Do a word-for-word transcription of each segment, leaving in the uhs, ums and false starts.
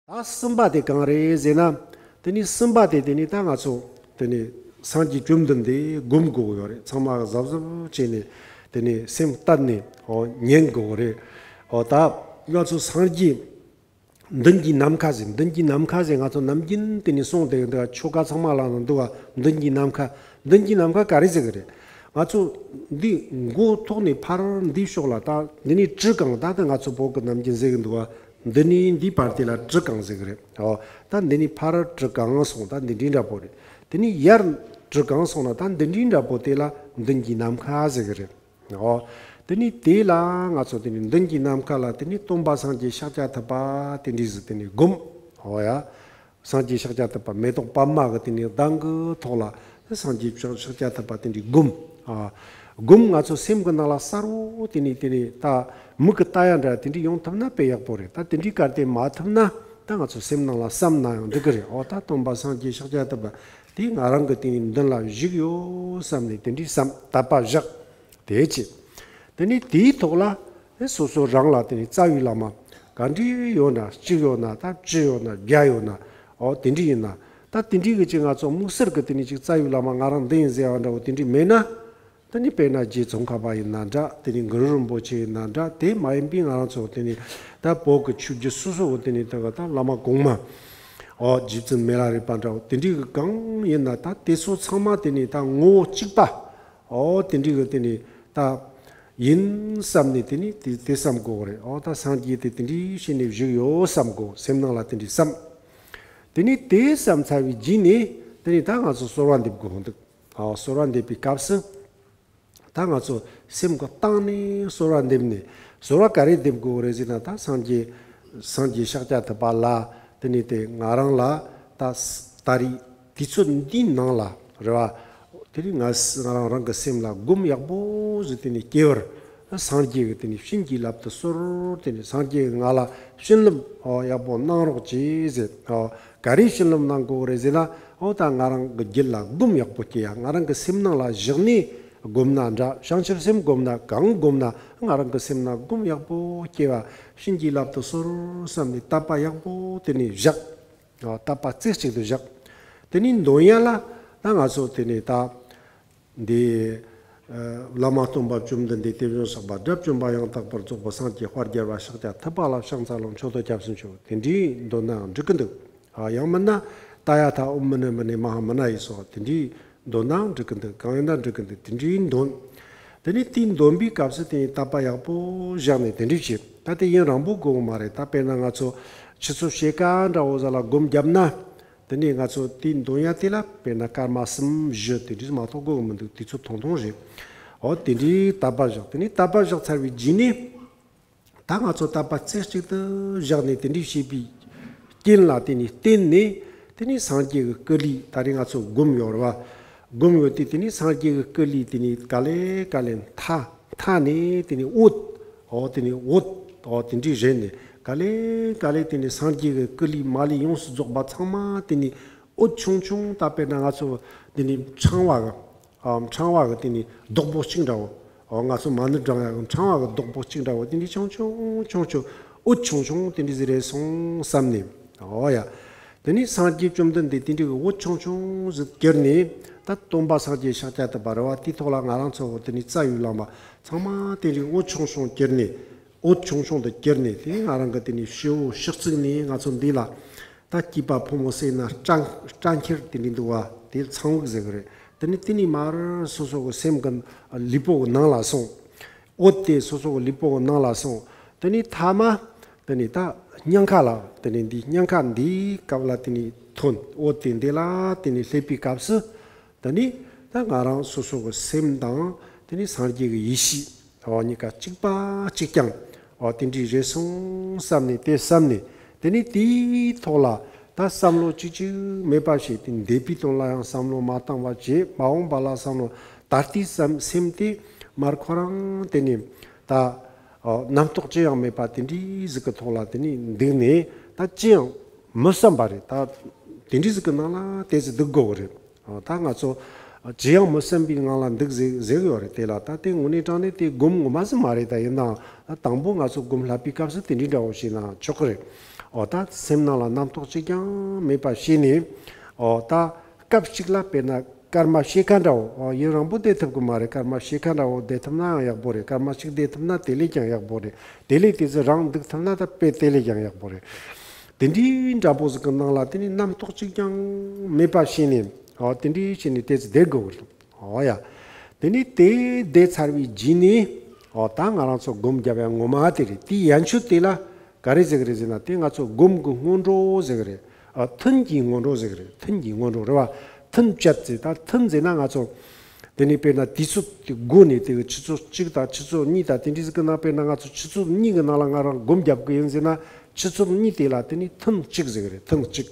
ད་གསུམ་པ་དེ་གང་རེད་ཟེར་ན། དེ་ནི་གསུམ་པ་དེ་དེ་ནི་ད་ང་ཚོ་དེ་ནི་སངས་རྒྱས་བཅོམ་ལྡན་འདས་སྒོམ་དགོས་ཡོད་རེད། ཚང་མ་གཟབ་གཟབ་བྱས་ནས་དེ་ནི་སེམས་གཏད་ནས་ཨོ་ཉན་དགོས་རེད། ཨོ་ད་ང་ཚོ་སངས་རྒྱས་མདུན་གྱི་ནམ་མཁའ་ཟེར། མདུན་གྱི་ནམ་མཁའ་ཟེར་ང་ཚོ་ནམ་རྒྱུན་དེ་ནི་གསུངས་བསྡད་འདུག་ག་ཆོ་ག་ཚང་མ་ལ་ནང་འདུག་ག་མདུན་གྱི་ནམ་མཁའ། མདུན་གྱི་ནམ་མཁའ་ག་རེ་ཟེར་གི་རེད། ང་ཚོ་འདི་མགོ་ཐོག་ནས་ཕར་འདི་ཕྱོགས་ལ་ད་འདི་ནི་གྲི་གང་ད་ད་ང་ཚོ་བོད་ཀྱི་ནམ་རྒྱུན་ཟེར་གི་འདུག་ག་འདི་ནི་འདི་བར་དེ་ལ་གྲི་གང་ཟེར་གི་རེད། ཨོ་ད་འདི་ནི་ཕར་གྲི་གང་སོང་ད་འདི་འདྲའི་འདྲ་པོ་རེད། དེ་ནི་ཡར་གྲི་གང་སོང་ན་ད་འདི་འདྲའི་འདྲ་པོ་དེ་ལ་མདུན་གྱི་ནམ་མཁའ་ཟེར་གི་རེད། ཨོ། དེ་ནི་དེ་ལ་ང་ཚོ་དེ་ནི་མདུན་གྱི་ནམ་མཁའ་ལ་དེ་ནི་སྟོན་པ་སངས་རྒྱས་ཤཱཀྱ་ཐུབ་པ་དེ་འདྲའི་ཟིག་དེ་ནི་སྒོམ། ཨོ་ཡ། སངས་རྒྱས་ཤཱཀྱ་ཐུབ་པ་མེ་ཏོག་པདྨ་གི་དེ་ནི་གདན་གི་ཐོག་ལ་སངས་རྒྱས་ཤཱཀྱ་ཐུབ་པ་དེ་འདྲའི་སྒོམ། ཨ། སྒོམ་ང་ཚོ་སེམས་གི་ནང་ལ་གསལ་བོ་དེ་ནི་དེ་ནི་ད་མིག་གི་ལྟ་ཡ་འདྲ་དེ་འདྲའི་ཡོང་ཐུབ་ན་དཔེ་ཡག་པོ་རེད། ད་དེ་འདྲའི་གར་དེ་མ་ཐུབ་ན་ད་ང་ཚོ་སེམས་ནང་ལ་བསམ་ན་ཡང་འགྲིག་གི་རེད། ཨོ་ད་སྟོན་པ་སངས་རྒྱས་ཤཱཀྱ་ཐུབ་པ་དེ་ང་རང་གི་དེ་ནི་མདུན་ལ་བཞུགས་ཡོད་བསམ་ནས་དེ་འདྲའི་བསམ་དད་པ་བཞག་དེ་བྱས། དེ་ནས་དེའི་ཐོག་ལ་དེ་སོ་སོ་རང་ལ་དེ་ནས་རྩ་བའི་བླ་མ་ག་འདྲ་ཡོད་ན། གཅིག་ཡོད་ན། ད་བཅུ་ཡོད་ན། བརྒྱ་ཡོད་ན། ཨོ་དེ་འདྲ་ཡིན་ན། ད་དེ་འདྲའི་གི་ཅིག་ང་ཚོ་དམིགས་བསལ་གི་དེ་ནས་ཅིག་རྩ་བའི་བླ་མ་ང་རང་འདི་ཡིན་ཟེར་བ་འདྲ་བོ་དེ་འདྲ་མེད་ན། དེ་ནས་དཔེར་ན་རྗེ་ཙོང་ཁ་པ་ཡིན་ན་འདྲ། དེ་ནས་གུ་རུ་རིན་པོ་ཆེ་ཡིན་ན་འདྲ། དེ་མ་ཡིན་པའི་ང་རང་ཚོ་དེ་ནས་ད་བོད་ཀྱི་ཆོས་བརྒྱུད་སོ་སོ་གི་དེ་ནས་དེ་ག་ད་བླ་མ་གོང་མ། ཨོ་རྗེ་བཙུན་མི་ལ་རས་པ་འདྲ་བོ་དེ་འདྲའི་གི་གང་ཡིན་ན། ད་དེ་ཚོ་ཚང་མ་དེ་ནས་ད་ངོ་བོ་གཅིག་པ། ཨོ་དེ་འདྲའི་གི་དེ་ནི་ད་ཡིན་བསམ་ནས་དེ་ནི་དེ་དེ་བསམ་དགོས་རེད། ཨོ་ད་སངས་རྒྱས་དེ་དེ་འདྲའི་བྱས་ནས་བཞུགས་ཡོད་བསམ་དགོས། སེམས་ནང་ལ་དེ་འདྲའི་བསམ། དེ་ནི་དེ་བསམ་ཚར་བའི་རྗེས་ནས་དེ་ནི་ད་ང་ཚོ་གསོལ་བ་འདེབས་དགོས་འདུག་ཨོ་གསོལ་བ་འདེབས་པའི་སྐབས་སུ་ད་ང་ཚོ་སེམས་ཀྱི་གཏིང་ནས་གསོལ་བ་འདེབས་ནས། གསོལ་བ་ག་རེ་འདེབས་དགོས་རེད་ཟེར་ན། ད་སངས་རྒྱས་སངས་རྒྱས་ཤཱཀྱ་ཐུབ་པ་ལ་དེ་ནི་དེ་ང་རང་ལ་ད་ད་རེས། དུས་ཚོད་འདིའི་ནང་ལ་རེད་བ། དེ་རིང་ང་ང་རང་རང་གི་སེམས་ལ་སྒོམ་ཡག་པོ་ཟིག་དེ་ནས་སྐྱེ་བར་སངས་རྒྱས་ཀྱི་དེ་ནས་བྱིན་གྱིས་བརླབ་ཏུ་གསོལ། དེ་ནས་སངས་རྒྱས་ཀྱིས་ང་ལ་བྱིན་རླབས་ཨོ་ཡག་པོ་གནང་རོགས་གྱིས་ཟེར། ཨོ་ག་རེ་བྱིན་རླབས་གནང་དགོས་རེད་ཟེར་ན། ཨོ་ད་ང་རང་གི་རྒྱུད་ལ་སྒོམ་ཡག་པོ་སྐྱེ་ཡ། ང་རང་གི་སེམས་ནང་ལ་བཞག་ནས་སྒོམ་ན་འདྲ། བྱང་ཆུབ་སེམས་སྒོམ་ན་གང་སྒོམ་ན་ང་རང་གི་སེམས་ནང་སྒོམ་ཡག་པོ་སྐྱེ་བ་བྱིན་གྱིས་བརླབ་ཏུ་གསོལ་བསམ་ནས་དད་པ་ཡག་པོ་དེ་ནས་བཞག་ཨོ་དད་པ་རྩེ་གཅིག་ཏུ་བཞག་དེ་ནས་འདོན་ཡ་ལ་ད་ང་ཚོ་དེ་ནས་ད་འདི་ཨ་བླ་མ་སྟོན་པ་བཅོམ་ལྡན་འདས། དེ་བཞིན་གཤེགས་པ་དགྲ་བཅོམ་པ། ཡང་དག་པར་རྫོགས་པའི་སངས་རྒྱས་དཔལ་རྒྱལ་བ་ཤཱཀྱ་ཐུབ་པ་ལ་ཕྱག་འཚལ་ལོ། མཆོད་དོ་སྐྱབས་སུ་མཆིའོ། དེ་འདྲའི་འདོན་ནའང་འགྲིག་གི་འདུག་ཨ་ཡང་མིན་ན་ཏདྱ་ཐཱ་ཨོཾ་མུ་ནེ་མུ་ནེ་མ་ཧཱ་མུ་ན་ཡེ་སྭཱ་ཧཱ། དེ་འདྲའི་འདོན་ནའང་འགྲིག་གི་འདུག་གང་ཡིན་ན་འགྲིག་གི་འདུག་དེ་འདྲའི་འདོན། དེ་ནས་དེའི་འདོན་པའི་སྐབས་སུ་དེ་ནས་དད་པ་ཡག་པོ་བཞག་ནས་དེ་འདྲའི་བྱེད། ད་དེ་ཡུན་རིང་པོ་དགོས་གི་མ་རེད། ད་དཔེར་ན་ང་ཚོ་ཆུ་ཚོད་ཕྱེད་ཀ་འདྲ་བོ་ཟིག་ལ་སྒོམ་བརྒྱབ་ན། དེ་ནས་ང་ཚོ་དེའི་འདོན་ཡ་དེ་ལ་དཔེར་ན་སྐར་མ་གསུམ་བཞི་དེ་འདྲ་མ་གཏོགས་དགོས་གི་མི་འདུག་དུས་ཚོད་ཐུང་ཐུང་རེད། འོ་དེ་འདྲའི་དད་པ་བཞག་དེ་ནས་དད་པ་བཞག་ཚར་བའི་རྗེས་ནས། ད་ང་ཚོ་དད་པ་རྩེ་གཅིག་ཏུ་བཞག་ནས་དེ་འདྲའི་བྱས་པའི་རྐྱེན་ལ་དེ་ནས་བརྟེན་ནས། དེ་ནས་སངས་རྒྱས་ཀྱི་སྐུ་ལུས་ད་རེས་ང་ཚོ་སྒོམ་ཡོད་རེད་བ། སྒོམ་ཡོད་དུས་དེ་ནས་སངས་རྒྱས་ཀྱི་སྐུ་ལུས་དེ་ནས་ག་ལེ་ག་ལེ་མཐའ་མཐའ་ནས་དེ་ནས་འོད། འོ་དེ་ནས་འོད། འོ་དེ་འདྲའི་རེད་ནས་ག་ལེ་ག་ལེ་དེ་ནས་སངས་རྒྱས་ཀྱི་སྐུ་ལུས་མ་ལུས་ཡོངས་སུ་རྫོགས་པ་ཚང་མ་དེ་ནས་འོད་ཆུང་ཆུང་། ད་དཔེར་ན་ང་ཚོ་དེ་ནས་ཕྲེང་བ་གི་ཨ་ཕྲེང་བ་གི་དེ་ནས་རྡོག་པོ་གཅིག་འདྲ་བོ། ཨོ་ང་ཚོ་མ་ཎི་བགྲང་ཡག་གི་ཕྲེང་བ་གི་རྡོག་པོ་གཅིག་འདྲ་བོ། དེ་འདྲའི་ཆུང་ཆུང་ཆུང་ཆུང་འོད་ཆུང་ཆུང་དེ་འདྲའི་ཟིག་རེད་སོང་བསམ་ནས། ཨོ་ཡ། དེ་ནས་སངས་རྒྱས་བཅོམ་ལྡན་འདས་དེ་འདྲའི་གི་འོད་ཆུང་ཆུང་ཟིག་གྱུར་ནས། ད་སྟོན་པ་སངས་རྒྱས་ཤཱཀྱ་ཐུབ་པ་རེད་བ། དེའི་ཐོག་ལ་ང་རང་ཚོ་དེ་ནས་རྩ་བའི་བླ་མ་ཚང་མ་དེ་འདྲའི་འོད་ཆུང་ཆུང་གྱུར་ནས། འོད་ཆུང་ཆུང་དུ་གྱུར་ནས། དེ་ནས་ང་རང་གི་དེ་ནས་སྤྱི་བོ་ཕྱག་བཙུགས་ནས་ང་ཚོ་འདི་ལ། ད་སྐྱེས་པ་ཕོ་མོ་ཟེར་ན་སྐྲ་སྐྲ་འཁྱེར་དེ་འདྲ་འདུག་བ། དེ་ཚངས་བུག་ཟེར་གི་རེད། དེ་ནས་དེ་ནས་མར་སོ་སོ་གི་སེམས་ཀྱི་ལུས་པོ་གི་ནང་ལ་སོང་། འོད་དེ་སོ་སོ་གི་ལུས་པོ་གི་ནང་ལ་སོང་། དེ་ནས་ཐ་མ་དེ་ནས་ད་སྙིང་ཁ་ལ། དེ་ནས་འདི་སྙིང་ཁ་འདིའི་སྐབས་ལ་དེ་ནས་ཐོན། འོད་དེ་འདི་ལ་དེ་ནས་སླེབས་པའི་སྐབས་སུ། དེ་ནས་ད་ང་རང་སོ་སོ་གི་སེམས་དང་དེ་ནས་སངས་རྒྱས་ཀྱི་ཡེ་ཤེས། འོ་གཉིས་ཀ་གཅིག་པ་གཅིག་རྐྱང་། འོ་དེ་འདྲའི་རེད་སོང་བསམ་ནས། དེ་བསམ་ནས། དེ་ནས་དེའི་ཐོག་ལ་ད་བསམ་བློ་གཅིག་ཅིག་མེད་པ་བྱས་ཏེ། འདས་པའི་དོན་ལ་ཡང་བསམ་བློ་མ་བཏང་བ་བྱས། མ་འོངས་པ་ལ་བསམ་བློ། ད་ལྟའི་བསམ་སེམས་དེ་མར་ཁོ་རང་དེ་ནས་ད་ཨོ་རྣམ་རྟོག་ཅི་ཡང་མེད་པ་དེ་འདྲའི་ཟིག་གི་ཐོག་ལ་དེ་ནས་འདུག་ནས། ད་ཅི་ཡང་མི་བསམ་པ་རེད། ད་དེ་འདྲའི་ཟིག་གི་ནང་ལ་དེ་ཟིག་འདུག་དགོས་གི་རེད། ཨ་ད་ང་ཚོ་ཅི་ཡང་མི་བསམ་པའི་ངང་ལ་འདུག་ཟེར་ཟེར་གི་ཡོད་རེད། དེ་ལ་ད་དེ་དངོས་གནས་དྲང་གནས་དེ་སྒོམ་ངོ་མ་ཟིག་མ་རེད། ད་ཡིན་ནའང་ད་དང་པོ་ང་ཚོ་སྒོམ་བསླབ་པའི་སྐབས་སུ་དེ་འདྲའི་འདྲ་བོ་བྱས་ན་ཆོག་གི་རེད། འོ་ད་སེམས་ནང་ལ་རྣམ་རྟོག་གཅིག་ཀྱང་མེད་པ་བྱས་ནས། འོ་ད་སྐབས་གཅིག་ལ་དཔེར་ན་སྐར་མ་ཕྱེད་ཀ་འདྲ་བོ། འོ་ཡུན་རིང་པོ་བསྡད་ཐུབ་ཀྱི་མ་རེད། སྐར་མ་ཕྱེད་ཀ་འདྲ་བོ་བསྡད་ཐུབ་ན་ཡང་ཡག་པོ་རེད། སྐར་མ་གཅིག་བསྡད་ཐུབ་ན་དེ་ལས་ཀྱང་ཡག་པོ་རེད། དེ་ལས་དེ་ཚོ་རང་འདུག་ཐུབ་ན་ད་དཔེ་དེ་ལས་ཀྱང་ཡག་པོ་རེད། དེ་འདྲའི་འདྲ་པོ་ཟིག་གི་ནང་ལ་དེ་ནི་རྣམ་རྟོག་གཅིག་ཀྱང་མེད་པ་བྱས་ནས། འོ་དེ་འདྲའི་བྱས་ནས་དེ་ཚོ་བསྡད་དགོས་རེད། འོ་ཡ། དེ་ནི་དེ་བསྡད་ཚར་བའི་རྗེས་ནས། འོ་ད་ང་རང་ཚོ་སྒོམ་རྒྱབ་ཡ་ངོ་མ་དེ་རེད། དེའི་ཡན་ཆོད་དེ་ལ་ག་རེ་ཟེར་གི་རེད་ཟེར་ན། དེ་ང་ཚོ་སྒོམ་གྱི་སྔོན་འགྲོ་ཟེར་གི་རེད། ཨ་ཐུན་གྱི་སྔོན་འགྲོ་ཟེར་གི་རེད། ཐུན་གྱི་སྔོན་འགྲོ་རེད་བ། ཐུན་བཅད་ཟེར། ད་ཐུན་ཟེར་ན་ང་ཚོ་དེ་ནི་དཔེར་ན་དུས་ཚོད་དེ་བགོས་ནས། དེ་གི་ཆུ་ཚོད་གཅིག་དང་ཆུ་ཚོད་གཉིས་དང་དེ་འདྲ་ཟིག་གི་ནང་། དཔེར་ན་ང་ཚོ་ཆུ་ཚོད་གཉིས་ཀྱི་ནང་ལ་ང་རང་སྒོམ་རྒྱབ་གི་ཡིན་ཟེར་ན། ཆུ་ཚོད་གཉིས་དེ་ལ་དེ་ནི་ཐུན་གཅིག་ཟེར་གི་རེད། ཐུན་གཅིག་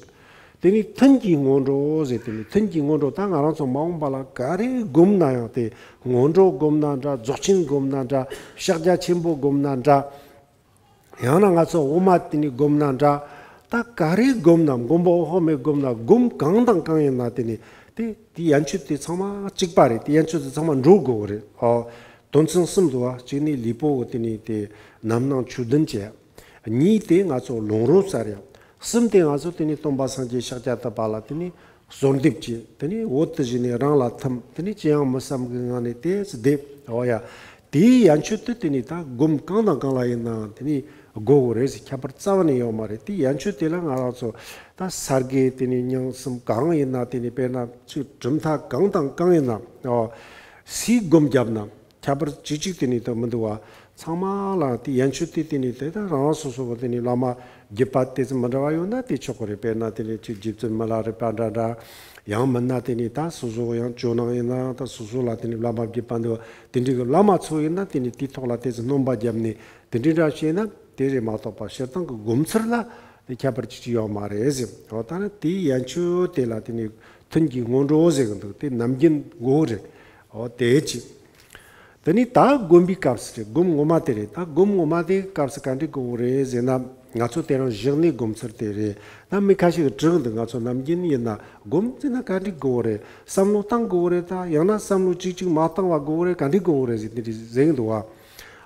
དེ་ནི་ཐུན་གྱི་སྔོན་འགྲོ་ཟེར། དེ་ནི་ཐུན་གྱི་སྔོན་འགྲོ། ད་ང་རང་ཚོ་མ་འོངས་པ་ལ་ག་རེ་སྒོམ་ན་ཡང་། དེ་སྔོན་འགྲོ་སྒོམ་ན་འདྲ། རྫོགས་ཆེན་སྒོམ་ན་འདྲ། ཕྱག་རྒྱ་ཆེན་པོ་སྒོམ་ན་འདྲ། ཡང་ན་ང་ཚོ་དབུ་མ་དེ་ནི་སྒོམ་ན་འདྲ། ད་ག་རེ་སྒོམ་ན། མགོན་པོ་འོད་དཔག་མེད་སྒོམ་ན། སྒོམ་གང་དང་གང་ཡིན་ན་དེ་ནི་དེ་དེའི་ཡན་ཆོད་དེ་ཚང་མ་གཅིག་པ་རེད། དེའི་ཡན་ཆོད་དེ་ཚང་མ་འགྲོ་དགོས་རེད། ཨོ། དོན་ཚན་གསུམ་འདུག་བ། གཅིག་ནི་ལུས་པོ་དེ་ནི་དེ་རྣམ་སྣང་ཆོས་བདུན་བྱས། གཉིས་དེ་ང་ཚོ་ལོང་རོ་ཟེར་ཡ། གསུམ་དེ་ང་ཚོ་དེ་ནི་སྟོན་པ་སངས་རྒྱས་ཤཱཀྱ་ཐུབ་པ་ལ་དེ་ནི་གསོལ་འདེབས་བྱས། དེ་ནི་འོད་དེ་བཞིན་ནི་རང་ལ་ཐིམ། དེ་ནི་ཅི་ཡང་མི་བསམ་གྱི་ངང་ནས་དེ་ཚོ་བསྡད། འོ་ཡ། དེའི་ཡན་ཆོད་དེ་དེ་ནི་ད་སྒོམ་གང་དང་གང་ལ་ཡིན་ནའང་དེ་ནི་དགོས་དགོས་རེད་ཟེར། ཁྱད་པར་རྩ་བ་ནས་ཡོད་མ་རེད། དེའི་ཡན་ཆོད་དེ་ལ་ང་རང་ཚོ་ད་ས་དགེ་དེ་ནི་རྙིང་གསུམ་གང་ཡིན་ན། དེ་ནི་དཔེར་ན་ཚུལ་གྲུབ་མཐའ་གང་དང་གང་ཡིན་ན། འོ། སུས་སྒོམ་བརྒྱབ་ན། ཁྱད་པར་ཅིག་ཅིག་དེ་ནི་ད་མི་འདུག་བ། ཚང་མ་ལ་དེ་ཡན་ཆོད་དེ་དེ་ནི་དེ་ད་རང་རང་སོ་སོ་གི་དེ་ནི་བླ་མ་བརྒྱུད་པ་དེ་ཚོ་མི་འདྲ་བ་ཡོད་ན་དེ་ཆོག་གི་རེད། དཔེར་ན་དེ་ནི་ཅིག་རྗེ་བཙུན་མི་ལ་རས་པ་འདྲ་འདྲ། ཡང་མིན་ན་དེ་ནི་ད་སོ་སོ་ཡང་ཇོ་ནང་ཡིན་ན། ད་སོ་སོ་ལ་དེ་ནི་བླ་མ་བརྒྱུད་པ་འདུག་བ། དེ་འདྲའི་གི་བླ་མ་ཚོ་ཡིན་ན་དེ་ནི་དེའི་ཐོག་ལ་དེ་ཚོ་སྣོན་པ་བརྒྱབ་ནས་དེ་འདྲའི་འདྲ་བྱས་ན་དེ་རེད་མ་གཏོགས་པ། སྤྱིར་བཏང་གི་སྒོམ་ཚུལ་ལ་དེ་ཁྱད་པར་ཅིག་ཅིག་ཡོད་མ་རེད་ཟེར། འོ་ད་ནི་དེའི་ཡན་ཆོད་དེ་ལ་དེ་ནི་ཐུན་གྱི་སྔོན་འགྲོ་ཟེར་གི་འདུག་དེ་ནམ་རྒྱུན་དགོས་རེད། འོ་དེ་ཅི། དེ་ནི་ད་སྒོམ་པའི་སྐབས་སུ་རེད། སྒོམ་ངོ་མ་དེ་རེད། ད་སྒོམ་ངོ་མ་དེ་སྐབས་སུ་ག་འདྲ་དགོས་རེད་ཟེར་ན། ང་ཚོ་དེ་རིང་བཞག་ནས་སྒོམ་ཚུལ་དེ་རེད། ད་མི་ཁ་ཤས་ཀྱིས་དྲིས་འདུག་ང་ཚོ་ནམ་རྒྱུན་ཡིན་ན་སྒོམ་ཟེར་ན་ག་འདྲ་དགོས་རེད། བསམ་བློ་བཏང་དགོས་རེད། ད་ཡང་ན་བསམ་བློ་གཅིག་གཅིག་མ་བཏང་བ་དགོས་རེད། ག་འདྲ་དགོས་རེད་ཟེར་དེ་འདྲ་ཟེར་གི་འདུག་བ།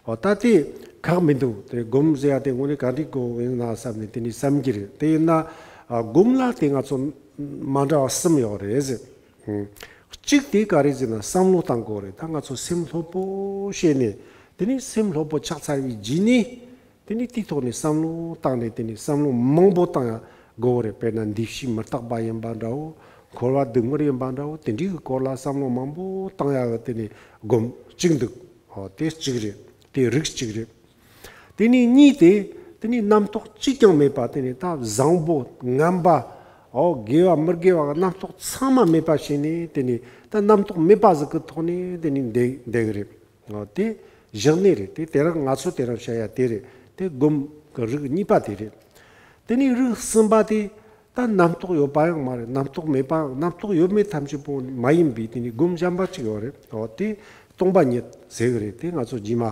འོ་ད་དེ་ཁག་མི་འདུག་དེ་སྒོམ་ཟེར་ཡ་དེ་དངོས་གནས་ག་འདྲ་དགོས་ཡིན་ན་བསམ་ནས་དེ་ནི་བསམ་གྱི་རེད། དེ་ཡིན་ན་ཨ་སྒོམ་ལ་དེ་ང་ཚོ་མ་འདྲ་བ་གསུམ་ཡོད་རེད་ཟེར། ཨུམ། གཅིག་དེ་ག་རེ་ཟེར་ན་བསམ་བློ་བཏང་དགོས་རེད། ད་ང་ཚོ་སེམས་སློབ་པོ་བྱས་ནས། དེ་ནི་སེམས་སློབ་པོ་ཆགས་ཚར་བའི་རྗེས་ནས། དེ་ནི་དེའི་ཐོག་ནས་བསམ་བློ་བཏང་ནས། དེ་ནི་བསམ་བློ་མང་པོ་བཏང་ཡ་དགོས་རེད། དཔེར་ན་འདུ་ཤེས་མི་རྟག་པ་ཡིན་པ་འདྲ་བོ། འཁོར་བ་སྡུག་བསྔལ་ཡིན་པ་འདྲ་བོ། དེ་འདྲའི་གི་སྐོར་ལ་བསམ་བློ་མང་པོ་བཏང་ཡ་གི་དེ་ནི་སྒོམ་གཅིག་འདུག་འོ་དེ་གཅིག་རེད། དེ་རིགས་གཅིག་རེད། དེ་ནས་གཉིས་དེ། དེ་ནས་རྣམ་རྟོག་གཅིག་ཀྱང་མེད་པ། དེ་ནས་ད་བཟང་པོ་ངན་པ། འོ་དགེ་བ་མི་དགེ་བ་གི་རྣམ་རྟོག་ཚང་མ་མེད་པ་བྱས་ནས། དེ་ནས་ད་རྣམ་རྟོག་མེད་པ་ཟིག་གི་ཐོག་ནས་དེ་ནས་བསྡད་བསྡད་གི་རེད། འོ་དེ་བཞག་ནས་རེད། དེ་དེ་རིང་ང་ཚོ་དེ་རིང་བཤད་ཡ་དེ་རེད། དེ་སྒོམ་གི་རིགས་གཉིས་པ་དེ་རེད། དེ་ནས་རིགས་གསུམ་པ་དེ། ད་རྣམ་རྟོག་ཡོད་པ་ཡང་མ་རེད། རྣམ་རྟོག་མེད་པའང་། རྣམ་རྟོག་ཡོད་མེད་ཐམས་ཅད་པོ་མ་ཡིན་པའི་དེ་ནི་སྒོམ་གཞན་པ་གཅིག་ཡོད་རེད། འོ་དེ་སྟོང་པ་ཉིད་ཟེར་གི་རེད། དེ་ང་ཚོ་རྗེས་མ་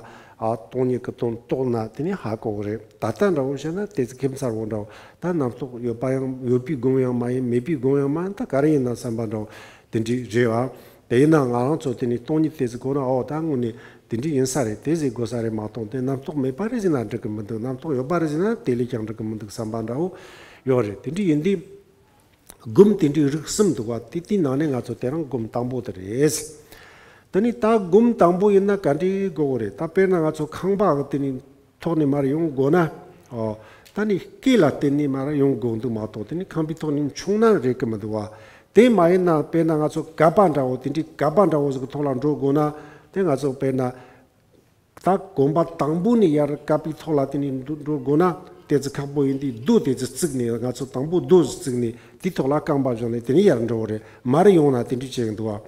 ཨ་སྟོང་ཉིད་ཀྱི་དོན་རྟོགས་ན་དེ་ནི་ཧ་གོ་གི་རེད། ད་ལྟ་འདྲ་བོ་བཤད་ན་དེ་ཚོ་ཁྱད་མཚར་བོ་འདྲ་བོ། ད་རྣམ་རྟོག་ཡོད་པ་ཡང་ཡོད་པའི་སྒོམ་ཡང་མ་ཡིན། མེད་པའི་སྒོམ་ཡང་མ་ཡིན། ད་ག་རེ་ཡིན་ན་བསམ་པ་འདྲ་བོ་དེ་འདྲའི་རེད་བ། དེ་ཡིན་ན་ང་རང་ཚོ་དེ་ནི་སྟོང་ཉིད་དེ་ཚོ་གོ་ན། འོ་ད་དངོས་གནས་དེ་འདྲའི་ཡིན་ས་རེད། དེ་ཟེར་དགོས་ས་རེད་མ་གཏོགས། དེ་རྣམ་རྟོག་མེད་པ་རེད་ཟེར་ན་འགྲིག་གི་མི་འདུག་རྣམ་རྟོག་ཡོད་པ་རེད་ཟེར་ན་དེ་ལས་ཀྱང་འགྲིག་གི་མི་འདུག་བསམ་པ་འདྲ་བོ་ཡོད་རེད། དེ་འདྲའི་ཡིན་དུས། སྒོམ་དེ་འདྲའི་རིགས་གསུམ་འདུག་བ། དེ་དེའི་ནང་ནས་ང་ཚོ་དེ་རིང་སྒོམ་དང་པོ་དེ་རེད། དེ་ནི་ད་སྒོམ་དང་པོ་ཡིན་ན་ག་འདྲའི་དགོས་གི་རེད། ད་དཔེར་ན་ང་ཚོ་ཁང་པ་གི་དེ་ནི་ཐོག་ནས་མར་ཡོང་དགོས་ན། ཨོ། ད་ནི་སྐེ་ལ་བརྟེན་ནས་མར་ཡོང་དགོས་འདུག་མ་གཏོགས། དེ་ནི་ཁང་པའི་ཐོག་ནས་མཆོང་ན་རེད་གི་མི་འདུག་བ། དེ་མ་ཡིན་ན་དཔེར་ན་ང་ཚོ་ག་པ་འདྲ་བོ། དེ་འདྲའི་ག་པ་འདྲ་བོ་ཟིག་གི་ཐོག་ལ་འགྲོ་དགོས་ན། དེ་ང་ཚོ་དཔེར་ན། ད་གོམ་པ་དང་པོ་ནས་ཡར་ག་པའི་ཐོག་ལ་དེ་ནས་འགྲོ་འགྲོ་དགོས་ན་དེ་ཚོ་ཁག་པོ་ཡིན་དུས། རྡོ་དེ་ཚོ་བརྩིགས་ནས། ང་ཚོ་དང་པོ་རྡོ་བརྩིགས་ནས་དེའི་ཐོག་ལ་རྐང་པ་བཞག་ནས་དེ་ནས་ཡར་འགྲོ་བ་རེད། མར་ཡོང་ན་དེ་འདྲ་བྱེད་ཀྱི་འདུག་བ།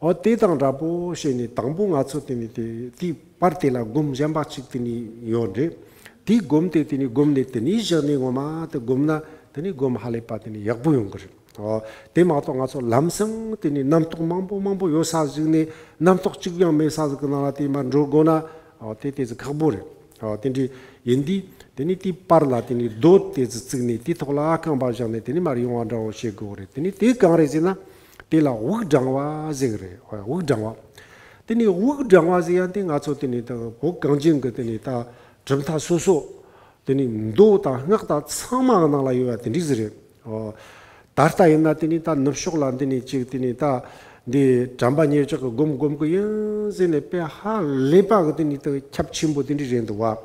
འོ་དེ་དང་འདྲ་པོ་བྱས་ནས་དང་པོ་ང་ཚོ་དེ་ནས་དེ་དེའི་བར་དེ་ལ་སྒོམ་གཞན་པ་གཅིག་དེ་ནས་ཡོད་རེད། དེའི་སྒོམ་དེ་དེ་ནས་སྒོམ་ནས་དེ་ནས་བཞག་ནས་ངོ་མ་དེ་སྒོམ་ན་དེ་ནས་སྒོམ་ཧ་ལས་པ་དེ་ནས་ཡག་པོ་ཡོང་གི་རེད། ཨོ། དེ་མ་གཏོགས་ང་ཚོ་ལམ་སང་དེ་ནས་རྣམ་རྟོག་མང་པོ་མང་པོ་ཡོད་ས་ཞིག་ནས་རྣམ་རྟོག་གཅིག་ཀྱང་མེད་ས་ཞིག་གི་ནང་ལ་དེ་མར་འགྲོ་དགོས་ན། ཨོ། དེ་དེ་ཚོ་ཁག་པོ་རེད། ཨོ། དེ་འདྲ་ཡིན་དུས་དེ་ནས་དེའི་བར་ལ་དེ་ནས་རྡོ་དེ་ཚོ་བརྩིགས་ནས་དེའི་ཐོག་ལ་རྐང་པ་བཞག་ནས་དེ་ནས་མར་ཡོང་བ་འདྲ་བོ་བྱེད་དགོས་རེད། དེ་ནས་དེ་གང་རེད་ཟེར་ན། དེ་ལ་དབུགས་བགྲང་བ་ཟེར་གི་རེད། དབུགས་བགྲང་བ། དེ་ནས་དབུགས་བགྲང་བ་ཟེར་ཡ་དེ་ང་ཚོ་དེ་ནས་ད་བོད་གངས་ཅན་གྱི་དེ་ནས་ད་གྲུབ་མཐའ་སོ་སོ། དེ་ནི་མདོ་དང་སྔགས་དང་ཚང་མ་གི་ནང་ལ་ཡོད་པ་དེ་འདྲ་ཟིག་རེད། ཨོ། ད་ལྟ་ཡིན་ན་དེ་ནི་ད་ནུབ་ཕྱོགས་ལ་འདི་ནི་ཅིག་དེ་ནི་ད་འདི་དྲན་པ་ཉེར་གཅིག་གི་སྒོམ་སྒོམ་གི་ཡིན་ཟེར་ནས་དཔེ་ཧ་ལས་པ་གི་དེ་ནི་ད་ཁྱབ་ཆེན་པོ་དེ་འདྲ་རེད་འདུག་བ།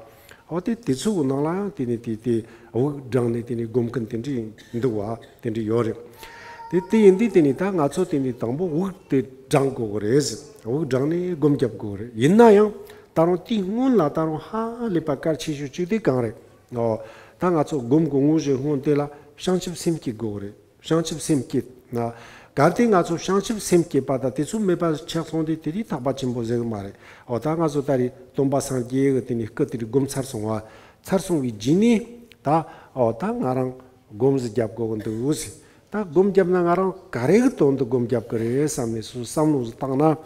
ཨོ་དེ་དེ་ཚོ་གི་ནང་ལ་ཡང་དེ་ནི་དེ་དེ་དབུགས་བགྲངས་ནས་དེ་ནི་སྒོམ་མཁན་དེ་འདྲ་འདུག་བ། དེ་འདྲ་ཡོད་རེད། དེ་དེ་ཡིན་དུས་དེ་ནི་ད་ང་ཚོ་དེ་ནི་དང་པོ་དབུགས་དེ་བགྲང་དགོས་གི་རེད། དབུགས་བགྲངས་ནས་སྒོམ་རྒྱབ་དགོས་གི་རེད། ཡིན་ན་ཡང་ད་རུང་དེའི་སྔོན་ལ་ད་རུང་ཧ་ལས་པ་གལ་ཆེ་ཤོས་གཅིག་དེ་གང་རེད། ཨོ། ད་ང་ཚོ་སྒོམ་གི་དངོས་གཞི་སྔོན་དེ་ལ་བྱང་ཆུབ་སེམས་བསྐྱེད་དགོས་རེད། བྱང་ཆུབ་སེམས་བསྐྱེད་ན། གལ་ཏེ་ང་ཚོ་བྱང་ཆུབ་སེམས་བསྐྱེད་པ་དང་དེ་ཚོ་མེད་པ་ཆགས་སོང་དུས་དེ་དུས་ཐག་པ་ཆེན་པོ་ཟེར་གི་མ་རེད། ཨོ་ད་ང་ཚོ་ད་རེས་སྟོན་པ་སངས་རྒྱས་ཀྱི་དེ་ནས་སྐུ་དེ་རིགས་སྒོམ་ཚར་སོང་བ། ཚར་སོང་བའི་རྗེས་ནས་ད། ཨོ་ད་ང་རང་སྒོམ་ཟིག་རྒྱབ་དགོས་གི་འདུག་ཟེར། ད་སྒོམ་རྒྱབ་ན་ང་རང་ག་རེ་གི་དོན་དུ་སྒོམ་རྒྱབ་གི་རེད་བསམ་ནས་སོ་བསམ་བློ་ཟིག་བཏང་ན།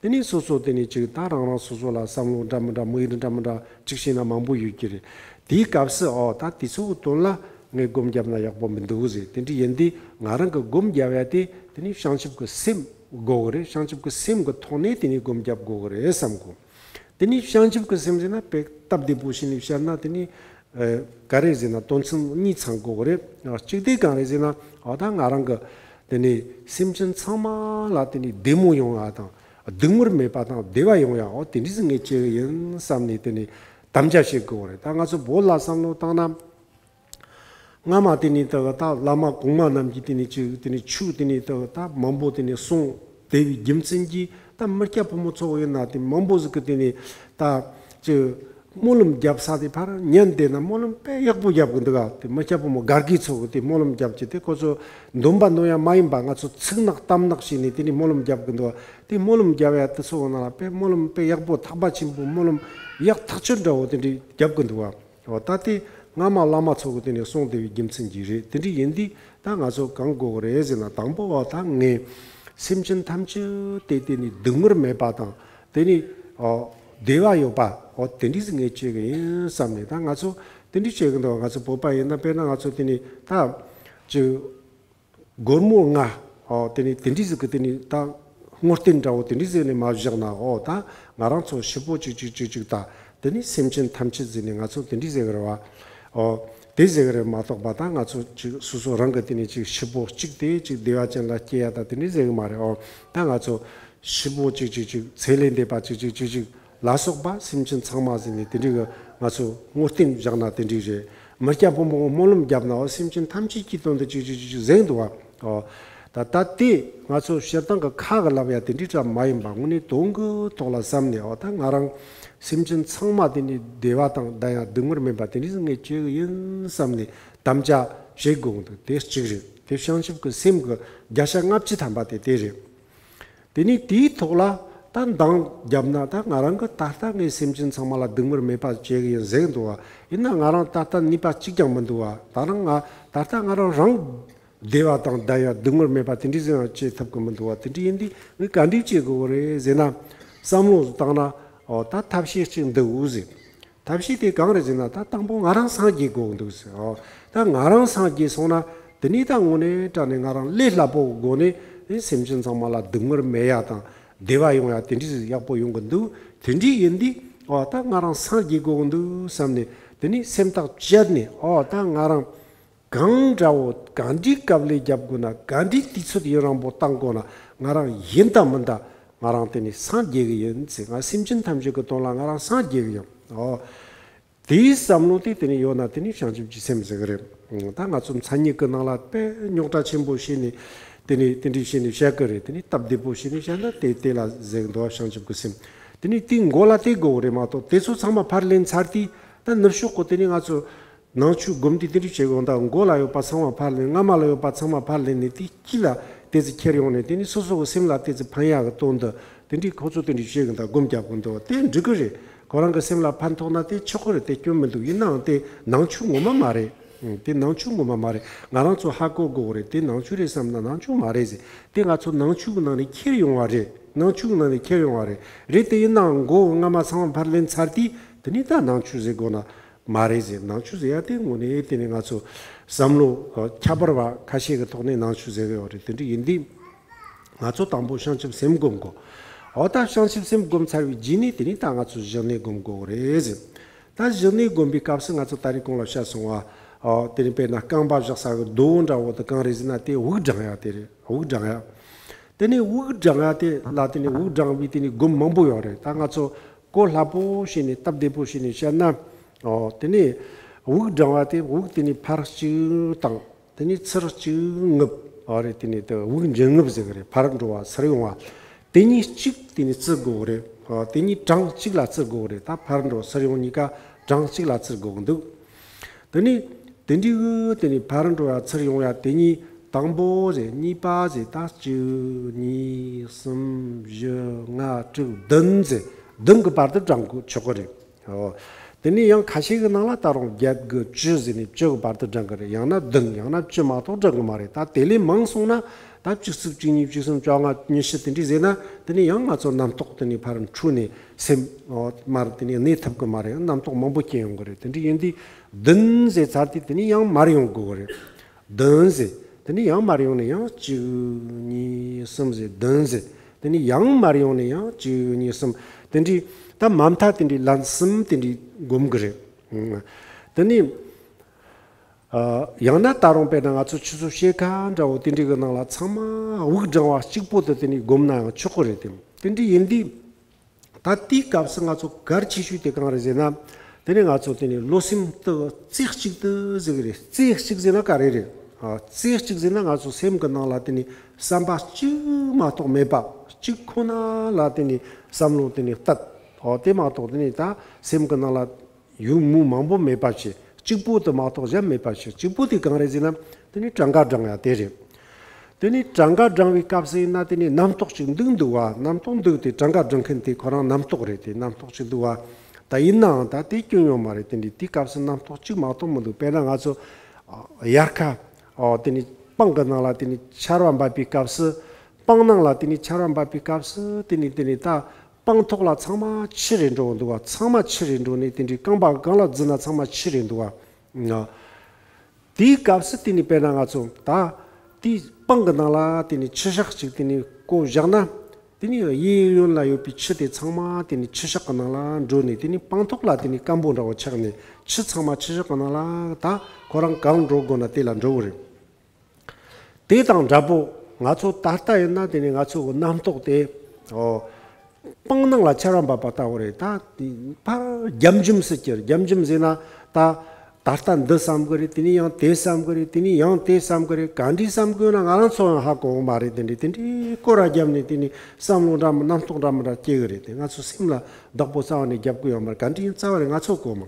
དེ་ནས་སོ་སོ་དེ་ནས་ཅིག་ད་རང་རང་སོ་སོ་ལ་བསམ་བློ་འདྲ་མི་འདྲ་དམིགས་ཡུལ་འདྲ་མི་འདྲ་ཅིག་བྱས་ན་མང་པོ་ཡོད་ཀྱི་རེད། དེའི་སྐབས་སུ་ཨོ་ད་དེ་ཚོ་གི་དོན་ལ་ངས་སྒོམ་བརྒྱབ་ན་ཡག་པོ་མི་འདུག་ཟེར། དེ་འདྲ་ཡིན་དུས་ང་རང་གི་སྒོམ་བརྒྱབ་ཡ་དེ་དེ་ནས་བྱང་ཆུབ་ཀྱི་སེམས་དགོས་གི་རེད། བྱང་ཆུབ་ཀྱི་སེམས་ཀྱི་ཐོག་ནས་དེ་ནས་སྒོམ་བརྒྱབ་དགོས་གི་རེད་བསམ་གོ། དེ་ནས་བྱང་ཆུབ་ཀྱི་སེམས་ཟེར་ན་དཔེ་སྟབས་བདེ་པོ་བྱས་ནས་བཤད་ན་དེ་ནས་ཨ་ག་རེ་ཟེར་ན་དོན་ཚན་གཉིས་ཚང་དགོས་གི་རེད། གཅིག་དེ་གང་རེད་ཟེར་ན་ཨོ་ད་ང་རང་གི་དེ་ནས་སེམས་ཅན་ཚང་མ་ལ་དེ་ནས་བདེ་མོ་ཡོང་ཡ་དང་སྡུག་བསྔལ་མེད་པ་དང་བདེ་བ་ཡོང་ཡ་ཨོ་དེ་འདྲ་ཟིག་ངས་བྱེད་གི་ཡིན་བསམ་ནས་དེ་ནས་དམ་བཅའ་བྱེད་དགོས་གི་རེད། ད་ང་ཚོ་བོད་ལ་བསམ་བློ་བཏང་ན། སྔ་མ་དེ་ནས་ད་ད་བླ་མ་གོང་མ་རྣམས་ཀྱིས་དེ་ནས་ཅིག་དེ་ནས་ཆོས་དེ་ནས་ད་ད་མང་པོ་དེ་ནས་གསུངས་བསྡད་པའི་རྒྱུ་མཚན་གྱིས་ད་མི་སྐྱ་ཕོ་མོ་ཚོ་ཡིན་ན་དེ་མང་པོ་ཟིག་གིས་དེ་ནས་ད་ཅིག་སྨོན་ལམ་རྒྱབ་ས་དེ་ཕར་ཉན་བསྡད་ན་སྨོན་ལམ་དཔེ་ཡག་པོ་རྒྱབ་གི་འདུག་ག་དེ་མི་སྐྱ་ཕོ་མོ་སྒར་གི་ཚོ་གིས་དེ་སྨོན་ལམ་རྒྱབ་ཀྱི་དེ་ཁོ་ཚོ་འདོན་པ་འདོན་ཡ་མ་ཡིན་པ་ང་ཚོ་ཚིག་ནག་གཏམ་ནག་བྱས་ནས་དེ་ནས་སྨོན་ལམ་རྒྱབ་གི་འདུག་ག་དེ་སྨོན་ལམ་རྒྱབ་ཡ་དེ་ཚོ་གི་ནང་ལ་དཔེ་སྨོན་ལམ་དཔེ་ཡག་པོ་ཐག་པ་ཆེན་པོ་སྨོན་ལམ་ཡག་ཐག་ཆོད་འདྲ་བོ་དེ་འདྲ་རྒྱབ་གི་འདུག་ག་འོ་ད་དེ་སྔ་མ་བླ་མ་ཚོ་གི་དེ་ནས་གསུངས་བསྡད་པའི་རྒྱུ་མཚན་གྱིས་རེད། དེ་འདྲ་ཡིན་དུས་ད་ང་ཚོ་གང་དགོས་གི་རེད་ཟེར་ན་དང་པོ་འོ་ད་ངས་སེམས་ཅན་ཐམས་ཅད་དེ་དེ་ནས་སྡུག་བསྔལ་མེད་པ་དང་དེ་ནས་ཨོ་བདེ་བ་ཡོད་པ་ཨོ་དེ་འདྲ་ཟིག་ངས་བྱེད་གི་ཡིན་བསམ་ནས་ད་ང་ཚོ་དེ་འདྲ་བྱེད་གི་འདུག་ང་ཚོ་བོད་པ་ཡིན་ན་དཔེར་ན་ང་ཚོ་དེ་ནས་ད་ཅིག་སྒོར་མོ་ལྔ། ཨོ་དེ་ནི་དེ་འདྲའི་ཟིག་གི་དེ་ནི་ད་དངོས་བསྟན་འདྲ་བོ་དེ་འདྲའི་ཟིག་ནས་མ་བཞག་ན་ཨོ་ད་ང་རང་ཚོ་ཤི་བོ་གཅིག་གཅིག་གཅིག་གཅིག་ད་དེ་ནི་སེམས་ཅན་ཐམས་ཅད་ཟིག་ནས་ང་ཚོ་དེ་འདྲའི་ཟིག་རེད་བ། ཨོ་དེ་ཟིག་རེད་མ་གཏོགས་པ་ད་ང་ཚོ་གཅིག་སོ་སོ་རང་གི་དེ་ནི་གཅིག་ཤི་བོ་གཅིག་དེ་གཅིག་བདེ་བ་ཅན་ལ་སྐྱེ་ཡ་ད་དེ་འདྲའི་ཟིག་མ་རེད། ཨོ་ད་ང་ཚོ་ཤི་བོ་གཅིག་གཅིག་གཅིག་ཚེ་ལས་འདས་པ་གཅིག་གཅིག་གཅིག་གཅིག་ལ་སོགས་པ་སེམས་ཅན་ཚང་མ་ཟེར་ནས་དེ་འདྲའི་གི་ང་ཚོ་དངོས་བསྟན་བཞག་ན་དེ་འདྲའི་རེད། མི་སྐྱ་ཕོ་མོ་གི་སྨོན་ལམ་བརྒྱབ་ནའོ་སེམས་ཅན་ཐམས་ཅད་ཀྱི་དོན་དུ་ཅིག་ཅིག་ཅིག་ཅིག་ཟེར་འདུག་བ། ཨོ། ད་ལྟ་དེ་ང་ཚོ་སྤྱིར་བཏང་གི་ཁ་གི་ལབ་ཡ་དེ་འདྲའི་འདྲ་མ་ཡིན་པ་དངོས་གནས་དོན་གི་ཐོག་ལ་བསམ་ནས་ཨོ་ད་ང་རང་སེམས་ཅན་ཚང་མ་དེ་འདྲའི་བདེ་བ་དང་ལྡན་ཡ་སྡུག་བསྔལ་མེད་པ་དེ་འདྲའི་ཟིག་ངས་བྱེད་གི་ཡིན་བསམ་ནས་དམ་བཅའ་བྱེད་དགོས་འདུག་དེ་གཅིག་རེད། དེ་བྱང་ཆུབ་ཀྱི་སེམས་ཀྱི་བརྒྱ་ཆ་ལྔ་བཅུ་ཐམ་པ་དེ་དེ་རེད། དེ་ནས་དེའི་ཐོག་ལ་ད་འདང་བརྒྱབ་ན་ད་ང་རང་གི་ད་ལྟ་ངས་སེམས་ཅན་ཚང་མ་ལ་སྡུག་བསྔལ་མེད་པ་བྱེད་གི་ཡིན་ཟེར་གི་འདུག་བ། ཡིན་ན་ང་རང་ད་ལྟ་ནུས་པ་གཅིག་ཀྱང་མི་འདུག་བ། ད་རང་ང་ད་ལྟ་ང་རང་རང་བདེ་བ་དང་ལྡན་ཡ་སྡུག་བསྔལ་མེད་པ་དེ་འདྲའི་ཟིག་ཡང་བྱེད་ཐུབ་གི་མི་འདུག་བ། དེ་འདྲ་ཡིན་དུས་ངས་ག་འདྲ་བྱེད་དགོས་གི་རེད་ཟེར་ན། བསམ་བློ་བཏང་ན་ཨོ་ད་ཐབས་ཤེས་གཅིག་འདུག་ཟེར། ཐབས་ཤེས་དེ་གང་རེད་ཟེར་ན་ད་དང་པོ་ང་རང་སངས་རྒྱས་དགོས་འདུག་ཟེར། ཨོ་ད་ང་རང་སངས་རྒྱས་སོང་ན་དེ་ནས་ད་དངོས་གནས་དྲང་གནས་ང་རང་ལས་སླ་པོ་གི་སྒོ་ནས་ཨེ་སེམས་ཅན་ཚང་མ་ལ་སྡུག་བསྔལ་མེད་ཡ་དང་བདེ་བ་ཡོང་ཡ་དེ་འདྲ་ཟིག་ཡག་པོ་ཡོང་གི་འདུག་དེ་འདྲ་ཡིན་དུས་ཨོ་ད་ང་རང་སངས་རྒྱས་དགོས་འདུག་བསམ་ནས་དེ་ནས་སེམས་ཐག་བཅད་ནས་ཨོ་ད་ང་རང་གང་འདྲ་བོ་གང་འདྲའི་སྐབས་ལས་རྒྱབ་དགོས་ན་གང་འདྲའི་དུས་ཚོད་ཡུན་རིང་པོ་བཏང་དགོས་ན་ང་རང་ཡིན་དང་མིན་དང་ང་རང་དེ་ནས་སངས་རྒྱས་གི་ཡིན་ཟེར། ང་སེམས་ཅན་ཐམས་ཅད་ཀྱི་དོན་ལ་ང་རང་སངས་རྒྱས་གི་ཡིན། ཨོ། དེའི་བསམ་བློ་དེ་དེ་ནས་ཡོད་ན་དེ་ནས་བྱང་ཆུབ་ཀྱི་སེམས་ཟེར་གི་རེད། ད་ང་ཚོ་མཚན་ཉིད་ཀྱི་ནང་ལ་དཔེ་རྙོག་དྲ་ཆེན་པོ་བྱས་ནས་དེ་ནས་དེ་འདྲ་བྱས་ནས་བཤད་གི་རེད། དེ་ནས་སྟབས་བདེ་པོ་བྱས་ནས་བཤད་ན་དེ་དེ་ལ་ཟེར་གི་འདུག་བྱང་ཆུབ་ཀྱི་སེམས། དེ་ནས་དེའི་མགོ་ལ་དེ་དགོས་གི་རེད་མ་གཏོགས་དེ་ཚོ་ཚང་མ་ཕར་ལེན་ཚར་དུས་ད་ནུབ་ཕྱོགས་ཀྱི་དེ་ནས་ང་ཚོ་ནང་ཆོས་སྒོམ་དུས་དེ་འདྲ་བྱེད་དགོས། ད་མགོ་ལ་ཡོད་པ་ཚང་མ་ཕར་ལེན། རྔ་མ་ལ་ཡོད་པ་ཚང་མ་ཕར་ལེན་ནས་དེ་དཀྱིལ་ལ་དེ་ཚོ་ཁྱེར་ཡོང་ནས་དེ་ནས་སོ་སོ་གི་སེམས་ལ་དེ་ཚོ་ཕན་ཡག་གི་དོན་དུ་དེ་འདྲའི་ཁོ་ཚོ་དེ་འདྲ་བྱེད་གི་འདུག་སྒོམ་རྒྱག་གི་འདུག་དེ་འགྲིག་གི་རེད། ཁོ་རང་གི་སེམས་ལ་ཕན་ཐོགས་ན་དེ་ཆོག་གི་རེད། དེ་སྐྱོན་མི་འདུག་ཡིན་ནའང་དེ་ནང་ཆོས་ངོ་མ་མ་རེད། ཨང་། དེ་ནང་ཆོས་ངོ་མ་མ་རེད། ང་རང་ཚོ་ཧ་གོ་དགོས་གི་རེད། དེ་ནང་ཆོས་རེད་བསམ་ན་ནང་ཆོས་མ་རེད་ཟེར། དེ་ང་ཚོ་ནང་ཆོས་གི་ནང་ནས་ཁྱེར་ཡོང་བ་རེད། ནང་ཆོས་གི་ནང་ནས་ཁྱེར་ཡོང་བ་རེད། རེད་དེ་ཡིན་ནའང་མགོ་རྔ་མ་ཚང་མ་ཕར་ལེན་ཚར་དུས་དེ་ནས་ད་ནང་ཆོས་ཟེར་དགོས་ན། མ་རེད་ཟེར། ནང་ཆོས་ཟེར་ཡ་དེ་དངོས་གནས་དེ་ནི་ང་ཚོ་བསམ་བློ་ཁྱད་པར་བ་ཁ་ཤས་ཀྱི་ཐོག་ནས་ནང་ཆོས་ཟེར་གི་ཡོད་རེད། དེ་འདྲ་ཡིན་དུས་ང་ཚོ་དང་པོ་བྱང་ཆུབ་སེམས་སྒོམ་དགོས། འོ་ད་བྱང་ཆུབ་སེམས་སྒོམ་ཚར་བའི་རྗེས་ནས་དེ་ནི་ད་ང་ཚོ་བཞག་ནས་སྒོམ་དགོས་རེད་ཟེར། ད་གཞི་ནས་སྒོམ་པའི་སྐབས་སུ་ང་ཚོ་ད་རེས་གོང་ལ་བཤད་སོང་བ། ཨོ། དེ་ནས་དཔེར་ན་རྐང་པ་བཞག་ས་གི་རྡོ་འདྲ་བོ་དེ་གང་རེད་ཟེར་ན། དེ་དབུགས་བགྲང་ཡ་དེ་རེད། དབུགས་བགྲང་ཡ། དེ་ནས་དབུགས་བགྲང་ཡ་དེ་ལ་དེ་ནས་དབུགས་བགྲང་བའི་དེ་ནས་སྒོམ་མང་པོ་ཡོད་རེད། ད་ང་ཚོ་གོ་སླ་པོ་བྱས་ནས་སྟབས་བདེ་པོ་བྱས་ནས་བཤད་ན། ཨོ། དེ་ནས་དབུགས་བགྲང་བ་དེ་དབུགས་དེ་ནས་ཕར་གཅིག་བཏང་། དེ་ནས་ཚུར་གཅིག་རྔུབ། ཨོ་རེད། དེ་ནས་དེ་དབུགས་འབྱིན་རྔུབ་ཟེར་གི་རེད། ཕར་འགྲོ་བ་ཚུར་ཡོང་བ། དེ་གཉིས་གཅིག་དེ་ནས་བརྩི་དགོས་གི་རེད། ཨོ། དེ་གཉིས་གྲངས་གཅིག་ལ་བརྩི་དགོས་གི་རེད། ད་ཕར་འགྲོ་ཚུར་ཡོང་གཉིས་ཀ་གྲངས་གཅིག་ལ་བརྩི་དགོས་གི་འདུག་དེ་ནས་དེ་འདྲའི་གི་དེ་ནས་ཕར་འགྲོ་ཡ་ཚུར་ཡོང་ཡ་དེ་གཉིས། དང་པོ་ཟེར། གཉིས་པ་ཟེར། ད་གཅིག་གཉིས་གསུམ་བཞི་ལྔ་དྲུག་བདུན་ཟེར། བདུན་གི་བར་དུ་བགྲང་དགོས་ཆོག་གི་རེད། ཨོ། དེ་ནས་ཡང་ཁ་ཤས་ཀྱི་ནང་ལ་ད་རུང་བརྒྱད་དགུ་བཅུ་ཟེར་ནས་བཅུ་གི་བར་དུ་བགྲང་གི་རེད། ཡང་ན་བདུན། ཡང་ན་བཅུ་མ་གཏོགས་བགྲང་གི་མ་རེད། ད་དེ་ལས་མང་སོང་ན། ད་བཅུ་གཅིག་བཅུ་གཉིས་བཅུ་གསུམ་བཅོ་ལྔ་ཉི་ཤུ་དེ་འདྲས་ཟེར་ན། དེ་ནས་ཡང་ང་ཚོ་རྣམ་རྟོག་དེ་ནས་ཕར་འཕྲོས་ནས་སེམས། ཨོ། མར་དེ་ནས་གནས་ཐུབ་གི་མ་རེད། རྣམ་རྟོག་མང་པོ་སྐྱེ་ཡོང་གི་རེད། དེ་འདྲས་ཡིན་དུས་བདུན་ཟེར་ཚར་དུས་དེ་ནས་ཡང་མར་ཡོང་དགོས་གི་རེད། བདུན་ཟེར། དེ་ནས་ཡང་མར་ཡོང་ནས་ཡང་གཅིག་གཉིས་གསུམ་ཟེར། བདུན་ཟེར། དེ་ནས་ཡང་མར་ཡོང་ནས་ཡང་གཅིག་གཉིས་གསུམ། དེ་འདྲའི་ད་མ་མཐའ་དེ་འདྲའི་ལན་གསུམ་དེ་འདྲའི་སྒོམ་གི་རེད། ཨང་། དེ་ནས། ཨ། ཡང་ན་ད་རུང་དཔེར་ན་ང་ཚོ་ཆུ་ཚོད་ཕྱེད་ཀ་འདྲ་བོ་དེ་འདྲའི་གི་ནང་ལ་ཚང་མ་དབུགས་བགྲང་བ་གཅིག་པོ་དེ་དེ་ནས་སྒོམ་ན་ཡང་ཆོག་གི་རེད་དེ། དེ་འདྲའི་ཡིན་དུས། ད་དེའི་སྐབས་སུ་ང་ཚོ་གལ་ཆེ་ཤོས་དེ་གང་རེད་ཟེར་ན། དེ་ནས་ང་ཚོ་དེ་ནས་བློ་སེམས་དེ་རྩེ་གཅིག་ཏུ་ཟེར་གི་རེད། རྩེ་གཅིག་ཟེར་ན་ག་རེ་རེད། ཨ། རྩེ་གཅིག་ཟེར་ན་ང་ཚོ་སེམས་ཀྱི་ནང་ལ་དེ་ནས་བསམ་པ་གཅིག་མ་གཏོགས་མེད་པ། གཅིག་ཁོ་ན་ལ་དེ་ནས་བསམ་བློ་དེ་ནས་གཏད། ཨོ། དེ་མ་གཏོགས་དེ་ནས་ད་སེམས་ཀྱི་ནང་ལ་ཡུལ་མུ་མང་པོ་མེད་པ་བྱས། གཅིག་པོ་དེ་མ་གཏོགས་གཞན་མེད་པ་བྱས། གཅིག་པོ་དེ་གང་རེད་ཟེར་ན། དེ་ནས་གྲངས་ཀ་བགྲང་ཡ་དེ་རེད། དེ་ནས་གྲངས་ཀ་བགྲང་བའི་སྐབས་སུ་ཡིན་ན། དེ་ནས་རྣམ་རྟོག་ཅིག་འདུག་འདུག་བ། རྣམ་རྟོག་འདུག་དེ་གྲངས་ཀ་བགྲང་མཁན་དེ་ཁོ་རང་རྣམ་རྟོག་རེད། དེ་རྣམ་རྟོག་ཅིག་འདུག་བ། ད་ཡིན་ནའང་ད་དེ་སྐྱོན་ཡོད་མ་རེད། དེ་འདྲའི་དེའི་སྐབས་སུ་རྣམ་རྟོག་ཅིག་མ་གཏོགས་མི་འདུག་དཔེར་ན་ང་ཚོ་དབྱར་ཁ། ཨོ། དེ་ནས་སྤང་གི་ནང་ལ་དེ་ནས་ཆར་པ་འབབ་པའི་སྐབས་སུ། སྤང་ནང་ལ་དེ་ནས་ཆར་པ་འབབ་པའི་སྐབས་སུ། དེ་ནས་དེ་ནས་ད་སྤང་ཐོག་ལ་ཚང་མ་ཆུ་རེད་འགྲོ་འདུག་བ། ཚང་མ་ཆུ་རེད་འགྲོ་ནས། དེ་འདྲའི་རྐང་པ་སྒང་ལ་འཛུལ་ན་ཚང་མ་ཆུ་རེད་འདུག་བ། དེའི་སྐབས་སུ་དེ་ནས་དཔེར་ན་ང་ཚོ་ད་དེའི་སྤང་གི་ནང་ལ་དེ་ནས་ཆུ་ཤག་ཅིག་དེ་ནས་བརྐོས་བཞག་ན། དེ་ནས་གཡས་གཡོན་ལ་ཡོད་པའི་ཆུ་དེ་ཚང་མ་དེ་ནས་ཆུ་ཤག་གི་ནང་ལ་འགྲོ་ནས། དེ་ནས་སྤང་ཐོག་ལ་དེ་ནས་སྐམ་པོ་འདྲ་བོ་ཆགས་ནས། ཆུ་ཚང་མ་ཆུ་ཤག་གི་ནང་ལ། ད་ཁོ་རང་གང་འགྲོ་དགོས་ན་དེ་ལ་འགྲོ་གི་རེད། དེ་དང་འདྲ་པོ་ང་ཚོ་ད་ལྟ་ཡིན་ན་དེ་ནས་ང་ཚོ་གི་རྣམ་རྟོག་དེ། ཨོ། སྤང་ནང་ལ་ཆར་པ་འབབ་པ་ལྟ་བུ་རེད། ད་ཕར་རྒྱམ་འཇུམ་སུ་གྱུར། རྒྱམ་འཇུམ་ཟེར་ན་ད། ད་ལྟ་འདི་བསམ་གི་རེད། དེ་ནས་ཡང་དེ་བསམ་གི་རེད། དེ་ནས་ཡང་དེ་བསམ་གི་རེད། ག་འདྲས་བསམ་གི་ཡོད་ན་ང་རང་ཚོ་ཡང་ཧ་གོ་གི་མ་རེད། དེ་འདྲས་དེ་འདྲས་སྐོར་ར་བརྒྱབ་ནས་དེ་ནས་བསམ་བློ་འདྲ་མི། རྣམ་རྟོག་འདྲ་མི་འདྲ་སྐྱེ་གི་རེད། དེ་ང་ཚོ་སེམས་ལ་བདག་པོ་རྩ་བ་ནས་རྒྱབ་གི་ཡོད་མ་རེད། ག་འདྲས་ཡིན་རྩ་བ་རེད། ང་ཚོ་གོ་མ།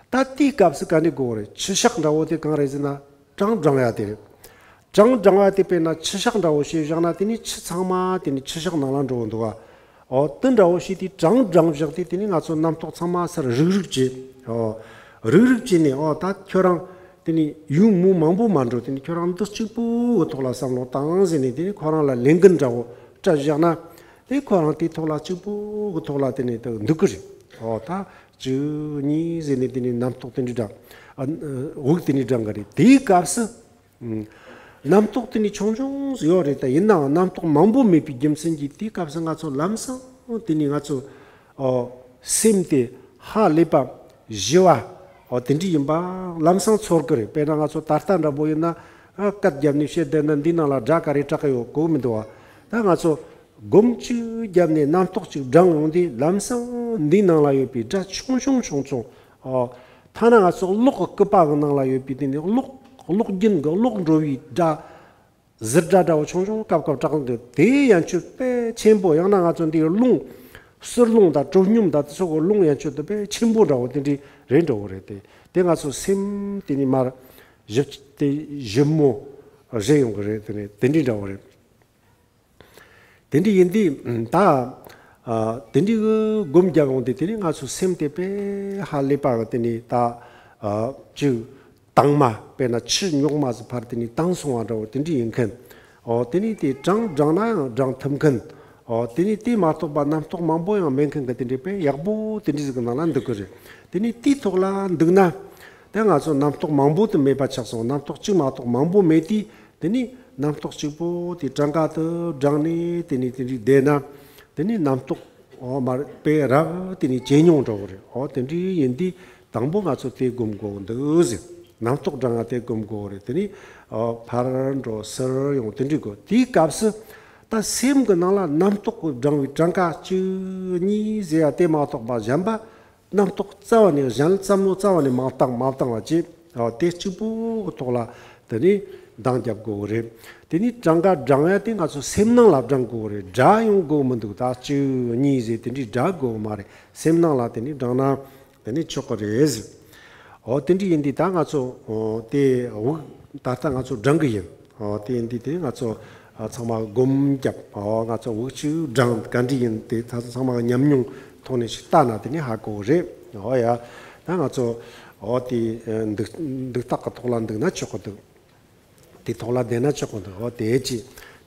ད་དེའི་སྐབས་སུ་ག་འདྲས་དགོས་རེད། ཆུ་ཤག་འདྲ་བོ་དེ་གང་རེད་ཟེར་ན། གྲངས་བགྲང་ཡ་དེ་རེད། གྲངས་བགྲང་ཡ་དེ་དཔེར་ན་ཆུ་ཤག་འདྲ་བོ་བྱས་བཞག་ན། དེ་ནས་ཆུ་ཚང་མ་དེ་ནས་ཆུ་ཤག་ནང་ལ་འགྲོ་འདུག་བ། ཨོ། དེ་འདྲ་བོ་བྱས་དུས་གྲངས་བགྲང་བཞག་དུས། དེ་ནས་ང་ཚོ་རྣམ་རྟོག་ཚང་མ་སར་རུག་རུག་བྱས། ཨོ། རུག་རུག་བྱས་ནས། ཨོ། ད་ཁྱོད་རང་དེ་ནས་ཡུན་མུ་མང་པོ་མ་འགྲོ། དེ་ནས་ཁྱོད་རང་འདི་གཅིག་པོ་གི་ཐོག་ལ་བསམ་བློ་བཏང་ཟེར་ནས། དེ་ནས་ཁོ་རང་ལ་ལས་འགན་འདྲ་བོ་སྤྲད་བཞག་ན། དེ་ཁོ་རང་དེའི་ཐོག་ལ་གཅིག་པོ་གི་ཐོག་ལ་དེ་ནས་ད་འདུག་གི་རེད། ཨོ། ད་གཅིག་གཉིས་ཟེར་ནས་དེ་ནས་རྣམ་རྟོག་དེ་འདྲ་བགྲང་། ཨ། དབུགས་དེ་འདྲ་བགྲང་གི་རེད། དེའི་སྐབས་སུ། ཨང་། རྣམ་རྟོག་དེ་ནི་ཆུང་ཆུང་ཟིག་ཡོད་རེད། ད་ཡིན་ནའང་རྣམ་རྟོག་མང་པོ་མེད་པའི་རྒྱུ་མཚན་གྱིས་དེའི་སྐབས་སུ་ང་ཚོ་ལམ་སང་དེ་ནི་ང་ཚོ། ཨོ། སེམས་དེ་ཧ་ལས་པ་ཞི་བ། ཨོ། དེ་འདྲ་ཡིན་པ་ལམ་སང་ཚོར་གི་རེད། དཔེར་ན་ང་ཚོ་ད་ལྟ་འདྲ་པོ་ཡིན་ན། ཨ། སྐད་བརྒྱབ་ནས་བཤད་བསྡད་ན་འདི་ནང་ལ་སྒྲ་ག་རེ་གྲག་གི་ཡོད་གོ་མི་འདུག་བ། ད་ང་ཚོ་སྒོམ་གཅིག་བརྒྱབ་ནས་རྣམ་རྟོག་གཅིག་བགྲང་ཡོང་དུས། ལམ་སང་འདི་ནང་ལ་ཡོད་པའི་སྒྲ་ཆུང་ཆུང་ཆུང་ཆུང་། ཨོ། ཐ་ན་ང་ཚོ་གློག་གི་སྐུད་པ་གི་ནང་ལ་ཡོད་པའི་དེ་ནི་གློག་གློག་རྒྱུན་གི་གློག་འགྲོ་བའི་སྒྲ། ཟིར་སྒྲ་འདྲ་བོ་ཆུང་ཆུང་སྐབས་སྐབས་གྲགས་འདུག་དེ་ཡན་ཆོད་དཔེ་ཆེན་པོ། ཡང་ན་ང་ཚོ་འདིའི་རླུང་། བསིལ་རླུང་དང་དྲོ་སྙོམས་དང་དེ་ཚོ་གི་རླུང་ཡན་ཆོད་དེ་དཔེ་ཆེན་པོ་འདྲ་བོ་དེ་འདྲའི་རེད་འདྲ་བོ་རེད། དེ་དེ་ང་ཚོ་སེམས་དེ་ནི་མར་ཞིབ་དེ་ཞིབ་མོ་རེད་ཡོང་གི་རེད། དེ་ནི་དེ་འདྲའི་འདྲ་བོ་རེད། དེ་འདྲ་ཡིན་དུས་ད། ཨ། དེ་འདྲའི་སྒོམ་རྒྱབ་ཡོང་དུས། དེ་ནི་ང་ཚོ་སེམས་དེ་དཔེ་ཧ་ལས་པ་གི་དེ་ནི་ད། ཨ། ཅིག་དྭངས་མ། དཔེར་ན་ཆུ་རྙོག་མ་ཟིག་ཕར་དེ་ནི་དྭངས་སོང་བ་འདྲ་བོ་དེ་འདྲ་ཡིན་མཁན། ཨོ། དེ་ནི་དེ་གྲངས་བགྲང་ན་ཡང་བགྲང་ཐུབ་མཁན། ཨོ། དེ་ནི་དེ་མ་གཏོགས་པ་རྣམ་རྟོག་མང་པོ་ཡང་མེད་མཁན་གི་དེ་འདྲའི་དཔེ་ཡག་པོ་དེ་འདྲ་ཟིག་གི་ནང་ལ་འདུག་གི་རེད། དེ་ནི་དེའི་ཐོག་ལ་འདུག་ན། དེ་ང་ཚོ་རྣམ་རྟོག་མང་པོ་དེ་མེད་པ་ཆགས་སོང་། རྣམ་རྟོག་གཅིག་མ་གཏོགས་མང་པོ་མེད་དུས། དེ་ནི་རྣམ་རྟོག་གཅིག་པོ་དེ་གྲངས་ཀ་དེ་བགྲངས་ནས་དེ་ནི་དེ་འདྲའི་བསྡད་ན། དེ་ནི་རྣམ་རྟོག། ཨོ། མར་དཔེ་རབ་དེ་ནི་ཇེ་ཉུང་འགྲོ་གི་རེད། ཨོ། དེ་འདྲའི་ཡིན་དུས་ དང་པོ་ང་ཚོ་དེ་སྒོམ་དགོས་འདུག་ཟེར། རྣམ་རྟོག་བགྲང་ཡ་དེ་སྒོམ་དགོས་རེད། དེ་ནི་ཨ་ཕར་འགྲོ་ཚུར་ཡོང་དེ་འདྲ་དགོས། དེའི་སྐབས་སུ་ད་སེམས་ཀྱི་ནང་ལ་རྣམ་རྟོག་གི་བགྲང་བའི་གྲངས་ཀ་གཅིག་གཉིས་ཟེར་ཡ་དེ་མ་གཏོགས་པ་གཞན་པ་རྣམ་རྟོག་རྩ་བ་ནས། གཞན་བསམ་བློ་རྩ་བ་ནས་མ་བཏང་མ་བཏང་བ་བྱས། ཨ་དེ་གཅིག་པོ་གི་ཐོག་ལ་དེ་ནི་འདང་རྒྱབ་དགོས་རེད། དེ་ནི་གྲངས་ཀ་བགྲང་ཡ་དེ་ང་ཚོ་སེམས་ནང་ལ་བགྲང་དགོས་རེད། སྒྲ་ཡོང་དགོས་མི་འདུག་ད་གཅིག་གཉིས་ཟེར་དེ་འདྲའི་སྒྲ་དགོས་མ་རེད། སེམས་ནང་ལ་དེ་ནི་བགྲང་ན་དེ་ནི་ཆོག་གི་རེད་ཟེར། འོ་དེ་འདྲ་ཡིན་དུས་ད་ང་ཚོ་འོ་དེ་དབུགས་ད་ལྟ་ང་ཚོ་བགྲང་གི་ཡིན། འོ་དེ་ཡིན་དུས་དེ་ང་ཚོ་ཨ་ཚང་མ་སྒོམ་རྒྱབ། འོ་ང་ཚོ་དབུགས་ཆུ་བགྲང་ག་འདྲ་ཡིན་དེ་ད་ཚང་མ་ཉམས་མྱོང་ཐོག་ནས་ཞིག་ལྟ་ན་དེ་ནི་ཧ་གོ་རེད། འོ་ཡ། ད་ང་ཚོ་འོ་དེ་འདུག་འདུག་སྟེགས་ཀྱི་ཐོག་ལ་འདུག་ན་ཆོག་གི་འདུག་དེ་ཐོག་ལ་བསྡད་ན་ཆོག་གི་འདུག་འོ་དེ་ཅི།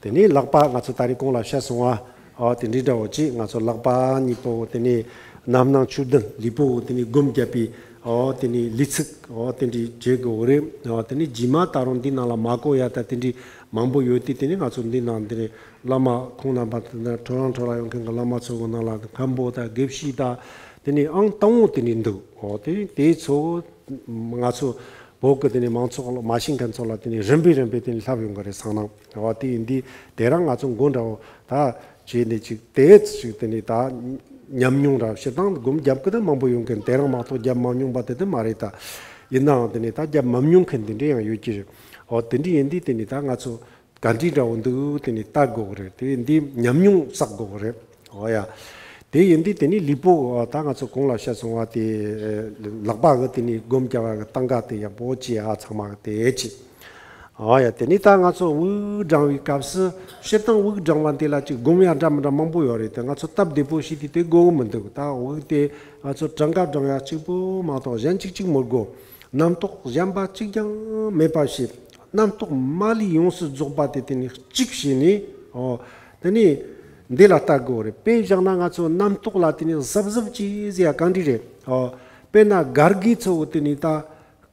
དེ་ནས་ལག་པ་ང་ཚོ་ད་རེས་གོང་ལ་བཤད་སོང་བ། འོ་དེ་འདྲའི་འདྲ་བོ་ཅི། ང་ཚོ་ལག་པ་གཉིས་པོ་དེ་ནས་རྣམ་སྣང་ཆོས་ལྡན་ལུས་པོ་དེ་ནས་སྒོམ་བརྒྱབ་པའི་འོ་དེ་ནས་ལུས་ཚིགས་འོ་དེ་འདྲའི་བྱེད་དགོས་རེད། འོ་དེ་ནས་རྗེས་མ་ད་རུང་འདི་ནང་ལ་མ་གོ་ཡ་ད་དེ་འདྲའི་མང་པོ་ཡོད་དུས། དེ་ནས་ང་ཚོ་འདི་ནང་འདི་ནས་བླ་མ་ཁོང་རྣམ་པ་དེ་འདྲ་ཁྲོ་རང་ཁྲོ་ར་ཡོང་མཁན་གྱི་བླ་མ་ཚོ་གི་ནང་ལ་མཁན་པོ་དང་དགེ་བཤེས་དང་དེ་ནས་ཨང་དང་པོ་དེ་ནས་འདུག་འོ་དེ་དེ་ཚོ་ང་ཚོ་བོད་ཀྱི་དེ་ནས་མང་ཚོགས་ལ་མ་ཤེས་མཁན་ཚོ་ལ་དེ་ནས་རིམ་པས་རིམ་པས་དེ་ནས་ལྷབ་ཡོང་གི་རེད་སང་ནང་། འོ་དེ་ཡིན་དུས་དེ་རང་ང་ཚོ་མགོ་འདྲ་བོ་ད་བྱས་ནས་ཅིག་དེ་ཅིག་དེ་ནས་ད་ཉམས་མྱོང་ར་སྤྱིར་བཏང་སྒོམ་རྒྱབ་ཀྱི་ད་མང་པོ་ཡོང་མཁན། དེ་རང་མ་གཏོགས་རྒྱབ་མ་མྱོང་པ་དེ་དེ་མ་རེད་ད། ཡིན་ནའང་དེ་ནས་ད་རྒྱབ་མ་མྱོང་མཁན་དེ་འདྲ་ཡང་ཡོད་ཀྱི་རེད། འོ་དེ་འདྲ་ཡིན་དུས་དེ་ནས་ད་ང་ཚོ་ག་འདྲའི་འདྲ་བོ་འདུག་དེ་ནས་ལྟ་དགོས་གི་རེད། དེ་འདི་ཉམས་མྱོང་བསགས་དགོས་གི་རེད། འོ་ཡ། དེ་ཡིན་དུས་དེ་ནས་ལུས་པོ་ད་ང་ཚོ་གོང་ལ་བཤད་སོང་བ་དེ་ལག་པ་གི་དེ་ནས་སྒོམ་རྒྱབ་པ་གི་སྟངས་ཀ་དེ་ཡག་པོ་བྱས་ཨ་ཚང་མ་གི་དེ་བྱས། འོ་ཡ། དེ་ནས་ད་ང་ཚོ་དབུགས་བགྲང་བའི་སྐབས་སུ་སྤྱིར་བཏང་དབུགས་བགྲང་བ་འདི་ལ་ཅིག་སྒོམ་ཡ་འདྲ་མི་འདྲ་མང་པོ་ཡོད་རེད་དེ། ང་ཚོ་སྟབས་བདེ་པོ་ཞིག་དེ་དེ་དགོས་གི་མི་འདུག་ད་དབུགས་དེ་ང་ཚོ་གྲངས་ཀ་བགྲང་ཡ་གཅིག་པོ་མ་གཏོགས་གཞན་གཅིག་གཅིག་མི་དགོས། རྣམ་རྟོག་གཞན་པ་གཅིག་ཀྱང་མེད་པ་བྱས། རྣམ་རྟོག་མ་ལུས་ཡོངས་སུ་རྫོགས་པ་དེ་དེ་ནས་གཅིག་བྱས་ནས། འོ། དེ་ནས་འདི་ལ་ལྟ་དགོས་རེད། དཔེ་བཞག་ན་ང་ཚོ་རྣམ་རྟོག་ལ་དེ་ནས་གཟབ་གཟབ་བྱས་ཟེར་ཡ་ག་འདྲ་རེད། འོ། དཔེར་ན་སྒར་གི་ཚོ་བོ་དེ་ནས་ད་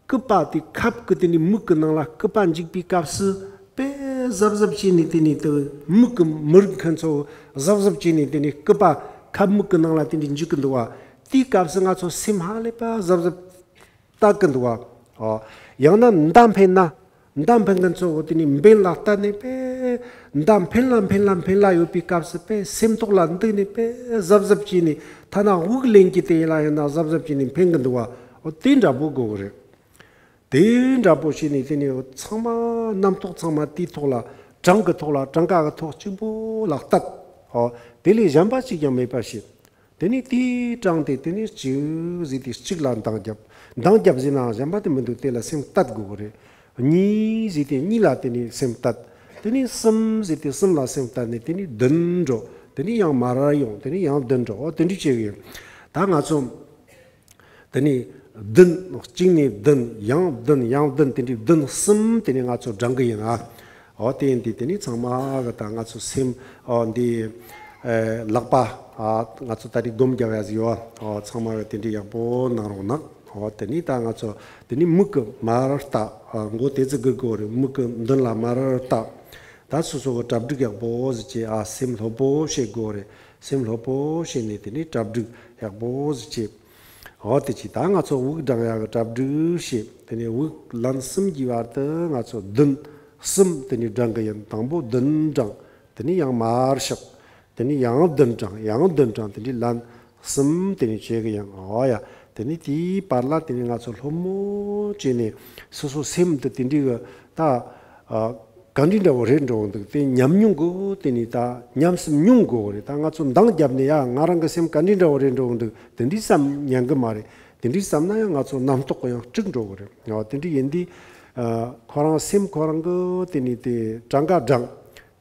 སྐུད་པ་དེ་ཁབ་ཀྱི་དེ་ནས་མིག་གི་ནང་ལ་སྐུད་པ་འཇུག་པའི་སྐབས་སུ་དཔེ་གཟབ་གཟབ་བྱས་ནས་དེ་ནས་དེ་མིག་གི་མི་རིག་མཁན་ཚོ་གཟབ་གཟབ་བྱས་ནས་དེ་ནས་སྐུད་པ་ཁབ་མིག་གི་ནང་ལ་དེ་འདྲ་འཇུག་གི་འདུག་བ། དེའི་སྐབས་སུ་ང་ཚོ་སེམས་ཧ་ལས་པ་གཟབ་གཟབ་ལྟ་གི་འདུག་བ། ཨོ། ཡང་ན་མདའ་འཕེན་ན། མདའ་འཕེན་མཁན་ཚོ་དེ་ནས་འབེན་ལ་བལྟས་ནས་པས། མདའ་འཕེན་ལ་འཕེན་ལ་འཕེན་ལ་ཡོད་པའི་སྐབས་སུ་པས་སེམས་ཐོག་ལ་འདུག་ནས་པས་གཟབ་གཟབ་བྱས་ནས། ཐ་ན་དབུགས་ལེན་གྱི་དེ་ལ་ཡང་ན་གཟབ་གཟབ་བྱས་ནས་འཕེན་གི་འདུག་བ། ཨོ་དེ་འདྲ་པོ་དགོས་གི་རེད། དེ་འདྲ་པོ་བྱས་ནས་དེ་ནས་ཚང་མ་རྣམ་རྟོག་ཚང་མ་དེའི་ཐོག་ལ་གྲངས་ཀྱི་ཐོག་ལ་གྲངས་ཀ་གི་ཐོག་གཅིག་པོ་ལ་བལྟས། ཨོ་དེ་ལས་གཞན་པ་གཅིག་ཀྱང་མེད་པ་བྱས། དེ་ནས་དེའི་གྲངས་དེ་དེ་ནས་གཅིག་ཟིག་དེ་གཅིག་ལ་འདང་རྒྱབ། འདང་རྒྱབ་ཟིན་ནའང་གཞན་པ་དེ་མི་འདུག་དེ་ལ་སེམས་གཏད་དགོས་གི་རེད། གཉིས་ཟིག་དེ་གཉིས་ལ་དེ་ནས་སེམས་གཏད། དེ་ནས་གསུམ་ཟིག་དེ་གསུམ་ལ་སེམས་གཏད་ནས་དེ་ནས་བདུན་འགྲོ། དེ་ནས་ཡང་མར་ཡོང་། དེ་ནས་ཡང་བདུན་འགྲོ། འོ་དེ་འདྲ་བྱེད་གི་ཡོད། ད་ང་ཚོ་དེ་ནས་བདུན། གཅིག་ནས་བདུན། ཡང་བདུན། ཡང་བདུན། དེ་འདྲའི་བདུན་གསུམ་དེ་ནས་ང་ཚོ་བགྲང་གི་ཡིན་ཨ། འོ་དེ་ཡིན་དུས་དེ་ནས་ཚང་མ་གི་ད་ང་ཚོ་སེམས་འོ་འདི་ཨེ་ལག་པ་ཨ་ང་ཚོ་ད་རེས་སྒོམ་རྒྱག་ཡ་ཟིག་ཡོད་ཨ། འོ་ཚང་མ་གི་དེ་འདྲའི་ཡག་པོ་གནང་རོགས་གནང་། འོ་དེ་ནས་ད་ང་ཚོ་དེ་ནས་མིག་གི་མར་ལྟ། ཨ་མགོ་དེ་ཙི་གི་དགོས་རེད། མིག་གི་མདུན་ལ་མར་ལྟ། ད་སོ་སོ་གི་གྲ་སྒྲིག་ཡག་པོ་ཟིག་བྱེད་ཨ། སེམས་སློབ་པོ་བྱེད་དགོས་རེད། སེམས་སློབ་པོ་བྱས་ནས་དེ་ནས་གྲ་སྒྲིག་ཡག་པོ་ཟིག་བྱེད། འོ་དེ་ཅི་ད་ང་ཚོ་དབུགས་བགྲང་ཡག་གི་གྲ་སྒྲིག་བྱེད། དེ་ནས་དབུགས་ལན་གསུམ་གྱི་བར་དུ་ང་ཚོ་བདུན་གསུམ་དེ་ནས་བགྲང་གི་ཡིན། དང་པོ་བདུན་བགྲང་། དེ་ནས་ཡང་མར་ཤོག་དེ་ནས་ཡང་བདུན་བགྲང་། ཡང་བདུན་བགྲང་། དེ་ནས་ལན་གསུམ་དེ་ནས་བྱེད་གི་ཡིན། འོ་ཡ། དེ་ནས་དེའི་བར་ལ་དེ་ནས་ང་ཚོ་སློབ་མོ་བྱས་ནས་སོ་སོ་སེམས་དེ་དེ་འདྲའི་གི་ད་ཨ། ག་འདྲ་འདྲ་བོ་རེད་འགྲོ་འདུག་དེ་ཉམས་མྱོང་གི་དེ་ནས་ད་ཉམས་སུ་མྱོང་དགོས་རེད། ད་ང་ཚོ་འདང་བརྒྱབ་ནས་ཡ་ང་རང་གི་སེམས་ག་འདྲ་འདྲ་བོ་རེད་འགྲོ་འདུག་དེ་འདྲའི་བསམ་ཉན་གི་མ་རེད། དེ་འདྲའི་བསམ་ན་ཡང་ང་ཚོ་རྣམ་རྟོག་གི་ཡང་དཀྲུག་འགྲོ་གི་རེད། འོ་དེ་འདྲ་ཡིན་དུས་ཨ། ཁོ་རང་སེམས་ཁོ་རང་གི་དེ་ནས་དེ་གྲངས་ཀ་བགྲང་།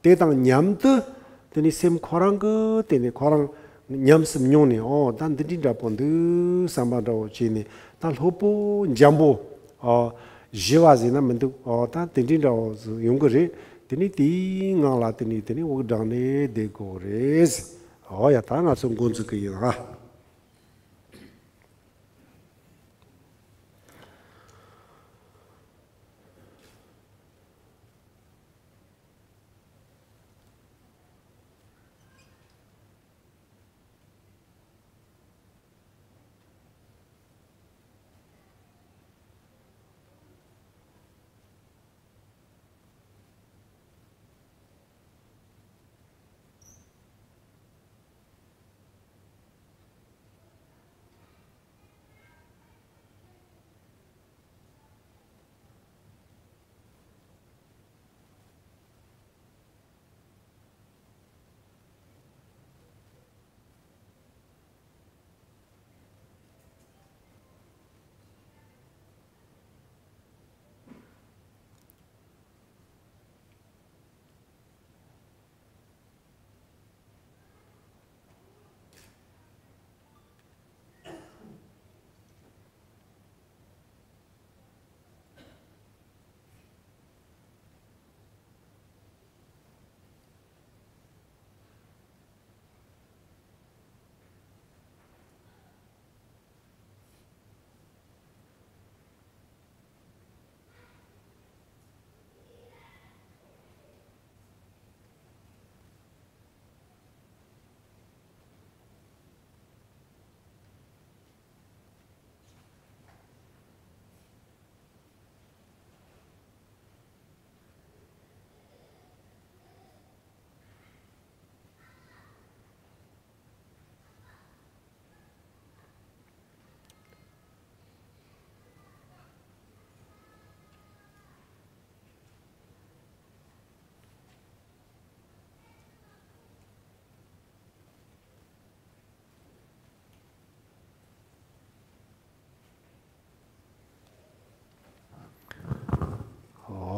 དེ་དང་མཉམ་དུ་དེ་ནས་སེམས་ཁོ་རང་གི་དེ་ནས་ཁོ་རང་ཉམས་སུ་མྱོང་ནས། འོ་ད་འདི་འདྲའི་འདྲ་པོ་འདུག་བསམ་པ་འདྲ་བོ་བྱས་ནས་ད་སློབ་པོ་འཇམ་པོ། ཨོ། ཞི་བ་ཟེར་ན་མི་འདུག་ཨོ་ད་དེ་འདྲའི་འདྲ་བོ་ཟིག་ཡོང་གི་རེད། དེ་ནས་དེའི་ངང་ལ་དེ་ནས་དེ་ནས་དབུགས་བགྲངས་ནས་བསྡད་དགོས་རེད། ཨོ་ཡ་ད་ང་ཚོ་འགོ་འཛུགས་གི་ཡིན་ཨ།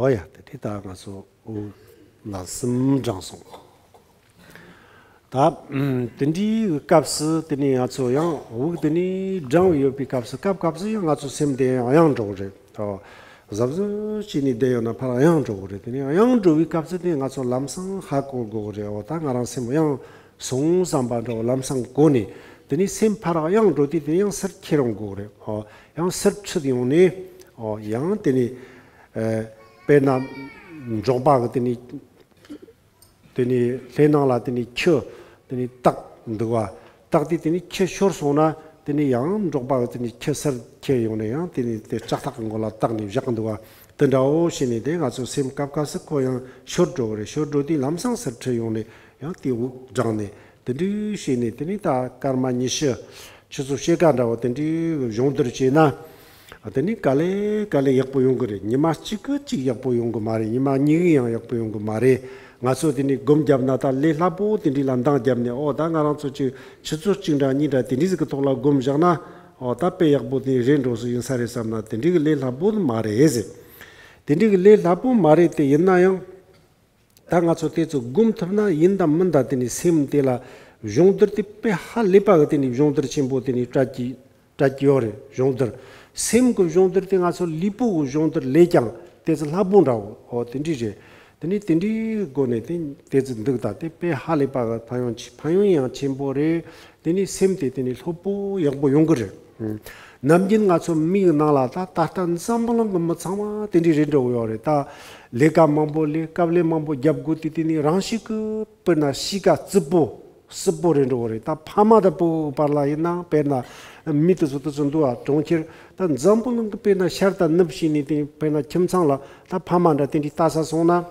ཨོ་ཡ། དེ་དེ་ད་ང་ཚོ་འོ་ལ་གསུམ་བགྲངས་སོང་། ད་དེ་འདྲའི་སྐབས་སུ་དེ་ནས་ང་ཚོ་ཡང་དབུགས་དེ་ནས་བགྲང་བའི་ཡོད་པའི་སྐབས་སུ་སྐབས་སྐབས་སུ་ཡང་ང་ཚོ་སེམས་དེ་ཡང་གཡེང་འགྲོ་གི་རེད། ཨོ། གཟབ་གཟབ་བྱས་ནས་བསྡད་ཡོད་ན་ཕར་གཡེང་འགྲོ་གི་རེད། དེ་ནས་གཡེང་འགྲོ་བའི་སྐབས་སུ་དེ་ང་ཚོ་ལམ་སང་ཧ་གོ་དགོས་གི་རེད། ཨོ་ད་ང་རང་སེམས་གཡེང་སོང་བསམ་པ་འདྲ་བོ་ལམ་སང་གོ་ནས། དེ་ནས་སེམས་ཕར་གཡེང་འགྲོ་དུས་དེ་ཡང་ཚུར་ཁྱེར་ཡོང་དགོས་རེད། ཨོ་ཡང་ཚུར་ཁྲིད་ཡོང་ནས། ཨོ་ཡང་དེ་ནས་ཨ་དཔེར་ན་འབྲོག་པ་གི་དེ་ནས་དེ་ནས་ལྷའི་ནང་ལ་དེ་ནས་ཁྱི་དེ་ནས་སྟག་འདུག་བ། སྟག་དེ་དེ་ནས་ཁྱི་ཤོར་སོང་ན་དེ་ནས་ཡང་འབྲོག་པ་གི་དེ་ནས་ཁྱི་ཚུར་ཁྱེར་ཡོང་ནས་ཡང་དེ་ནས་དེ་ལྕགས་ཐག་གི་མགོ་ལ་བཏགས་ནས་བཞག་འདུག་བ། དེ་འདྲ་བོ་བྱས་ནས་དེ་ང་ཚོ་སེམས་སྐབས་སྐབས་སུ་ཁོ་ཡང་ཤོར་འགྲོ་གི་རེད། ཤོར་འགྲོ་དུས་ལམ་སང་ཚུར་ཁྲིད་ཡོང་ནས་ཡང་དེ་དབུགས་བགྲངས་ནས། དེ་འདྲའི་བྱས་ནས་དེ་ནས་ད་སྐར་མ་ཉི་ཤུ་ཆུ་ཚོད་ཕྱེད་ཀ་འདྲ་བོ་དེ་འདྲའི་སྦྱོང་བརྡར་བྱས་ན། དེ་ནས་ག་ལེ་ག་ལེ་ཡག་པོ་ཡོང་གི་རེད། ཉི་མ་གཅིག་གི་གཅིག་ཡག་པོ་ཡོང་གི་མ་རེད། ཉི་མ་གཉིས་གི་ཡང་ཡག་པོ་ཡོང་གི་མ་རེད། ང་ཚོ་དེ་ནས་སྒོམ་བརྒྱབ་ན་ད་ལས་སླ་པོ་དེ་འདྲའི་ལ་འདང་བརྒྱབ་ནས། ཨོ་ད་ང་རང་ཚོ་གཅིག་ཆུ་ཚོད་གཅིག་འདྲ་གཉིས་འདྲ་དེ་འདྲའི་ཟིག་གི་ཐོག་ལ་སྒོམ་བཞག་ན། ཨོ་ད་དཔེ་ཡག་པོ་དེ་རེད་འགྲོ་སྲིད་ཡིན་ས་རེད་བསམ་ན། དེ་འདྲའི་གི་ལས་སླ་པོ་མ་རེད་ཟེར། དེ་འདྲའི་གི་ལས་སླ་པོ་མ་རེད། དེ་ཡིན་ན་ཡང་། ད་ང་ཚོ་དེ་ཚོ་སྒོམ་ཐུབ་ན་ཡིན་དང་མིན་དང་དེ་ནས་སེམས་དེ་ལ་སྦྱོང་བརྡར་དེ་དཔེ་ཧ་ལས་པ་གི་དེ་ནས་སྦྱོང་བརྡར་ཆེན་པོ་དེ་ནས་སྤྲད་ཀྱི་སྤྲད་ཀྱི་ཡོད་རེད། སྦྱོང་བརྡར། སེམས་ཀྱི་སྦྱོང་བརྡར་དེ་ང་ཚོ་ལུས་པོ་གི་སྦྱོང་བརྡར་ལས་ཀྱང་དེ་ཚོ་སླ་པོ་འདྲ་བོ། ཨོ་དེ་འདྲ་རེད། དེ་ནས་དེ་འདྲའི་སྒོ་ནས་དེ་དེ་ཚོ་འདུག་ད་དེ་དཔེ་ཧ་ལས་པ་གི་ཕན་ཡོན་ཆེ་ཕན་ཡོན་ཡང་ཆེན་པོ་རེད། དེ་ནས་སེམས་དེ་དེ་ནས་སློབ་པོ་ཡག་པོ་ཡོང་གི་རེད། ནམ་རྒྱུན་ང་ཚོ་མི་གི་ནང་ལ་ད་ད་ལྟ་འཛམ་བུ་གླིང་གི་མི་ཚང་མ་དེ་འདྲའི་རེད་འགྲོ་གི་ཡོད་རེད། ད་ལས་ཀ་མང་པོ་ལས་དཀའ་ལས་མང་པོ་རྒྱབ་དགོས་དུས་དེ་ནི་རང་ཤུགས་ཀྱིས་དཔེར་ན་གཤིས་ཀ་རྩུབ་པོ་སྲིད་པོ་རེད་འགྲོ་གི་རེད། ད་ཕ་མ་དང་བུ་བར་ལ་ཡིན་ན་དཔེར་ན་མི་དེ་ཚོ་དེ་ཚོ་འདུག་ཨ་གྲོང་ཁྱེར་ད་འཛམ་བུ་གླིང་གི་དཔེར་ན་ཤར་དང་ནུབ་བྱས་ནས་དེ་དཔེར་ན་ཁྱིམ་ཚང་ལ་ད་ཕ་མ་འདྲ་དེ་འདྲའི་ལྟ་ས་སོང་ན།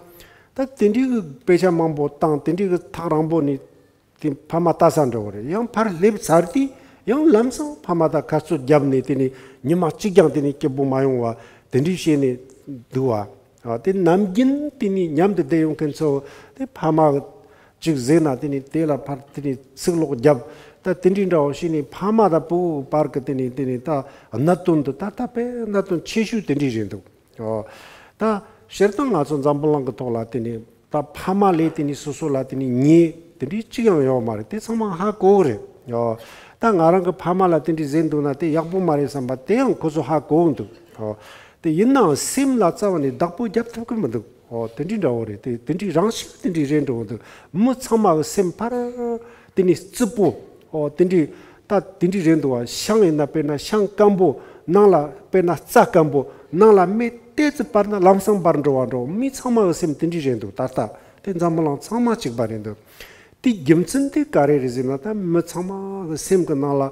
ད་དེ་འདྲའི་གི་དཔེ་ཆ་མང་པོ་བཏང་། དེ་འདྲའི་གི་ཐག་རིང་པོ་ནས། དེ་ཕ་མ་ལྟ་ས་འགྲོ་བ་རེད། ཡང་ཕར་སླེབས་ཚར་དུས་ཡང་ལམ་སང་ཕ་མ་དང་ཁ་རྩོད་བརྒྱབ་ནས་དེ་ནས་ཉི་མ་གཅིག་ཀྱང་དེ་ནས་སྐྱིད་པོ་མ་ཡོང་བ་དེ་འདྲའི་བྱས་ནས་འདུག་བ། ཨ་དེ་ནམ་རྒྱུན་དེ་ནས་མཉམ་དུ་བསྡད་ཡོང་མཁན་ཚོ་དེ་ཕ་མ་གཅིག་བཟས་ན་དེ་ནས་དེ་ལ་ཕར་དེ་ནས་ཚིག་ལོག་བརྒྱབ། ད་དེ་འདྲའི་འདྲ་བོ་བྱས་ནས་ཕ་མ་དང་བུ་བར་གི་དེ་ནས་དེ་ནས་ད་གནད་དོན་འདི་ད་ད་དཔེ་གནད་དོན་ཆེ་ཤོས་དེ་འདྲའི་རེད་འདུག་ཨོ། ད་སྤྱིར་བཏང་ང་ཚོ་འཛམ་བུ་གླིང་གི་ཐོག་ལ་དེ་ནི་ད་ཕ་མ་ལས་དེ་ནི་སོ་སོ་ལ་དེ་ནི་ཉེས་དེ་འདྲའི་གཅིག་ཡང་ཡོད་མ་རེད། དེ་ཚང་མ་ཧ་གོ་གི་རེད། ཨོ། ད་ང་རང་གི་ཕ་མ་ལ་དེ་འདྲའི་ཟེར་འདུག་ན་དེ་ཡག་པོ་མ་རེད་བསམ་པ་དེ་ཡང་ཁོ་ཚོ་ཧ་གོ་གི་འདུག་ཨོ། དེ་ཡིན་ནའང་སེམས་ལ་རྩ་བ་ནས་བདག་པོ་རྒྱབ་ཐུབ་ཀྱི་མི་འདུག་ཨོ། དེ་འདྲའི་འདྲ་བོ་རེད། དེ་དེ་འདྲའི་རང་བཞིན་དེ་འདྲའི་རེད་འགྲོ་གི་འདུག་མི་ཚང་མ་གི་སེམས་ཕར་དེ་ནི་རྩུབ་པོ། ཨོ་དེ་འདྲའི་ད་དེ་འདྲའི་རེད་འདུག་བ། ཤིང་ཡིན་ན་དཔེར་ན་ཤིང་སྐམ་པོ། ནང་ལ་དཔེར་ན་རྩྭ་སྐམ་པོ། ནང་ལ་མེ་ཏོག་ཙི་འབར་ན་ལམ་སང་འབར་འགྲོ་བ་འགྲོ། མི་ཚང་མ་གི་སེམས་དེ་འདྲའི་རེད་འདུག་ད་ལྟ་དེ་འཛམ་བུ་གླིང་ཚང་མ་གཅིག་པ་རེད་འདུག་དེ་རྒྱུ་མཚན་དེ་ག་རེ་རེད་ཟེར་ན། ད་མི་ཚང་མ་གི་སེམས་ཀྱི་ནང་ལ་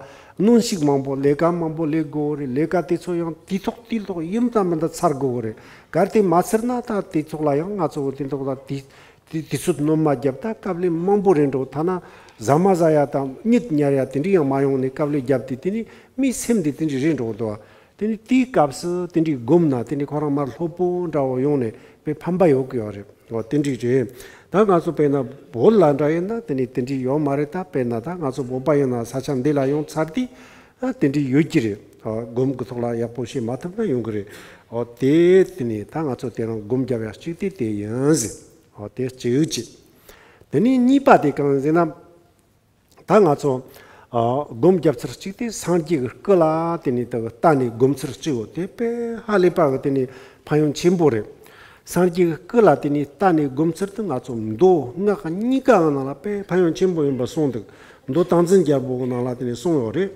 གནོན་ཤུགས་མང་པོ། ལས་ཀ་མང་པོ་ལས་དགོས་རེད། ལས་ཀ་དེ་ཚོ་ཡང་དུས་ཐོག་དུས་ཐོག་ཡིན་དང་མིན་དང་ཚར་དགོས་རེད། གལ་ཏེ་མ་ཚར་ན་ད་དུས་ཐོག་ལ་ཡང་ང་ཚོ་གི་དུས་ཐོག་ལ་དུས། དེ་དུས་ཚོད་སྣོན་མ་བརྒྱབ། ད་སྐབས་ལས་མང་པོ་རེད་འགྲོ། ཐ་ན་ཟ་མ་ཟ་ཡ་དང་གཉིད་ཉལ་ཡ་དེ་འདྲ་ཡང་མ་ཡོང་ནས་སྐབས་ལས་བརྒྱབ་དུས་དེ་ནི་མིའི་སེམས་དེ་དེ་འདྲ་རེད་འགྲོ་འདུག་དེ་ནི་དེའི་སྐབས་སུ་དེ་འདྲ་བསྒོམས་ན་དེ་ནི་ཁོ་རང་མར་སློབ་པོ་འདྲ་བོ་ཡོང་ནས་དཔེ་ཕན་པ་ཡོད་ཀྱི་ཡོད་རེད། འོ་དེ་འདྲ་རེད། ད་ང་ཚོ་དཔེར་ན་བོད་ལ་འདྲ་ཡིན་ན་དེ་ནི་དེ་འདྲ་ཡོད་མ་རེད། ད་དཔེར་ན་ད་ང་ཚོ་བོད་པ་ཡིན་ན་ས་ཆ་འདི་ལ་ཡོང་ཚར་དུས་ཨ་དེ་འདྲ་ཡོད་ཀྱི་རེད། འོ་སྒོམ་གྱི་ཐོག་ལ་ཡག་པོ་བྱེད་མ་ཐུབ་ན་ཡོང་གི་རེད། འོ་དེ་དེ་ནི་ད་ང་ཚོ་དེ་རང་སྒོམ་རྒྱབ་ཡ་གཅིག་དེ་དེ་ཡིན་ཟེར། འོ་དེ་གཅིག་གཅིག་དེ་ནས་གཉིས་པ་དེ་གང་ཟེར་ན། ད་ང་ཚོ་ཨ་སྒོམ་རྒྱབ་ཚུལ་གཅིག་དེ་སངས་རྒྱས་ཀྱི་སྐུ་ལ་དེ་ནས་ད་ལྟ་ནས་སྒོམ་ཚུལ་གཅིག་འོ་དེ་དཔེ་ཧ་ལས་པ་གི་དེ་ནས་ཕན་ཡོན་ཆེན་པོ་རེད། སངས་རྒྱས་ཀྱི་སྐུ་ལ་དེ་ནས་ལྟ་ནས་སྒོམ་ཚུལ་དེ་ང་ཚོ་མདོ་སྔགས་གཉིས་ཀ་ནང་ལ་དཔེ་ཕན་ཡོན་ཆེན་པོ་ཡིན་པ་གསུངས་འདུག་མདོ་ཏིང་འཛིན་རྒྱལ་པོ་གི་ནང་ལ་དེ་ནས་གསུངས་ཡོད་རེད།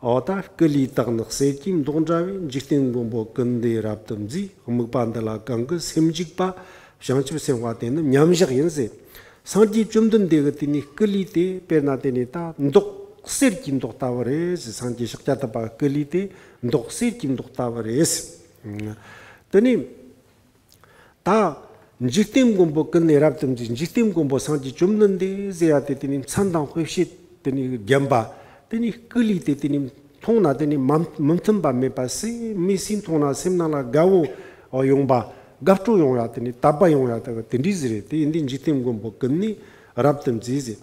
འོ་ད་སྐུ་ལུས་དག་ནི་གསེར་གྱི་མདོག་འདྲ་བས། འཇིག་རྟེན་མགོན་པོ་ཀུན་ནས་རབ་ཏུ་མཛེས། དམིགས་པ་འདི་ལ་གང་གི་སེམས་འཇུག་པ། བྱང་ཆུབ་སེམས་དཔའ་དེ་ནི་མཉམ་བཞག་ཡིན་ཟེར། སངས་རྒྱས་བཅོམ་ལྡན་འདས་ཀྱི་དེ་ནི་སྐུ་ལུས་དེ་དཔེར་ན་དེ་ནི་ད་མདོག་གསེར་གྱི་མདོག་ལྟ་བུ་རེད་ཟེར། སངས་རྒྱས་ཤཱཀྱ་ཐུབ་པ་སྐུ་ལུས་དེ་མདོག་གསེར་གྱི་མདོག་ལྟ་བུ་རེད་ཟེར། དེ་ནི། ད་འཇིག་རྟེན་མགོན་པོ་ཀུན་ནས་རབ་ཏུ་མཛེས། འཇིག་རྟེན་མགོན་པོ་སངས་རྒྱས་བཅོམ་ལྡན་འདས་ཟེར་ཡ་དེ་དེ་ནི་མཚན་དང་དཔེ་བྱད་དེ་ནི་བརྒྱན་པ། དེ་ནི་སྐུ་ལུས་དེ་དེ་ནི་མཐོང་ན་དེ་ནི་མ་མི་མཐུན་པ་མེད་པ། སེམས་མི་སེམས་མཐོང་ན་སེམས་ནང་ལ་དགའ་བོ་ཡོང་པ། དགའ་སྤྲོ་ཡོང་ཡ་དེ་ནི་དད་པ་ཡོང་ཡ་དེ་དེ་འདྲའི་ཟིག་རེད། དེ་ཡིན་དུས་འཇིག་རྟེན་མགོན་པོ་ཀུན་ནས་རབ་ཏུ་མཛེས་ཟེར།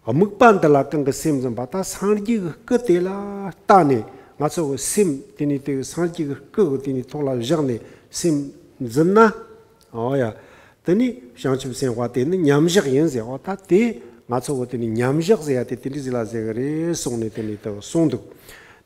དམིགས་པ་འདི་ལ་གང་གི་སེམས་འཛིན་པ། ད་སངས་རྒྱས་ཀྱི་སྐུ་དེ་ལ་ལྟ་ནས་ང་ཚོ་གི་སེམས་དེ་ནི་དེ་སངས་རྒྱས་ཀྱི་སྐུ་གི་དེ་ནི་ཐོག་ལ་བཞག་ནས་སེམས་འཛིན་ན། ཨོ་ཡ། དེ་ནི་བྱང་ཆུབ་སེམས་དཔའ་དེ་ནི་མཉམ་བཞག་ཡིན་ཟེར། ཨོ་ད་དེ་ང་ཚོ་གི་དེ་ནི་མཉམ་བཞག་ཟེར་ཡ་དེ་དེ་འདྲ་ཟིག་ལ་ཟེར་གི་རེད་གསུངས་ནས་དེ་ནི་དེ་གསུངས་འདུག་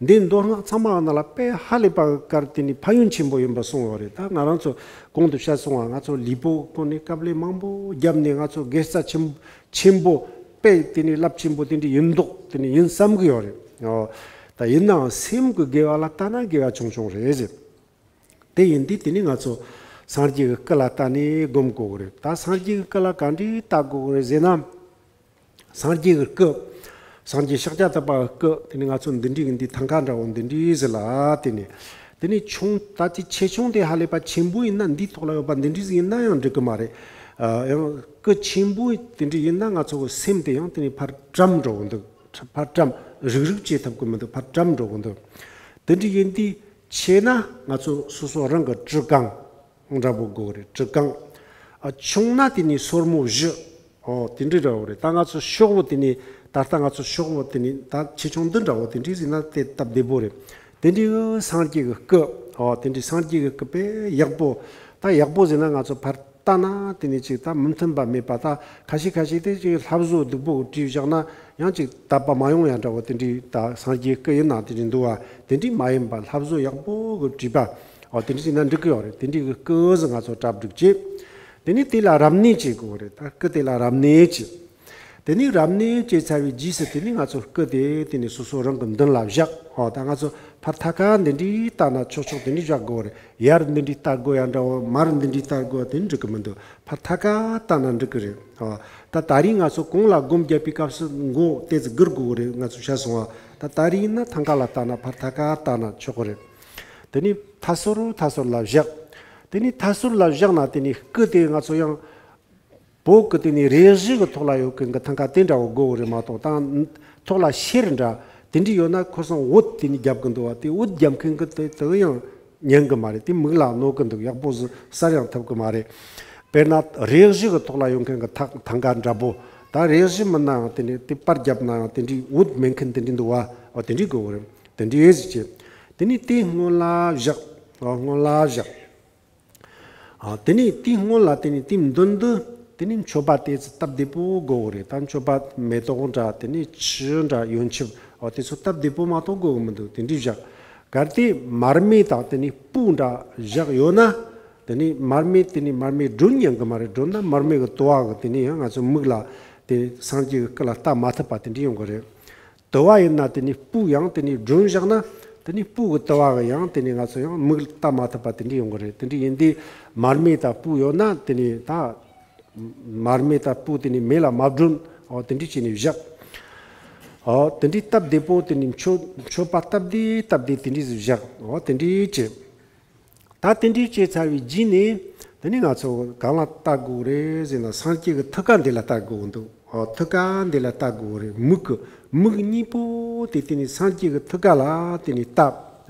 འདི་མདོ་སྔགས་ཚང་མ་ནང་ལ་དཔེ་ཧ་ལས་པ་གར་དེ་ནི་ཕན་ཡོན་ཆེན་པོ་ཡིན་པ་གསུངས་ཡོད་རེད། ད་ང་རང་ཚོ་གོང་དུ་བཤད་སོང་བ། ང་ཚོ་ལུས་པོ་ཀུན་ནས་དཀའ་ལས་མང་པོ་བརྒྱབ་ནས་ང་ཚོ་དགེ་རྩ་ཆེན་ཆེན་པོ་དཔེ་དེ་ནི་རླབས་ཆེན་པོ་དེ་འདྲ་ཡིན་མདོག་དེ་ནི་ཡིན་བསམ་གི་ཡོད་རེད། ཨོ་ད་ཡིན་ནའང་སེམས་ཀྱི་དགེ་བ་ལ་ལྟ་ན་དགེ་བ་ཆུང་ཆུང་རེད་ཟེར། དེ་ཡིན་དུས་དེ་ནི་ང་ཚོ་སངས་རྒྱས་ཀྱི་སྐུ་ལ་ལྟ་ནས་སྒོམ་དགོས་ཀྱི་རེད། ད་སངས་རྒྱས་ཀྱི་སྐུ་ལ་ག་འདྲས་ལྟ་དགོས་ཀྱི་རེད་ཟེར་ན། སངས་རྒྱས་ཀྱི་སྐུ། སངས་རྒྱས་ཤཱཀྱ་ཐུབ་པ་གི་སྐུ་དེ་ནི་ང་ཚོ་འདི་འདྲའི་གི་འདི་ཐང་ཀ་འདྲ་བོ་འདི་འདྲའི་ཟིག་ལ་དེ་ནི། དེ་ནི་ཆུང་ད་ཅི་ཆེ་ཆུང་དེ་ཧ་ལས་པ་ཆེན་པོ་ཡིན་ན་འདིའི་ཐོག་ལ་ཡོད་པ་འདི་འདྲའི་ཟིག་ཡིན་ན་ཡང་འགྲིག་གི་མ་རེད། ཨ་ཡང་སྐུ་ཆེན་པོ་དེ་འདྲ་ཡིན་ན་ང་ཚོ་གི་སེམས་དེ་ཡང་དེ་ནི་ཕར་བཀྲམ་འགྲོ་གི་འདུག་ཕར་བཀྲམ། རུག་རུག་བྱེད་ཐུབ་གི་མི་འདུག་ཕར་བཀྲམ་འགྲོ་གི་འདུག་དེ་འདྲ་ཡིན་དུས་ཆེ་ན་ང་ཚོ་སོ་སོ་རང་གི་གྲི་གང་འདྲ་པོ་དགོས་རེད། གྲི་གང་། ཨ་ཆུང་ན་དེ་ནི་སོར་མོ་བཞི། ཨོ་དེ་འདྲ་འདྲ་བོ་རེད། ད་ང་ཚོ་ཤོག་བུ་དེ་ནི་ད་ལྟ་ང་ཚོ་ཤོག་བུ་དེ་ནི་ད་ཆེ་ཆུང་འདི་འདྲ་བོ་དེ་འདྲ་ཟིན་ན་དེ་སྟབས་བདེ་པོ་རེད། དེ་འདྲའི་སངས་རྒྱས་ཀྱི་སྐུ། ཨོ་དེ་འདྲའི་སངས་རྒྱས་ཀྱི་སྐུ་དཔེ་ཡག་པོ། ད་ཡག་པོ་ཟེར་ན་ང་ཚོ་ཕར་ལྟ་ན་དེ་ནི་ཅིག་ད་མི་མཐུན་པ་མེད་པ། ད་ཁ་ཤས་ཁ་ཤས་དེ་ཅིག་ལྷ་བཟོ་སྡུག་པོ་བྲིས་བཞག་ན་ཡང་ཅིག་དད་པ་མ་ཡོང་ཡ་འདྲ་བོ་དེ་འདྲའི། ད་སངས་རྒྱས་སྐུ་ཡིན་ན་དེ་འདྲའི་འདུག་བ། དེ་འདྲའི་མ་ཡིན་པ་ལྷ་བཟོ་ཡག་པོ་གི་བྲིས་པ། ཨོ་དེ་འདྲ་བྱས་ན་འགྲིག་གི་ཡོད་རེད། དེ་འདྲའི་གི་སྐུ་ཟིག་ང་ཚོ་གྲ་སྒྲིག་བྱེད། དེ་ནས་དེ་ལ་རབ་གནས་བྱེད་དགོས་རེད། ད་སྐུ་དེ་ལ་རབ་གནས་བྱེད། དེ་ནས་རབ་གནས་བྱས་ཚར་བའི་རྗེས་སུ་དེ་ནས་ང་ཚོ་སྐུ་དེ་དེ་ནས་སོ་སོ་རང་གི་མདུན་ལ་བཞག་ཨོ་ད་ང་ཚོ་ཕར་ཐད་ཀ་འདི་འདྲའི་ལྟ་ན་ཆོག་ཆོག་དེ་འདྲའི་བཞག་དགོས་རེད། ཡར་འདི་འདྲའི་ལྟ་དགོས་ཡ་འདྲ་བོ། མར་འདི་འདྲའི་ལྟ་དགོས་ཡ་དེ་འགྲིག་གི་མི་འདུག་ཕར་ཐད་ཀ་ལྟ་ན་འགྲིག་གི་རེད། ཨོ་ད་ད་རིང་ང་ཚོ་གོང་ལ་སྒོམ་བརྒྱབ་པའི་སྐབས་སུ་མགོ་དེ་ཚོ་སྒུར་དགོས་གི་རེད། ང་ཚོ་བཤད་སོང་བ། ད་ད་རིང་ན་ཐང་ཀ་ལ་ལྟ་ན་ཕར་ཐད་ཀ་ལྟ་ན་ཆོག་གི་རེད། དེ་ནས་མཐའ་སོར་མཐའ་སོར་ལ་བཞག་དེ་ནས་མཐའ་སོར་ལ་བཞག་ན་དེ་ནས་སྐུ་དེ་ང་ཚོ་ཡང་བོད་ཀྱི་དེ་ནས་རས་གཞི་གི་ཐོག་ལ་ཡོད་མཁན་གྱི་ཐང་ཀ་དེ་འདྲ་བོ་དགོས་གི་རེད་མ་གཏོགས། ད་ཐོག་ལ་གཤེར་འདྲ་དེ་འདྲ་ཡོད་ན་ཁོ་སང་འོད་དེ་ནས་རྒྱབ་གི་འདུག་བ། དེ་འོད་རྒྱབ་མཁན་གྱི་དེ་དེ་ཡང་ཉན་གི་མ་རེད། དེ་མིག་ལ་གནོད་གི་འདུག་ཡག་པོ་ཟིག་གསལ་ཡང་ཐུབ་གི་མ་རེད། དཔེར་ན་རས་གཞི་གི་ཐོག་ལ་ཡོད་མཁན་གྱི་ཐང་ཐང་ཀ་འདྲ་པོ། ད་རས་གཞི་མིན་ནའང་དེ་ནས་དེ་པར་བརྒྱབ་ནའང་དེ་འདྲའི་འོད་མེད་མཁན་དེ་འདྲ་འདུག་བ། ཨོ་དེ་འདྲའི་དགོས་གི་རེད། དེ་འདྲའི་ཡོད་ཟིག་བྱེད། དེ་ནས་དེ་སྔོན་ལ་བཞག་ཨོ་སྔོན་ལ་བཞག་ཨ་དེ་ནས་དེའི་སྔོན་ལ་དེ་ནས་དེའི་མདུན་དུ་དེ་ནས་མཆོད་པ་དེ་ཚོ་སྟབས་བདེ་པོ་དགོས་གི་རེད། ད་མཆོད་པ་མེ་ཏོག་འདྲ་དེ་ནས་ཆུ་འདྲ་ཡོན་ཆབ་ཨོ་དེ་ཚོ་སྟབས་བདེ་པོ་མ་གཏོགས་དགོས་གི་མི་འདུག་དེ་འདྲའི་བཞག་གལ་ཏེ་མར་མེ་དང་དེ་ནས་སྤོས་འདྲ་བཞག་ཡོད་ན། དེ་ནས་མར་མེ་དེ་ནས་མར་མེ་སྒྲོན་ཉན་གི་མ་རེད། སྒྲོན་ན་མར་མེ་གི་དུ་བ་གི་དེ་ནས་ཡང་ང་ཚོ་མིག་ལ་དེ་སངས་རྒྱས་ཀྱི་སྐུ་ལ་ལྟ་མ་ཐུབ་པ་དེ་འདྲ་ཡོང་གི་རེད། དུ་བ་ཡིན་ན་དེ་ནས་སྤོས་ཡང་དེ་ནས་སྒྲོན་བཞག་ན་དེ་ནས་སྤོས་ཀྱི་དུ་བ་གི་ཡང་དེ་ནས་ང་ཚོ་ཡང་མིག་ལྟ་མ་ཐུབ་པ་དེ་འདྲ་ཡོང་གི་རེད། དེ་འདྲ་ཡིན་དུས་མར་མེ་དང་སྤོས་ཡོད་ན་དེ་ནས་ད་མར་མེ་དང་སྤོས་དེ་ནས་མེ་ལ་མ་སྒྲོན། ཨོ་དེ་འདྲ་བྱས་ནས་བཞག་ཨོ་དེ་འདྲའི་སྟབས་བདེ་པོ་དེ་ནས་མཆོད་མཆོད་པ་སྟབས་བདེ་སྟབས་བདེ་དེ་འདྲ་བཞག་ཨོ་དེ་འདྲ་བྱས། ད་དེ་འདྲའི་བྱས་ཚར་བའི་རྗེས་ནས་དེ་ནས་ང་ཚོ་གང་ལ་ལྟ་དགོས་རེད་ཟེར་ན་སངས་རྒྱས་ཀྱི་ཐུགས་ཀ་འདི་ལ་ལྟ་དགོས་འདུག་ཨོ་ཐུགས་ཀ་འདི་ལ་ལྟ་དགོས་རེད། མིག་གི་མིག་གཉིས་པོ་དེ་དེ་ནས་སངས་རྒྱས་ཀྱི་ཐུགས་ཀ་ལ་དེ་ནས་ལྟ།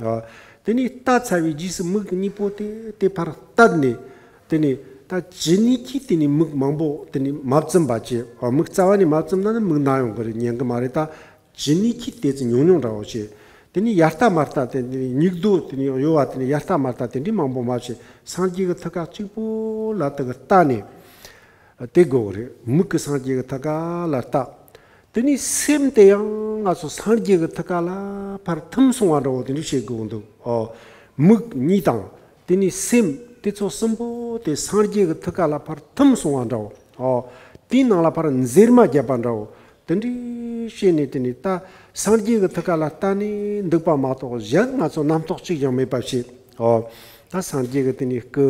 ཨོ་དེ་ནས་ལྟ་ཚར་བའི་རྗེས་སུ་མིག་གཉིས་པོ་དེ་དེ་ཕར་བལྟས་ནས་དེ་ནས་ད་ཇི་སྙེད་ཅིག་དེ་ནས་མིག་མང་པོ་དེ་ནས་མ་བཙུམ་པ་བྱས། ཨོ་མིག་རྩ་བ་ནས་མ་བཙུམ་ན་ནི་མིག་ན་ཡོང་གི་རེད། ཉན་གི་མ་རེད། ད་ཇི་སྙེད་ཅིག་དེ་ཚོ་ཉུང་ཉུང་འདྲ་བོ་བྱས། དེ་ནས་ཡར་ལྟ་མར་ལྟ་དེ་ནས་མིག་རྡོ་དེ་ནས་གཡོ་བ་དེ་ནས་ཡར་ལྟ་མར་ལྟ་དེ་འདྲའི་མང་པོ་མ་བྱས། སངས་རྒྱས་ཀྱི་ཐུགས་ཀ་གཅིག་པོ་ལ་དེ་གི་ལྟ་ནས་དེ་དགོས་གི་རེད། མིག་གིས་སངས་རྒྱས་ཀྱི་ཐུགས་ཀ་ལ་ལྟ། དེ་ནས་སེམས་དེ་ཡང་ང་ཚོ་སངས་རྒྱས་ཀྱི་ཐུགས་ཀ་ལ་ཕར་ཐིམ་སོང་བ་འདྲ་བོ་དེ་འདྲ་བྱེད་དགོས་འདུག་ཨོ། མིག་གཉིས་དང་དེ་ནས་སེམས་དེ་ཚོ་གསུམ་པོ་དེ་སངས་རྒྱས་ཀྱི་ཐུགས་ཀ་ལ་ཕར་ཐིམ་སོང་བ་འདྲ་བོ། ཨོ། དེའི་ནང་ལ་ཕར་འཛེར་མ་བརྒྱབ་པ་འདྲ་བོ། དེ་འདྲའི་བྱས་ནས་དེ་ནས་ད་སངས་རྒྱས་ཀྱི་ཐུགས་ཀ་ལ་ལྟ་ནས་འདུག་པ་མ་གཏོགས་གཞན་ང་ཚོ་རྣམ་རྟོག་གཅིག་ཀྱང་མེད་པ་བྱེད། ཨོ། ད་སངས་རྒྱས་ཀྱི་དེ་ནས་སྐུ་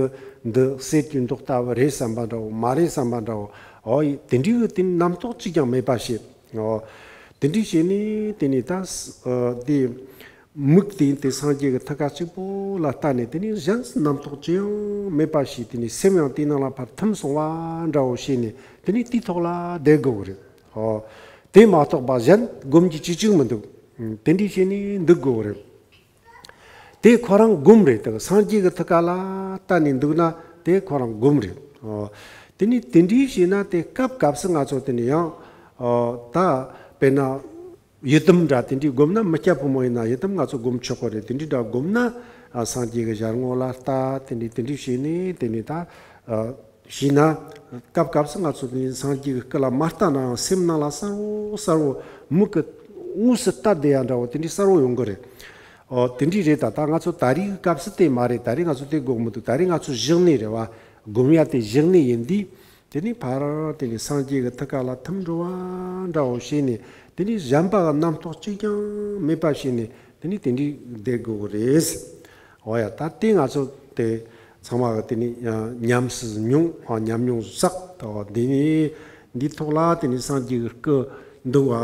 འདི་གསེར་གྱི་མདོག་ལྟ་བུ་རེད་བསམ་པ་འདྲ་བོ་མ་རེད་བསམ་པ་འདྲ་བོ། ཨོ་ཡི་དེ་འདྲའི་གི་དེ་ནས་རྣམ་རྟོག་གཅིག་ཀྱང་མེད་པ་བྱེད། ཨོ། དེ་འདྲའི་བྱས་ནས་དེ་ནས་ད་ཨ་དེ། མིག་དེ་དེ་སངས་རྒྱས་ཀྱི་ཐུགས་ཀ་གཅིག་པོ་ལ་ལྟ་ནས་དེ་ནས་གཞན་རྣམ་རྟོག་ཅི་ཡང་མེད་པ་ཞིག་དེ་ནས་སེམས་ཡང་དེའི་ནང་ལ་ཕར་ཐིམ་སོང་བ་འདྲ་བོ་བྱས་ནས་དེ་ནས་དེའི་ཐོག་ལ་བསྡད་དགོས་ཀྱི་རེད། ཨོ། དེ་མ་གཏོགས་པ་གཞན་སྒོམ་རྒྱུ་ཅི་གཅིག་མི་འདུག་དེ་འདྲའི་བྱས་ནས་འདུག་དགོས་ཀྱི་རེད། དེ་ཁོ་རང་སྒོམ་རེད། དེ་སངས་རྒྱས་ཀྱི་ཐུགས་ཀ་ལ་ལྟ་ནས་འདུག་ན་དེ་ཁོ་རང་སྒོམ་རེད། ཨོ། དེ་ནས་དེ་འདྲའི་བྱས་ན་དེ་སྐབས་སྐབས་སུ་ང་ཚོ་དེ་ནས་ཡང་ཨོ་ད་དཔེར་ན། ཡི་དམ་འདྲ་དེ་འདྲའི་སྒོམ་ན་མི་སྐྱ་ཕོ་མོ་ཡིན་ན་ཡི་དམ་ང་ཚོ་སྒོམ་ཆོག་གི་རེད། དེ་འདྲའི་འདྲ་སྒོམ་ན་ཨ་སངས་རྒྱས་ཀྱི་ཞལ་ངོ་ལ་ལྟ་དེ་འདྲའི་དེ་འདྲའི་བྱས་ནས་དེ་ནས་ད་ ཨ། བྱས་ན། སྐབས་སྐབས་སུ་ང་ཚོ་དེ་སངས་རྒྱས་ཀྱི་སྐུ་ལ་མ་ལྟ་ནའང་སེམས་ནང་ལ་གསལ་བོ་གསལ་བོ་མིག་གིས་དངོས་སུ་ལྟ་བསྡད་ཡ་འདྲ་བོ་དེ་འདྲའི་གསལ་བོ་ཡོང་གི་རེད། ཨོ་དེ་འདྲའི་རེད། ད་ད་ང་ཚོ་ད་རེས་ཀྱི་སྐབས་སུ་དེ་མ་རེད། ད་རེས་ང་ཚོ་དེ་དགོས་མི་འདུག། ད་རེས་ང་ཚོ་བཞག་ནས་རེད་བ། སྒོམ་ཡ་དེ་བཞག་ནས་ཡིན་དུས། དེ་ནས་ཕར་དེ་ནས་སངས་རྒྱས་ཀྱི་ཐུགས་ཀ་ལ་ཐིམ་འགྲོ་བ་འདྲ་བོ་བྱས་ནས། དེ་ནས་གཞན་པ་གི་རྣམ་རྟོག་གཅིག་ཀྱང་མེད་པ་བྱས་ནས་དེ་ནས་དེ་འདྲའི་བསྡད་དགོས་གི་རེད། འོ་ཡ། ད་དེ་ང་ཚོ་དེ་ཚང་མ་གི་དེ་ནས་ཉམས་སུ་མྱོང་། ཨ། ཉམས་མྱོང་བསགས། ད་འདི་ནས་འདིའི་ཐོག་ལ་དེ་ནས་སངས་རྒྱས་ཀྱི་སྐུ་འདུག་བ།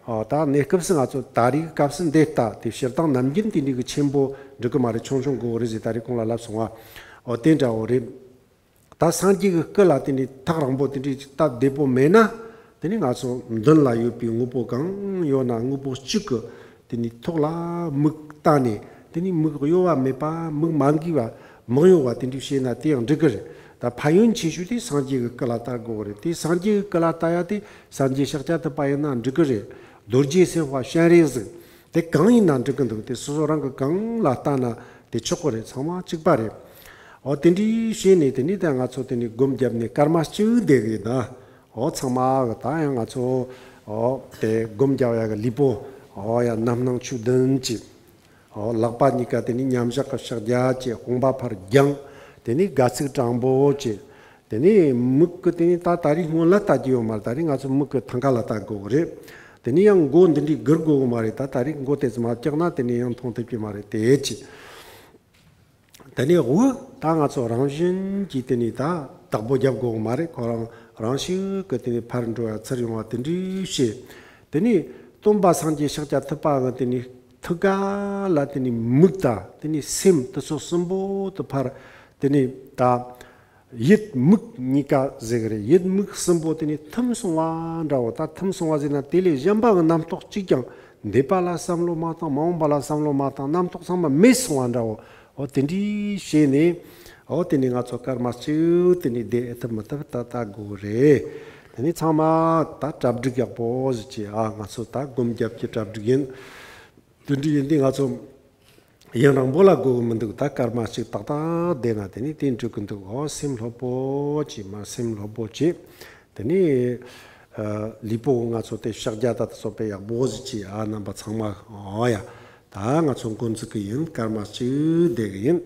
ཨ། ད་གནས་སྐབས་སུ་ང་ཚོ་ད་རེས་སྐབས་སུ་འདི་ལྟ་དེ་སྤྱིར་བཏང་ནམ་རྒྱུན་དེ་འདྲའི་གི་ཆེན་པོ་འགྲིག་གི་མ་རེད། ཆུང་ཆུང་དགོས་གི་རེད་ཟེར་ད་རེས་གོང་ལ་ལབ་སོང་བ། ཨོ་དེ་འདྲ་བོ་རེད། ད་སངས་རྒྱས་ཀྱི་སྐུ་ལ་དེ་འདྲའི་ཐག་རིང་པོ་དེ་འདྲའི་སྟབས་བདེ་པོ་མེད་ན། དེ་ནི་ང་ཚོ་མདུན་ལ་ཡོད་པའི་དངོས་པོ་གང་ཡོད་ན་དངོས་པོ་གཅིག་གི་དེ་ནི་ཐོག་ལ་མིག་བལྟས་ནས། དེ་ནི་མིག་གཡོ་བ་མེད་པ། མིག་མ་འགུལ་བ། མིག་གཡོ་བ་དེ་འདྲའི་བྱས་ན་དེ་ཡང་འགྲིག་གི་རེད། ད་ཕན་ཡོན་ཆེ་ཤོས་དེ་སངས་རྒྱས་ཀྱི་སྐུ་ལ་ལྟ་དགོས་རེད། དེ་སངས་རྒྱས་ཀྱི་སྐུ་ལ་ལྟ་ཡ་དེ་སངས་རྒྱས་ཤཱཀྱ་ཐུབ་པ་ཡིན་ན་འགྲིག་གི་རེད། རྡོ་རྗེ་སེམས་དཔའ་སྤྱན་རས་གཟིགས། དེ་གང་ཡིན་ན་འགྲིག་གི་འདུག། དེ་སོ་སོ་རང་གི་གང་ལ་ལྟ་ན་དེ་ཆོག་གི་རེད། ཚང་མ་གཅིག་པ་རེད། འོ་དེ་འདྲའི་བྱས་ནས་དེ་ནས་ད་ང་ཚོ་དེ་ནས་སྒོམ་བརྒྱབ་ནས་སྐར་མ་གཅིག་བསྡད་གི་ཡིན་ད། འོ་ཚང་མ་གི་ད་ཡང་ང་ཚོ་འོ་དེ་སྒོམ་བརྒྱབ་ཡ་གི་ལུས་པོ། འོ་ཡ། རྣམ་སྣང་ཆོས་བདུན་བྱས། འོ་ལག་པ་གཉིས་ཀ་དེ་ནས་མཉམ་བཞག་གི་ཕྱག་རྒྱ་བྱས། དཔུང་པ་ཕར་བརྒྱངས། དེ་ནས་དགའ་ཚིགས་དྲང་པོ་བྱས། དེ་ནས་མིག་གིས་དེ་ནས་ད་ད་རེས་སྔོན་ལ་ལྟ་རྒྱུ་ཡོད་མ་རེད། ད་རེས་ང་ཚོ་མིག་གིས་ཐང་ག་ལ་ལྟ་དགོས་གི་རེད། དེ་ནས་ཡང་མགོ་འདི་འདྲའི་སྒུར་དགོས་གི་མ་རེད། ད་ད་རེས་མགོ་དེ་ཙམ་མ་བཀྱག་ན་དེ་ནས་ཡང་མཐོང་ཐུབ་ཀྱི་མ་རེད། དེ་ཅི། དེ་ནས་འུ་ད་ང་ཚོ་རང་བཞིན་གྱིས་དེ་ནས་ད་བདག་པོ་རྒྱབ་དགོས་གི་མ་རེད། ཁོ་རང་རང་ཤུགས་ཀྱིས་དེ་ནས་ཕར་འགྲོ་ཡ་ཚུར་ཡོང་བ་དེ་འདྲའི་བྱས། དེ་ནས་སྟོན་པ་སངས་རྒྱས་ཤཱཀྱ་ཐུབ་པ་གི་དེ་ནས་ཐུགས་ཀ་ལ་དེ་ནས་མིག་དང་དེ་ནས་སེམས་དེ་ཚོ་གསུམ་པོ་དེ་ཕར་དེ་ནས་ད། ཡིད་མིག་གཉིས་ཀ་ཟེར་གི་རེད། ཡིད་མིག་གསུམ་པོ་དེ་ནི་ཐིམ་སོང་བ་འདྲ་བོ། ད་ཐིམ་སོང་བ་ཟེར་ན་དེ་ལས་གཞན་པ་གི་རྣམ་རྟོག་གཅིག་ཀྱང་འདས་པ་ལ་བསམ་བློ་མ་བཏང་། མ་འོངས་པ་ལ་བསམ་བློ་མ་བཏང་། རྣམ་རྟོག་ཚང་མ་མེད་སོང་བ་འདྲ་བོ། འོ་དེ་འདྲའི་བྱས་ནས། འོ་དེ་ནི་ང་ཚོ་སྐར་མ་གཅིག་དེ་ནི་བསྡད་ཨེ་ཐུབ་མི་ཐུབ་ད་ལྟ་དགོས་རེད། དེ་ནི་ཚང་མ་ད་གྲ་སྒྲིག་ཡག་པོ་ཟིག་བྱས། ཨ་ང་ཚོ་ད་སྒོམ་རྒྱབ་ཀྱི་གྲ་སྒྲིག་ཡིན། དེ་འདྲ་ཡིན་དུས་ང་ཚོ་ཡུན་རིང་པོ་ལ་དགོས་གི་མི་འདུག། ད་སྐར་མ་གཅིག་ཏག་ཏག་བསྡད་ན་དེ་ནི་དེ་འགྲིག་གི་འདུག། ཨོ་སེམས་སློབ་པོ་བྱེད། མ་སེམས་སློབ་པོ་བྱེད། དེ་ནི་ཨ་ལུས་པོ་ང་ཚོ་དེ་ཕྱག་རྒྱ་ད་དེ་ཚོ་དཔེ་ཡག་པོ་ཟིག་བྱེད། ཨ་རྣམ་པ་ཚང་མ། ཨོ་ཡ། ད་ང་ཚོ་འགོ་འཛུགས་གི་ཡིན། སྐར་མ་གཅིག་བསྡད་གི་ཡིན།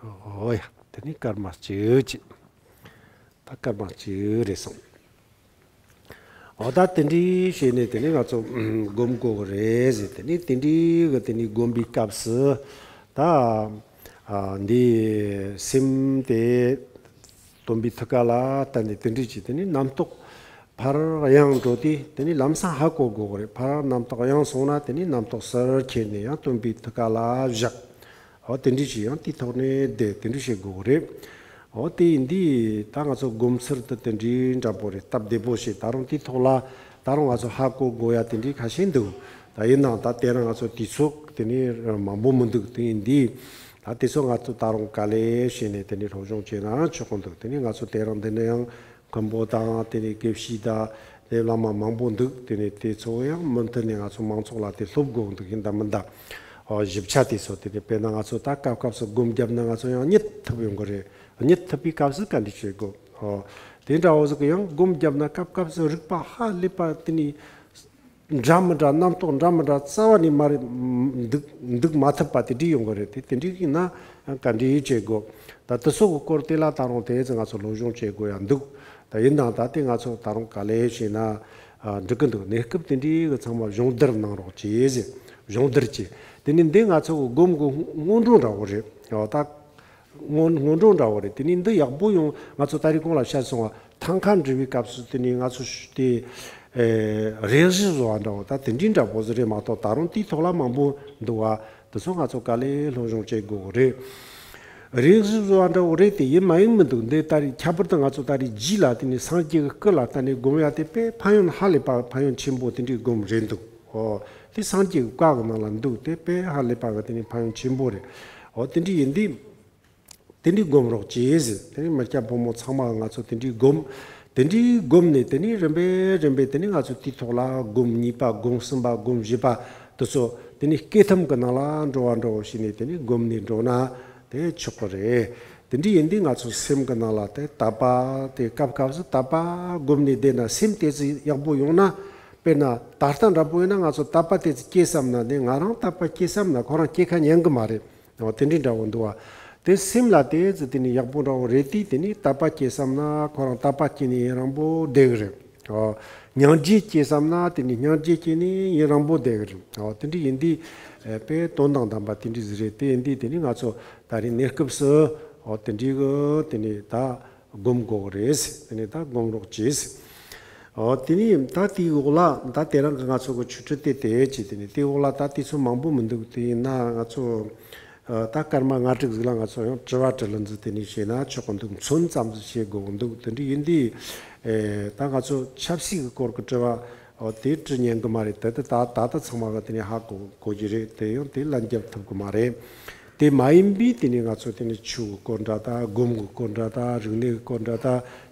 ཨོ་ཡ། དེ་ནི་སྐར་མ་གཅིག་ཅིག། ད་སྐར་མ་གཅིག་རེད་སོང་། ཨོ་ད་དེ་འདྲའི་བྱས་ནས་དེ་ནི་ང་ཚོ་སྒོམ་དགོས་རེད་ཟེར། དེ་ནི་དེ་འདྲའི་གི་དེ་ནི་སྒོམ་པའི་སྐབས་སུ་ད་ཨ་འདི་སེམས་དེ་སྟོན་པའི་ཐུགས་ཀ་ལ་བལྟས་ནས་དེ་འདྲའི་བྱས། དེ་ནི་རྣམ་རྟོག་ཕར་གཡེང་འགྲོ་དུས་དེ་ནི་ལམ་སང་ཧ་གོ་དགོས་རེད། ཕར་རྣམ་རྟོག་གཡེང་སོང་ན་དེ་ནི་རྣམ་རྟོག་ཟུར་ཁྱེར་ནས་ཡང་སྟོན་པའི་ཐུགས་ཀ་ལ་བཞག། འོ་དེ་འདྲ་ཞིག་ཡང་དེའི་ཐོག་ནས་བསྡད་དེ་འདྲ་བྱེད་དགོས་རེད། འོ་དེ་ཡིན་དུས་ད་ང་ཚོ་སྒོམ་ཚུལ་དེ་དེ་འདྲའི་འདྲ་པོ་རེད། སྟབས་བདེ་པོ་ཞིག། ད་རུང་དེའི་ཐོག་ལ་ད་རུང་ང་ཚོ་ཧ་གོ་དགོས་ཡ་དེ་འདྲའི་ཁ་ཤས་འདུག། ད་ཡིན་ནའང་ད་དེ་རིང་ང་ཚོ་དུས་ཚོད་དེ་ནི་མང་པོ་མི་འདུག། དེ་ཡིན་དུས་ད་དེ་ཚོ་ང་ཚོ་ད་རུང་ག་ལེ་བྱས་ནས་དེ་ནི་སློབ་སྦྱོང་བྱས་ན་ཆོག་གི་འདུག། དེ་ནི་ང་ཚོ་དེ་རིང་འདི་ནས་ཡང་མགོན་པོ་དང་དེ་ནས་དགེ་བཤེས་དང་དེ་བླ་མ་མང་པོ་འདུག། དེ་ནས་དེ་ཚོ་ཡང་མུ་མཐུད་ནས་ང་ཚོ་མང་ཚོགས་ལ་དེ་སློབ་དགོས་འདུག། ཡིན་ད་མིན་ད། ཨོ་ཞིབ་ཆ་དེ་ཚོ་དེ་ནི་དཔེར་ན་ང་ཚོ་ད་སྐབས་སྐབས་སུ་སྒོམ་བརྒྱབ་ན་ང་ཚོ་ཡང་རྙེད་ཐུབ་ཡོང་གི་རེད། རྙེད་ཐུབ་པའི་སྐབས་སུ་ག་འདྲ་བྱེད་དགོས། ཨོ་དེ་འདྲ་བོ་ཟིག་གི་ཡང་སྒོམ་བརྒྱབ་ན་སྐབས་སྐབས་སུ་རིག་པ་ཧ་ལས་པ་དེ་ནི་འདྲ་མི་འདྲ། རྣམ་རྟོག་འདྲ་མི་འདྲ་རྩ་བ་ནས་མ་རེད། འདུག་འདུག་མ་ཐུབ་པ་དེ་འདྲ་ཡོང་གི་རེད། དེ་དེ་འདྲ་ཡིན་ན་ཡང་ག་འདྲ་བྱེད་དགོས། ད་དེ་ཚོ་གི་སྐོར་དེ་ལ་ད་རུང་དེ་ཚོ་ང་ཚོ་སློབ་སྦྱོང་བྱེད་དགོས་ཡ་འདུག་ད་ཡིན་ནའང་ད་དེ་ང་ཚོ་ད་རུང་ག་ལེ་བྱས་ན་ཨ་འགྲིག་གི་འདུག་གནས་སྐབས་དེ་འདྲའི་གི་ཚང་མ་སྦྱོང་བརྡར་གནང་རོགས་གྱིས་ཟེར། སྦྱོང་བརྡར་གྱིས། དེ་ནི་འདི་ང་ཚོ་གི་སྒོམ་གི་སྔོན་འགྲོ་འདྲ་བོ་རེད། ཨོ་ད་སྔོན་སྔོན་འགྲོ་འདྲ་བོ་རེད། དེ་ནི་འདི་ཡག་པོ་ཡོང་། ང་ཚོ་ད་རེས་གོང་ལ་བཤད་སོང་བ་ཐང་ཁ་འབྲི་བའི་སྐབས་སུ་དེ་ནི་ང་ཚོ་ཞུ་དེ་ཨེ་རེག་བྱི་བཟོ་བ་འདྲ་བོ་ད་དེ་འདྲའི་འདྲ་བོ་ཟིག་རེད་མ་གཏོགས། ད་རུང་དེའི་ཐོག་ལ་མང་པོ་འདུག་བ། དེ་ཚོ་ང་ཚོ་ག་ལེ་སློབ་སྦྱོང་བྱེད་དགོས་གི་རེད། རེག་བྱི་བཟོ་བ་འདྲ་བོ་རེད་དེ། ཡིན་མ་ཡིན་མི་འདུག་འདི་ད་རེས་ཁྱད་པར་དུ་ང་ཚོ་ད་རེས་རྗེས་ལ་དེ་ནི་སངས་རྒྱས་ཀྱི་སྐུ་ལ་བརྟེན་ནས་སྒོམ་ཡ་དེ་དཔེ་ཕན་ཡོན་ཧ་ལས་པ་ཕན་ཡོན་ཆེན་པོ་དེ་འདྲའི་སྒོམ་རེད་འདུག་ཨོ་དེ་སངས་རྒྱས་ཀྱི་བཀའ་གི་ནང་ལ་འདུག་དེ་དཔེ་ཧ་ལས་པ་གི་དེ་ནི་ཕན་ཡོན་ཆེན་པོ་རེད། ཨོ་དེ་འདྲ་ཡིན་དུས་དེ་འདྲའི་སྒོམ་རོགས་གྱིས་ཟེར། དེ་ནི་མི་སྐྱ་ཕོ་མོ་ཚང་མ་ང་ཚོ་དེ་འདྲའི་སྒོམ། དེ་འདྲའི་སྒོམ་ནས་དེ་ནི་རིམ་པས་རིམ་པས་དེ་ནི་ང་ཚོ་དེའི་ཐོག་ལ་སྒོམ་གཉིས་པ་སྒོམ་གསུམ་པ་སྒོམ་བཞི་པ་དེ་ཚོ་དེ་ནི་སྐྱེ་ཐམ་གྱི་ནང་ལ་འགྲོ་བ་འགྲོ་བ་བྱས་ནས་དེ་ནི་སྒོམ་ནས་འགྲོ་ན་དེ་ཆོག་གི་རེད། དེ་འདྲ་ཡིན་དུས་ང་ཚོ་སེམས་ཀྱི་ནང་ལ་དེ་དད་པ་དེ་སྐབས་སྐབས་སུ་དད་པ་སྒོམ་ནས་བསྡད་ན་སེམས་དེ་ཚོ་ཡག་པོ་ཡོང་ན། དཔེར་ན་ད་ལྟ་འདྲ་པོ་ཡིན་ན་ང་ཚོ་དད་པ་དེ་ཚོ་སྐྱེས་བསམ་ན་དེ་ང་རང་དད་པ་སྐྱེས་བསམ་ན་ཁོ་རང་སྐྱེ་ཁ་ཉན་གི་མ་རེད། འོ་དེ་འདྲའི་འདྲ་བོ་འདུག་བ། དེ་སེམས་ལ་དེ་ཚོ་དེ་ནི་ཡག་པོ་འདྲ་བོ་རེད་དེ། དེ་ནི་དད་པ་སྐྱེས་བསམ་ན་ཁོ་རང་དད་པ་སྐྱེས་ནས་ཡུན་རིང་པོ་བསྡད་གི་རེད། ཨོ། སྙིང་རྗེ་སྐྱེས་བསམ་ན་དེ་ནི་སྙིང་རྗེ་སྐྱེས་ནས་ཡུན་རིང་པོ་བསྡད་གི་རེད། ཨོ་དེ་འདྲ་ཡིན་དུས་ཨེ་དཔེ་དོན་དང་ལྡན་པ་དེ་འདྲ་ཟིག་རེད། དེ་ཡིན་དུས་དེ་ནི་ང་ཚོ་ད་རེས་གནས་སྐབས་སུ་ཨོ་དེ་འདྲའི་གི་དེ་ནི་ད་སྒོམ་དགོས་གི་རེད། དེ་ནི་ད་སྒོམ་རོགས་གྱིས། ཨོ་དེ་ནི་ད་དེའི་འོག་ལ་ད་དེ་རིང་གི་ང་ཚོ་གི་ཆོས་ཁྲིད་དེ་དེ་བྱས། དེ་ནི་དེའི་འོག་ལ་ད་དེ་ཚོ་མང་པོ་མི་འདུག་དེ་ཡིན་ན་ང་ཚོ་ཨ་ད་སྐར་མ་ལྔ་དྲུག་ཟིག་ལ་ང་ཚོ་ཡང་དྲི་བ་དྲིས་ལན་ཟིག་དེ་ནས་བྱས་ན་ཆོག་གི་འདུག་མཚོན་ཙམ་ཟིག་བྱེད་དགོས་གི་འདུག་དེ་འདྲ་ཡིན་དུས་ཨེ་ད་ང་ཚོ་ཆབ་སྲིད་ཀྱི་སྐོར་གྱི་དྲི་བ་ཨོ་དེ་དྲི་ཉན་གི་མ་རེད། དེ་དེ་ད་ད་ལྟ་ཚང་མ་གི་དེ་ནས་ཧ་གོ་གོ་གི་རེད། དེ་ཡང་དེ་ལན་རྒྱབ་ཐུབ་གི་མ་རེད། དེ་མ་ཡིན་པའི་དེ་ནས་ང་ཚོ་དེ་ནས་ཆོས་ཀྱི་སྐོར་འདྲ་ད་སྒོམ་གྱི་སྐོར་འདྲ་ད་རིག་གནས་ཀྱི་སྐོར་འདྲ་ད་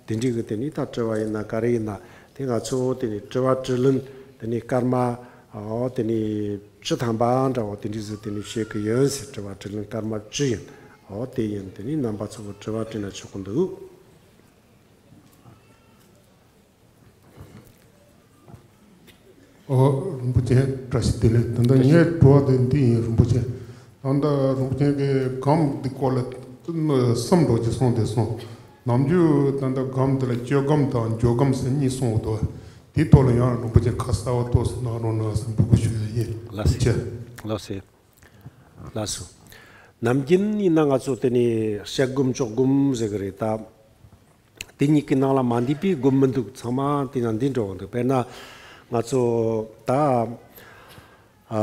དེ་འདྲའི་གི་དེ་ནས་ད་དྲི་བ་ཡིན་ན་ག་རེ་ཡིན་ན་དེ་ང་ཚོ་དེ་ནས་དྲི་བ་དྲིས་ལན་དེ་ནས་སྐར་མ་ཨོ་དེ་ནས་བཅུ་ཐམ་པ་འདྲ་བོ་དེ་འདྲ་ཟིག་དེ་ནས་བྱེད་གི་ཡིན་ཟེར། དྲི་བ་དྲིས་ལན་སྐར་མ་བཅུ་ཡིན། ཨོ་དེ་ཡིན། དེ་ནས་རྣམ་པ་ཚོ་གི་དྲི་བ་དྲིས་ན་ཆོག་གི་འདུག་ཨོ་རིན་པོ་ཆེ་བཀྲ་ཤིས་བདེ་ལེགས། ད་ལྟ་ངའི་དྲི་བ་དེ་འདི་ཡིན་རིན་པོ་ཆེ། ད་ལྟ་རིན་པོ་ཆེ་གིས་སྒོམ་འདི་སྐོར་ལ་གསུམ་འདྲ་ཅིག་གསུངས་ཏེ་སོང་། ནམ་རྒྱུན་ད་ལྟ་སྒོམ་འདི་ལ་སྤྱོད་སྒོམ་དང་འཇུག་སྒོམ་ཟེར་གཉིས་གསུངས་འདུག་དེའི་ཐོག་ལ་ཡང་རིན་པོ་ཆེ་ཁ་གསལ་བ་ཏོག་ཙམ་གནང་རོགས་གནང་ཟེར་འབོད་སྐུལ་ཞུ་ཡ་ཡིན། ལགས་སོ། ཆེ། ལགས་སོ། ལགས་སོ། ནམ་རྒྱུན་ཡིན་ན་ང་ཚོ་དེ་ནས་བཤད་སྒོམ་འཇོག་སྒོམ་ཟེར་གི་རེད་ད། དེ་གཉིས་ཀྱི་ནང་ལ་མ་འདུས་པའི་སྒོམ་མི་འདུག་ཚང་མ་དེ་ན་འདི་འགྲོ་གི་འདུག་དཔེར་ན་ང་ཚོ་ད་ཨ་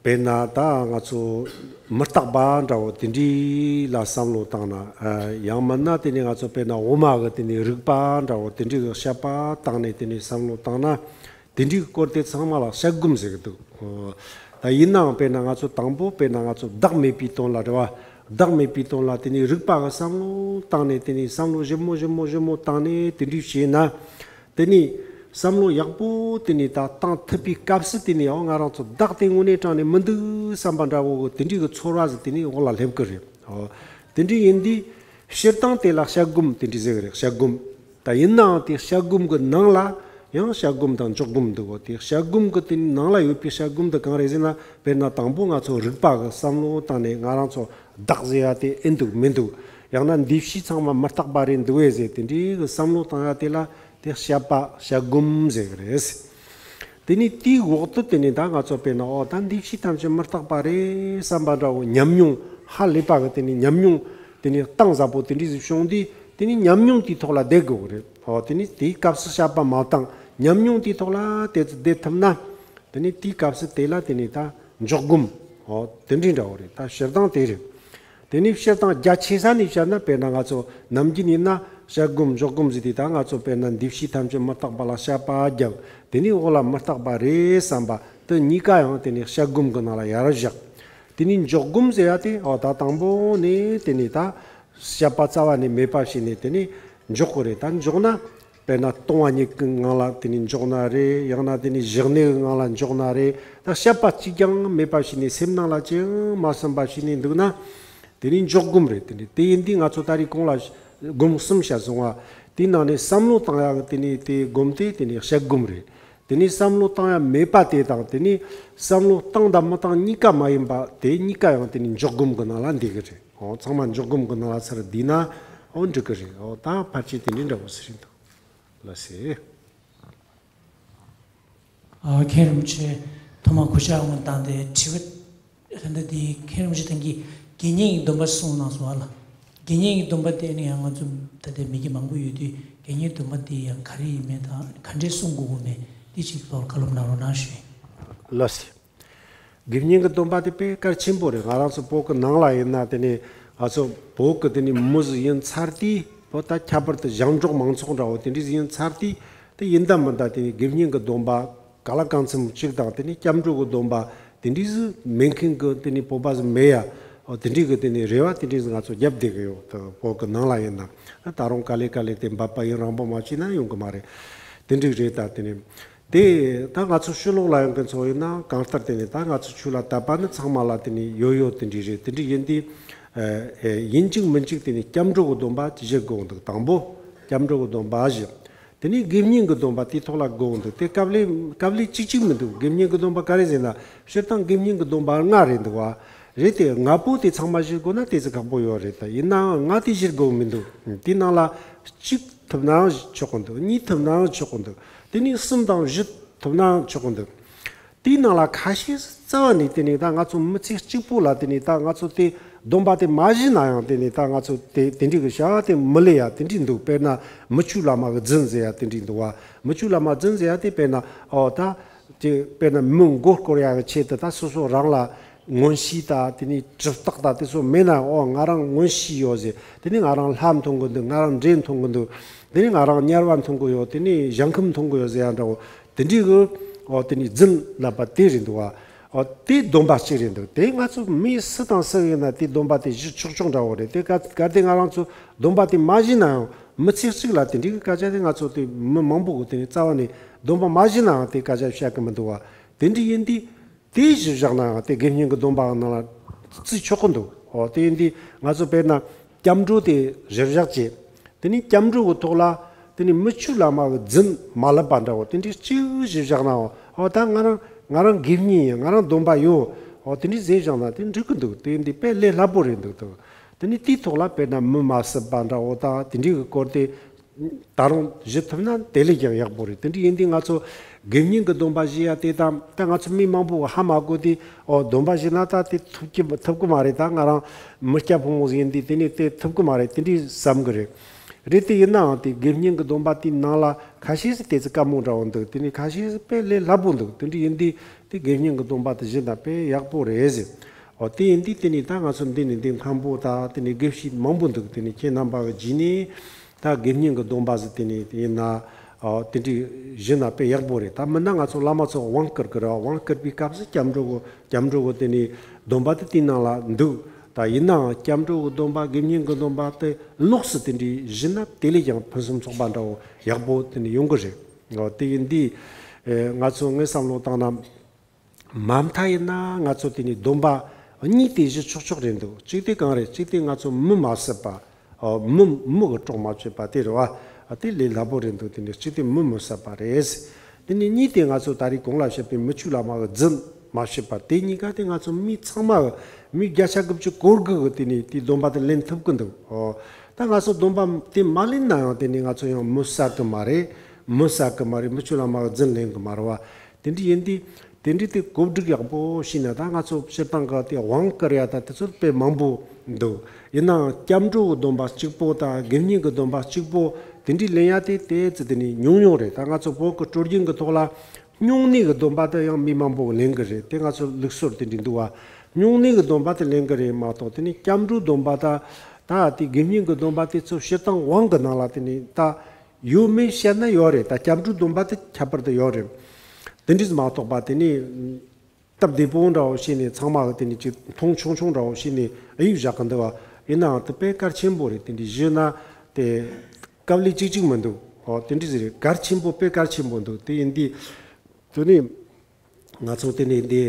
དཔེར་ན་ད་ང་ཚོ་མི་རྟག་པ་འདྲ་བོ་དེ་འདྲའི་ལ་བསམ་བློ་བཏང་ན། ཨ་ཡང་མིན་ན་དེ་ནས་ང་ཚོ་དཔེར་ན་འོ་མ་གི་དེ་ནས་རིག་པ་འདྲ་བོ་དེ་འདྲའི་གི་བཤད་པ་བཏང་ནས་དེ་ནས་བསམ་བློ་བཏང་ན། དེ་འདྲའི་སྐོར་དེ་ཚང་མ་ལ་བཤད་སྒོམ་ཟེར་གི་འདུག་ད་ཡིན་ནའང་དཔེར་ན་ང་ཚོ་དང་པོ་དཔེར་ན་ང་ཚོ་བདག་མེད་པའི་དོན་ལ་རེད་བ། བདག་མེད་པའི་དོན་ལ་དེ་ནས་རིག་པ་གི་བསམ་བློ་བཏང་ནས་དེ་ནས་བསམ་བློ་ཞིབ་མོ་ཞིབ་མོ་ཞིབ་མོ་བཏང་ནས་དེ་འདྲའི་བྱས་ན། དེ་ནས་བསམ་བློ་ཡག་པོ་དེ་ནས་ད་བཏང་ཐུབ་པའི་སྐབས་སུ་དེ་ནས་ཨོ་ང་རང་ཚོ་བདག་དེ་དངོས་གནས་དྲང་ནས་མི་འདུག་བསམ་པ་འདྲ་བོ་གི་དེ་འདྲའི་གི་ཚོར་བ་ཟིག་དེ་ནས་འོག་ལ་སླེབས་གི་རེད། ཨོ་དེ་འདྲའི་ཡིན་དུས་སྤྱིར་བཏང་དེ་ལ་བཤད་སྒོམ་དེ་འདྲའི་ཟེར་གི་རེད། བཤད་སྒོམ། ད་ཡིན་ནའང་དེ་བཤད་སྒོམ་གྱི་ནང་ལ་ཡང་བཤད་སྒོམ་དང་འཇོག་སྒོམ་འདུག་གོ་དེ་བཤད་སྒོམ་གྱི་དེ་ནང་ལ་ཡོད་པའི་བཤད་སྒོམ་དེ་གང་རེད་ཟེར་ན། དཔེར་ན་དང་པོ་ང་ཚོ་རིག་པ་གི་བསམ་བློ་བཏང་ནས་ང་རང་ཚོ་བདག་ཟེར་ཡ་དེ་ཨེ་འདུག་མི་འདུག་ཡང་ན་འདི་ཕྱི་ཚང་མ་མི་རྟག་པ་རེད་འདུག་བས་ཟེར་དེ་འདྲའི་གི་བསམ་བློ་བཏང་ཡ་དེ་ལ་དེ་བཤད་པ་བཤད་སྒོམ་ཟེར་གི་རེད། དེ་ནས་དེའི་འོག་ཏུ་དེ་ནས་ད་ང་ཚོ་དཔེར་ན་ཨོ་ད་འདི་ཕྱི་ཐམས་ཅད་མི་རྟག་པ་རེད་བསམ་པ་འདྲ་བོ་ཉམས་མྱོང་ཧ་ལས་པ་གི་དེ་ནས་ཉམས་མྱོང་དེ་ནས་གཏིང་ཟབ་པོ་དེ་འདྲ་ཞིག་བྱུང་དུས། དེ་ནི་ཉམས་མྱོང་དེའི་ཐོག་ལ་བསྡད་དགོས་ཀྱི་རེད། ཨོ་དེ་ནི་དེའི་སྐབས་སུ་བཤད་པ་མ་བཏང་ཉམས་མྱོང་དེའི་ཐོག་ལ་དེ་ཚོ་བསྡད་ཐུབ་ན། དེ་ནི་དེའི་སྐབས་སུ་དེ་ལ་དེ་ནི་ད་འཇོག་སྒོམ། ཨོ་དེ་འདྲའི་འདྲ་བོ་རེད། ད་སྤྱིར་བཏང་དེ་རེད། དེ་ནི་སྤྱིར་བཏང་རྒྱ་ཆེ་ས་ནས་བཤད་ན་དཔེར་ན་ང་ཚོ་ནམ་རྒྱུན་ཡིན་ན་བཤད་སྒོམ་འཇོག་སྒོམ་ཟེར་དུས་ད་ང་ཚོ་དཔེར་ན་འདི་ཕྱི་ཐམས་ཅད་མི་རྟག་པ་ལ་བཤད་པ་བརྒྱབ། དེ་ནི་འོག་ལ་མི་རྟག་པ་རེད་བསམ་པ་དེ་གཉིས་ཀ་ཡང་དེ་ནི་བཤད་སྒོམ་གྱི་ནང་ལ་ཡར་བཞག་དེ་ནི་འཇོག་སྒོམ་ཟེར་ཡ་དེ་ཨོ་ད་དང་པོ་ནས་དེ་ནི་ད། བཤད་པ་རྩ་བ་ནས་མེད་པ་བྱས་ནས་དེ་ནས་འཇོག་གི་རེད། ད་འཇོག་ན་ དཔེར་ན་ལྟུང་བ་གཉིས་ཀྱི་ངང་ལ་དེ་ནི་འཇོག་ན་རེད། ཡང་ན་དེ་ནི་ཞི་གནས་ཀྱི་ངང་ལ་འཇོག་ན་རེད། ད་བཤད་པ་གཅིག་ཀྱང་མེད་པ་བྱས་ནས་སེམས་ནང་ལ་ཅི་ཡང་མ་བསམ་པ་བྱས་ནས་འདུག་ན། དེ་ནི་འཇོག་སྒོམ་རེད། དེ་ནི་དེ་ཡིན་དུས་ང་ཚོ་ད་རེས་གོང་ལ་སྒོམ་གསུམ་བཤད་སོང་བ། དེའི་ནང་ནས་བསམ་བློ་བཏང་ཡག་གི་དེ་ནི་དེ་སྒོམ་དེ་དེ་ནི་བཤད་སྒོམ་རེད། དེ་ནི་བསམ་བློ་བཏང་ཡག་མེད་པ་དེ་དང་དེ་ནི་བསམ་བློ་བཏང་དང་མི་བཏང་གཉིས་ཀ་མ་ཡིན་པ་དེ་གཉིས་ཀ་ཡང་དེ་ནི་འཇོག་སྒོམ་གྱི་ནང་ལ་འདུས་ཀྱི་རེད། འོ་ཚང་མ་འཇོག་སྒོམ་གྱི་ནང་ལ་ཚུར་བསྡུས་ན་འོ་འགྲིག་གི་རེད། འོ་ད་ཕལ་ཆེར་དེ་འདྲའི་འདྲ་བོ་ཟེར་རེད་འདུག་ལ་ཟེར། ཨ། མཁན་རིན་པོ་ཆེ་ཐོག་མར་གུས་ཕྱག་སྔོན་བཏང་སྟེ་དྲི་བ་ད་ལྟ་འདི་མཁན་རིན་པོ་ཆེ་ཐང་གིས་དགེ་བསྙེན་གྱི་སྡོམ་པ་གསུངས་གནང་སོང་བ་ལ། དགེ་བསྙེན་གྱི་སྡོམ་པ་དེ་ནི་ཡང་ང་ཚོ་ད་ལྟ་མི་སྐྱ་མང་པོ་ཡོད་དུས་དགེ་བསྙེན་སྡོམ་པ་དེ་ཡང་ག་རེ་ཡིན་མིན་དང་ག་འདྲས་སྲུང་དགོས་ཀྱི་མིན་དེ་ཅིག་ཐོག་བཀའ་སློབ་གནང་རོགས་གནང་ཞུ། ལགས་སོ། དགེ་བསྙེན་གྱི་སྡོམ་པ་དེ་དཔེ་གལ་ཆེན་པོ་རེད། ང་རང་ཚོ་བོད་ཀྱི་ནང་ལ་ཡིན་ན་དེ་ནི་ང་ཚོ་བོད་ཀྱི་དེ་ནི་མི་ཟིག་ཡིན་ཚར་དུས་བོད་ད་ཁྱད་པར་དུ་ཞིང་འབྲོག་མང་ཚོགས་འདྲ་བོ་དེ་འདྲས་ཡིན་ཚར་དུས་དེ་ཡིན་ད་མིན་ད་དེ་ནི་དགེ་བསྙེན་གྱི་སྡོམ་པ་ག་ལ་གང་འཚམ་གཅིག་དང་དེ་ནི་སྐྱབས་འགྲོ་གི་སྡོམ་པ་དེ་འདྲས་ཟིག་མེད་མཁན་གྱི་དེ་ནི་བོད་པ་ཟིག་མེད་ཡ། འོ་དེ་འདྲས་གི་དེ་ནི་རེ་བ་དེ་འདྲས་ཟིག་ང་ཚོ་རྒྱབ་བསྡད་གི་ཡོད། ད་བོད་ཀྱི་ནང་ལ་ཡིན་ན་ད་རུང་ག་ལེ་ག་ལེ་དེ་འབད་པ་ཡུན་རིང་པོ་མ་བྱས་ན་ཡོང་གི་མ་རེད། དེ་འདྲས་རེད། ད་དེ་ནི། དེ་ད་ང་ཚོ་ཕྱི་ལོགས་ལ་ཡོང་མཁན་ཚོ་ཡིན་ན་གང་ལྟར་དེ་ནི་ད་ང་ཚོ་ཆོས་ལ་དད་པ་ནི་ཚང་མ་ལ་དེ་ནི་ཡོད་ཡོད་དེ་འདྲས་རེད། དེ་འདྲས་ཡིན་དུས་ཨེ་ཡིན་གཅིག་མིན་གཅིག་དེ་ནི་སྐྱབས་འགྲོ་གི་སྡོམ་པ་བཞེས་དགོས་འདུག་དང་པོ་སྐྱབས་འགྲོ་གི་སྡོམ་པ་བཞེས། དེ་ནི་དགེ་བསྙེན་གྱི་སྡོམ་པ་དེ་ཐོག་ལ་དགོས་འདུག་དེ་སྐབས་ལས་སྐབས་ལས་གཅིག་གཅིག་མི་འདུག་དགེ་བསྙེན་གྱི་སྡོམ་པ་ག་རེ་ཟེར་ན་སྤྱིར་བཏང་དགེ་བསྙེན་གྱི་སྡོམ་པ་ལྔ་རེད་འདུག་བ། རེད་དེ་ལྔ་པོ་དེ་ཚང་མ་བཞེས་དགོས་ན་དེ་ཚོ་ཁག་པོ་ཡོད་རེད། ད་ཡིན་ནའང་ལྔ་དེ་བཞེས་དགོས་མི་འདུག་དེ་ནང་ལ་གཅིག་ཐུབ་ནའང་ཆོག་གི་འདུག་གཉིས་ཐུབ་ནའང་ཆོག་གི་འདུག་དེ་ནས་གསུམ་དང་བཞི་ཐུབ་ནའང་ཆོག་གི་འདུག་དེའི་ནང་ལ་ཁ་ཤས་རྩ་བ་ནས་དེ་ནས་ད་ང་ཚོ་མི་ཚེ་གཅིག་པོ་ལ་དེ་ནས་ད་ང་ཚོ་དེ་སྡོམ་པ་དེ་མ་བཞེས་ན་ཡང་དེ་ནས་ད་ང་ཚོ་དེ་དེ་འདྲའི་གི་བྱ་བ་དེ་མི་ལས་ཡ་དེ་འདྲའི་འདུག་དཔེར་ན་མི་ཆོས་བླ་མ་གི་རྫུན་ཟེར་ཡ་དེ་འདྲའི་འདུག་བ། མི་ཆོས་བླ་མ་རྫུན་ཟེར་ཡ་དེ་དཔེར་ན་ཨོ་ད་དེ་དཔེར་ན་མི་མགོ་སྐོར་ཡ་གི་ཆེད་དུ་ད་སོ་སོ་རང་ལ། མངོན་ཤེས་དང་དེ་ནས་གྲུབ་རྟགས་དང་དེ་ཚོ་མེད་ན་ཨོ་ང་རང་མངོན་ཤེས་ཡོད་ཟེར། དེ་ནས་ང་རང་ལྷ་མཐོང་གི་འདུག་ང་རང་འདྲེ་མཐོང་གི་འདུག་དེ་ནས་ང་རང་དམྱལ་བ་མཐོང་གི་ཡོད། དེ་ནས་ཞིང་ཁམས་མཐོང་གི་ཡོད་ཟེར་ཡ་འདྲ་བོ་དེ་འདྲའི་གི་ཨོ་དེ་ནས་རྫུན་ལབ་པ་དེ་རེད་འདུག་བ། ཨོ་དེ་སྡོམ་པ་གཅིག་རེད་འདུག་དེ་ང་ཚོ་མི་སུ་དང་སུ་ཡིན་ན་དེ་སྡོམ་པ་དེ་བཞེས་ཆོག་ཆོག་འདྲ་བོ་རེད། དེ་ག་གལ་ཏེ་ང་རང་ཚོ་སྡོམ་པ་དེ་མ་བཞེས་ན་ཡང་མི་ཚེ་གཅིག་ལ་དེ་འདྲའི་གི་སྐད་ཆ་དེ་ང་ཚོ་དེ་མི་མང་པོ་གི་དེ་ནས་རྩ་བ་ནས་སྡོམ་པ་མ་བཞེས་ན་ཡང་དེ་སྐད་ཆ་བཤད་གི་མི་འདུག་བ། དེ་འདྲ་ཡིན་དུས། དེ་གཞི་བཞག་ན་ཡང་དེ་དགེ་བསྙེན་གྱི་སྡོམ་པའི་ནང་ལ་བརྩི་ཆོག་གི་འདུག་ཨོ་དེ་ཡིན་དུས་ང་ཚོ་དཔེར་ན་སྐྱབས་འགྲོ་དེ་གཞི་བཞག་བྱས། དེ་ནས་སྐྱབས་འགྲོ་གི་ཐོག་ལ་དེ་ནས་མི་ཆོས་བླ་མ་གི་རྫུན་མ་ལབ་པ་འདྲ་བོ་དེ་འདྲའི་གཅིག་གཞི་བཞག་ན་ཨོ་ཨོ་ད་ང་རང་ང་རང་དགེ་བསྙེན་ཡིན། ང་རང་སྡོམ་པ་ཡོད། ཨོ་དེ་འདྲའི་ཟེར་བཞག་ན་དེ་འགྲིག་གི་འདུག་དེ་ཡིན་དུས་དཔེ་ལས་སླ་པོ་རེད་འདུག་དུ། དེ་ནས་དེའི་ཐོག་ལ་དཔེར་ན་མི་མ་བསད་པ་འདྲ་བོ་དང་དེ་འདྲའི་གི་སྐོར་དེ། ད་རུང་བཞེས་ཐུབ་ན་དེ་ལས་ཀྱང་ཡག་པོ་རེད། དེ་འདྲ་ཡིན་དུས་ང་ཚོ་དགེ་བསྙེན་གྱི་སྡོམ་པ་བཞེས་ཡ་དེ་དང་ད་ང་ཚོ་མི་མང་པོ་ཧ་མ་གོ་དུས་ཨོ་སྡོམ་པ་བཞེས་ན་ད་དེ་ཐུབ་ཀྱི་ཐུབ་ཀྱི་མ་རེད། ད་ང་རང་མི་སྐྱ་ཕོ་མོ་ཟིག་ཡིན་དུས་དེ་ནས་དེ་ཐུབ་ཀྱི་མ་རེད། དེ་འདྲའི་བསམ་གི་རེད། རེད་དེ་ཡིན་ནའང་དེ་དགེ་བསྙེན་གྱི་སྡོམ་པ་དེའི་ནང་ལ་ཁ་ཤས་སུ་དེ་ཚོ་དཀའ་མོ་འདྲ་བོ་འདུག་དེ་ནས་ཁ་ཤས་སུ་དཔེ་ལས་སླ་པོ་འདུག་དེ་འདྲ་ཡིན་དུས་དེ་དགེ་བསྙེན་གྱི་སྡོམ་པ་དེ་བཞེས་ན་དཔེ་ཡག་པོ་རེད་ཟེར། ཨོ་དེ་ཡིན་དུས་དེ་ནས་ད་ང་ཚོ་འདི་ནས་འདི་མཁན་པོ་དང་དེ་ནས་དགེ་བཤེས་མང་པོ་འདུག་དེ་ནས་ཁྱེད་རྣམ་པ་གི་རྗེས་ནས་ད་དགེ་བསྙེན་གྱི་སྡོམ་པ་ཟེར་དེ་ནས་དེ་ཡིན་ན་ཨོ་དེ་འདྲའི་བཞེས་ན་དཔེ་ཡག་པོ་རེད། ད་མིན་ན་ང་ཚོ་བླ་མ་ཚོ་དབང་བསྐུར་གི་རེད། དབང་བསྐུར་པའི་སྐབས་སུ་སྐྱབས་འགྲོ་གི་སྐྱབས་འགྲོ་གི་དེ་ནས་སྡོམ་པ་དེ་དེའི་ནང་ལ་འདུག་ད་ཡིན་ནའང་སྐྱབས་འགྲོ་གི་སྡོམ་པ་དགེ་བསྙེན་གྱི་སྡོམ་པ་དེ་ལོགས་སུ་དེ་འདྲའི་བཞེས་ན་དེ་ལས་ཀྱང་ཕུན་སུམ་ཚོགས་པ་འདྲ་བོ་ཡག་པོ་དེ་ནས་ཡོང་གི་རེད། ཨོ་དེ་ཡིན་དུས་ཨེ་ང་ཚོ་ངས་བསམ་བློ་བཏང་ན། མ་མཐའ་ཡིན་ན་ང་ཚོ་དེ་ནས་སྡོམ་པ་གཉིས་དེ་བཞེས་ཆོག་ཆོག་རེད་འདུག་གཅིག་དེ་གང་རེད། གཅིག་དེ་ང་ཚོ་མི་མ་བསད་པ། ཨོ་མི་མི་གི་སྲོག་མ་གཅོད་པ་དེ་རེད་བ། དེ་ལས་སླ་པོ་རེད་འདུག་དེ་ནས་གཅིག་དེ་མི་མི་བསད་པ་རེད། དེ་ནས་གཉིས་དེ་ང་ཚོ་ད་རེས་གོང་ལ་བཤད་པའི་མི་ཆོས་བླ་མ་གི་རྫུན་མ་བཤད་པ་དེ་གཉིས་ཀ་དེ་ང་ཚོ་མི་ཚང་མ་གི་མི་བརྒྱ་ཆ་དགུ་བཅུ་གོ་དགུ་གི་དེ་ནས་དེ་སྡོམ་པ་དེ་ལེན་ཐུབ་ཀྱི་འདུག་ཨོ་ད་ང་ཚོ་སྡོམ་པ་དེ་མ་ལེན་ན་ཡང་དེ་ནས་ང་ཚོ་ཡང་མི་བསད་གི་མ་རེད། མི་བསད་གི་མ་རེད། མི་ཆོས་བླ་མ་གི་རྫུན་ལེན་གི་མ་རེད་བ། དེ་འདྲ་ཡིན་དུས་དེ་འདྲ་དེ་གོ་སྒྲིག་ཡག་པོ་བྱས་ན་ད་ང་ཚོ་སྤྱིར་བཏང་གི་དེ་དབང་བསྐུར་ཡ་ད་དེ་ཚོ་དཔེ་མང་པོ་འདུག་ཡིན་ནའང་སྐྱབས་འགྲོ་གི་སྡོམ་པ་གཅིག་པོ་དང་དགེ་བསྙེན་གྱི་སྡོམ་པ་གཅིག་པོ་དེ་འདྲ་ལེན་ཡ་དེ་དེ་ཙི་དེ་ནས་ཉུང་ཉུང་རེད། ད་ང་ཚོ་བོད་ཀྱི་སྲོལ་རྒྱུན་གྱི་ཐོག་ལ་སྨྱུང་གནས་ཀྱི་སྡོམ་པ་དེ་ཡང་མི་མང་པོ་ལེན་གི་རེད། དེ་ང་ཚོ་ལུགས་སྲོལ་དེ་འདྲ་འདུག་བ། སྨྱུང་གནས་ཀྱི་སྡོམ་པ་དེ་ལེན་གི་རེད་མ་གཏོགས་དེ་ནས་སྐྱབས་འགྲོའི་སྡོམ་པ་ད་ད་དེ་དགེ་བསྙེན་གྱི་སྡོམ་པ་དེ་ཚོ་སྤྱིར་བཏང་དབང་གི་ནང་ལ་དེ་ནས་ད། ཡོད་མེད་བཤད་ན་ཡོད་རེད། ད་སྐྱབས་འགྲོའི་སྡོམ་པ་དེ་ཁྱད་པར་དུ་ཡོད་རེད། དེ་འདྲས་མ་གཏོགས་པ་དེ་ནི་སྟབས་བདེ་པོ་འདྲ་བོ་བྱས་ནས་ཚང་མ་གི་དེ་ནི་ཅིག་མཐོང་ཆུང་ཆུང་འདྲ་བོ་བྱས་ནས་ཨ་ཡིག་བཞག་གི་འདུག་བ། ཡིན་ནའང་དེ་དཔེ་གལ་ཆེན་པོ་རེད། དེ་འདྲས་བཞེས་ན་དེ་སྐབས་ལས་གཅིག་གཅིག་མི་འདུག་ཨོ་དེ་འདྲ་ཟིག་རེད། གལ་ཆེན་པོ་དཔེ་གལ་ཆེན་པོ་འདུག་དེ་ཡིན་དུས་དེ་ནས་ང་ཚོ་དེ་ནས་འདི་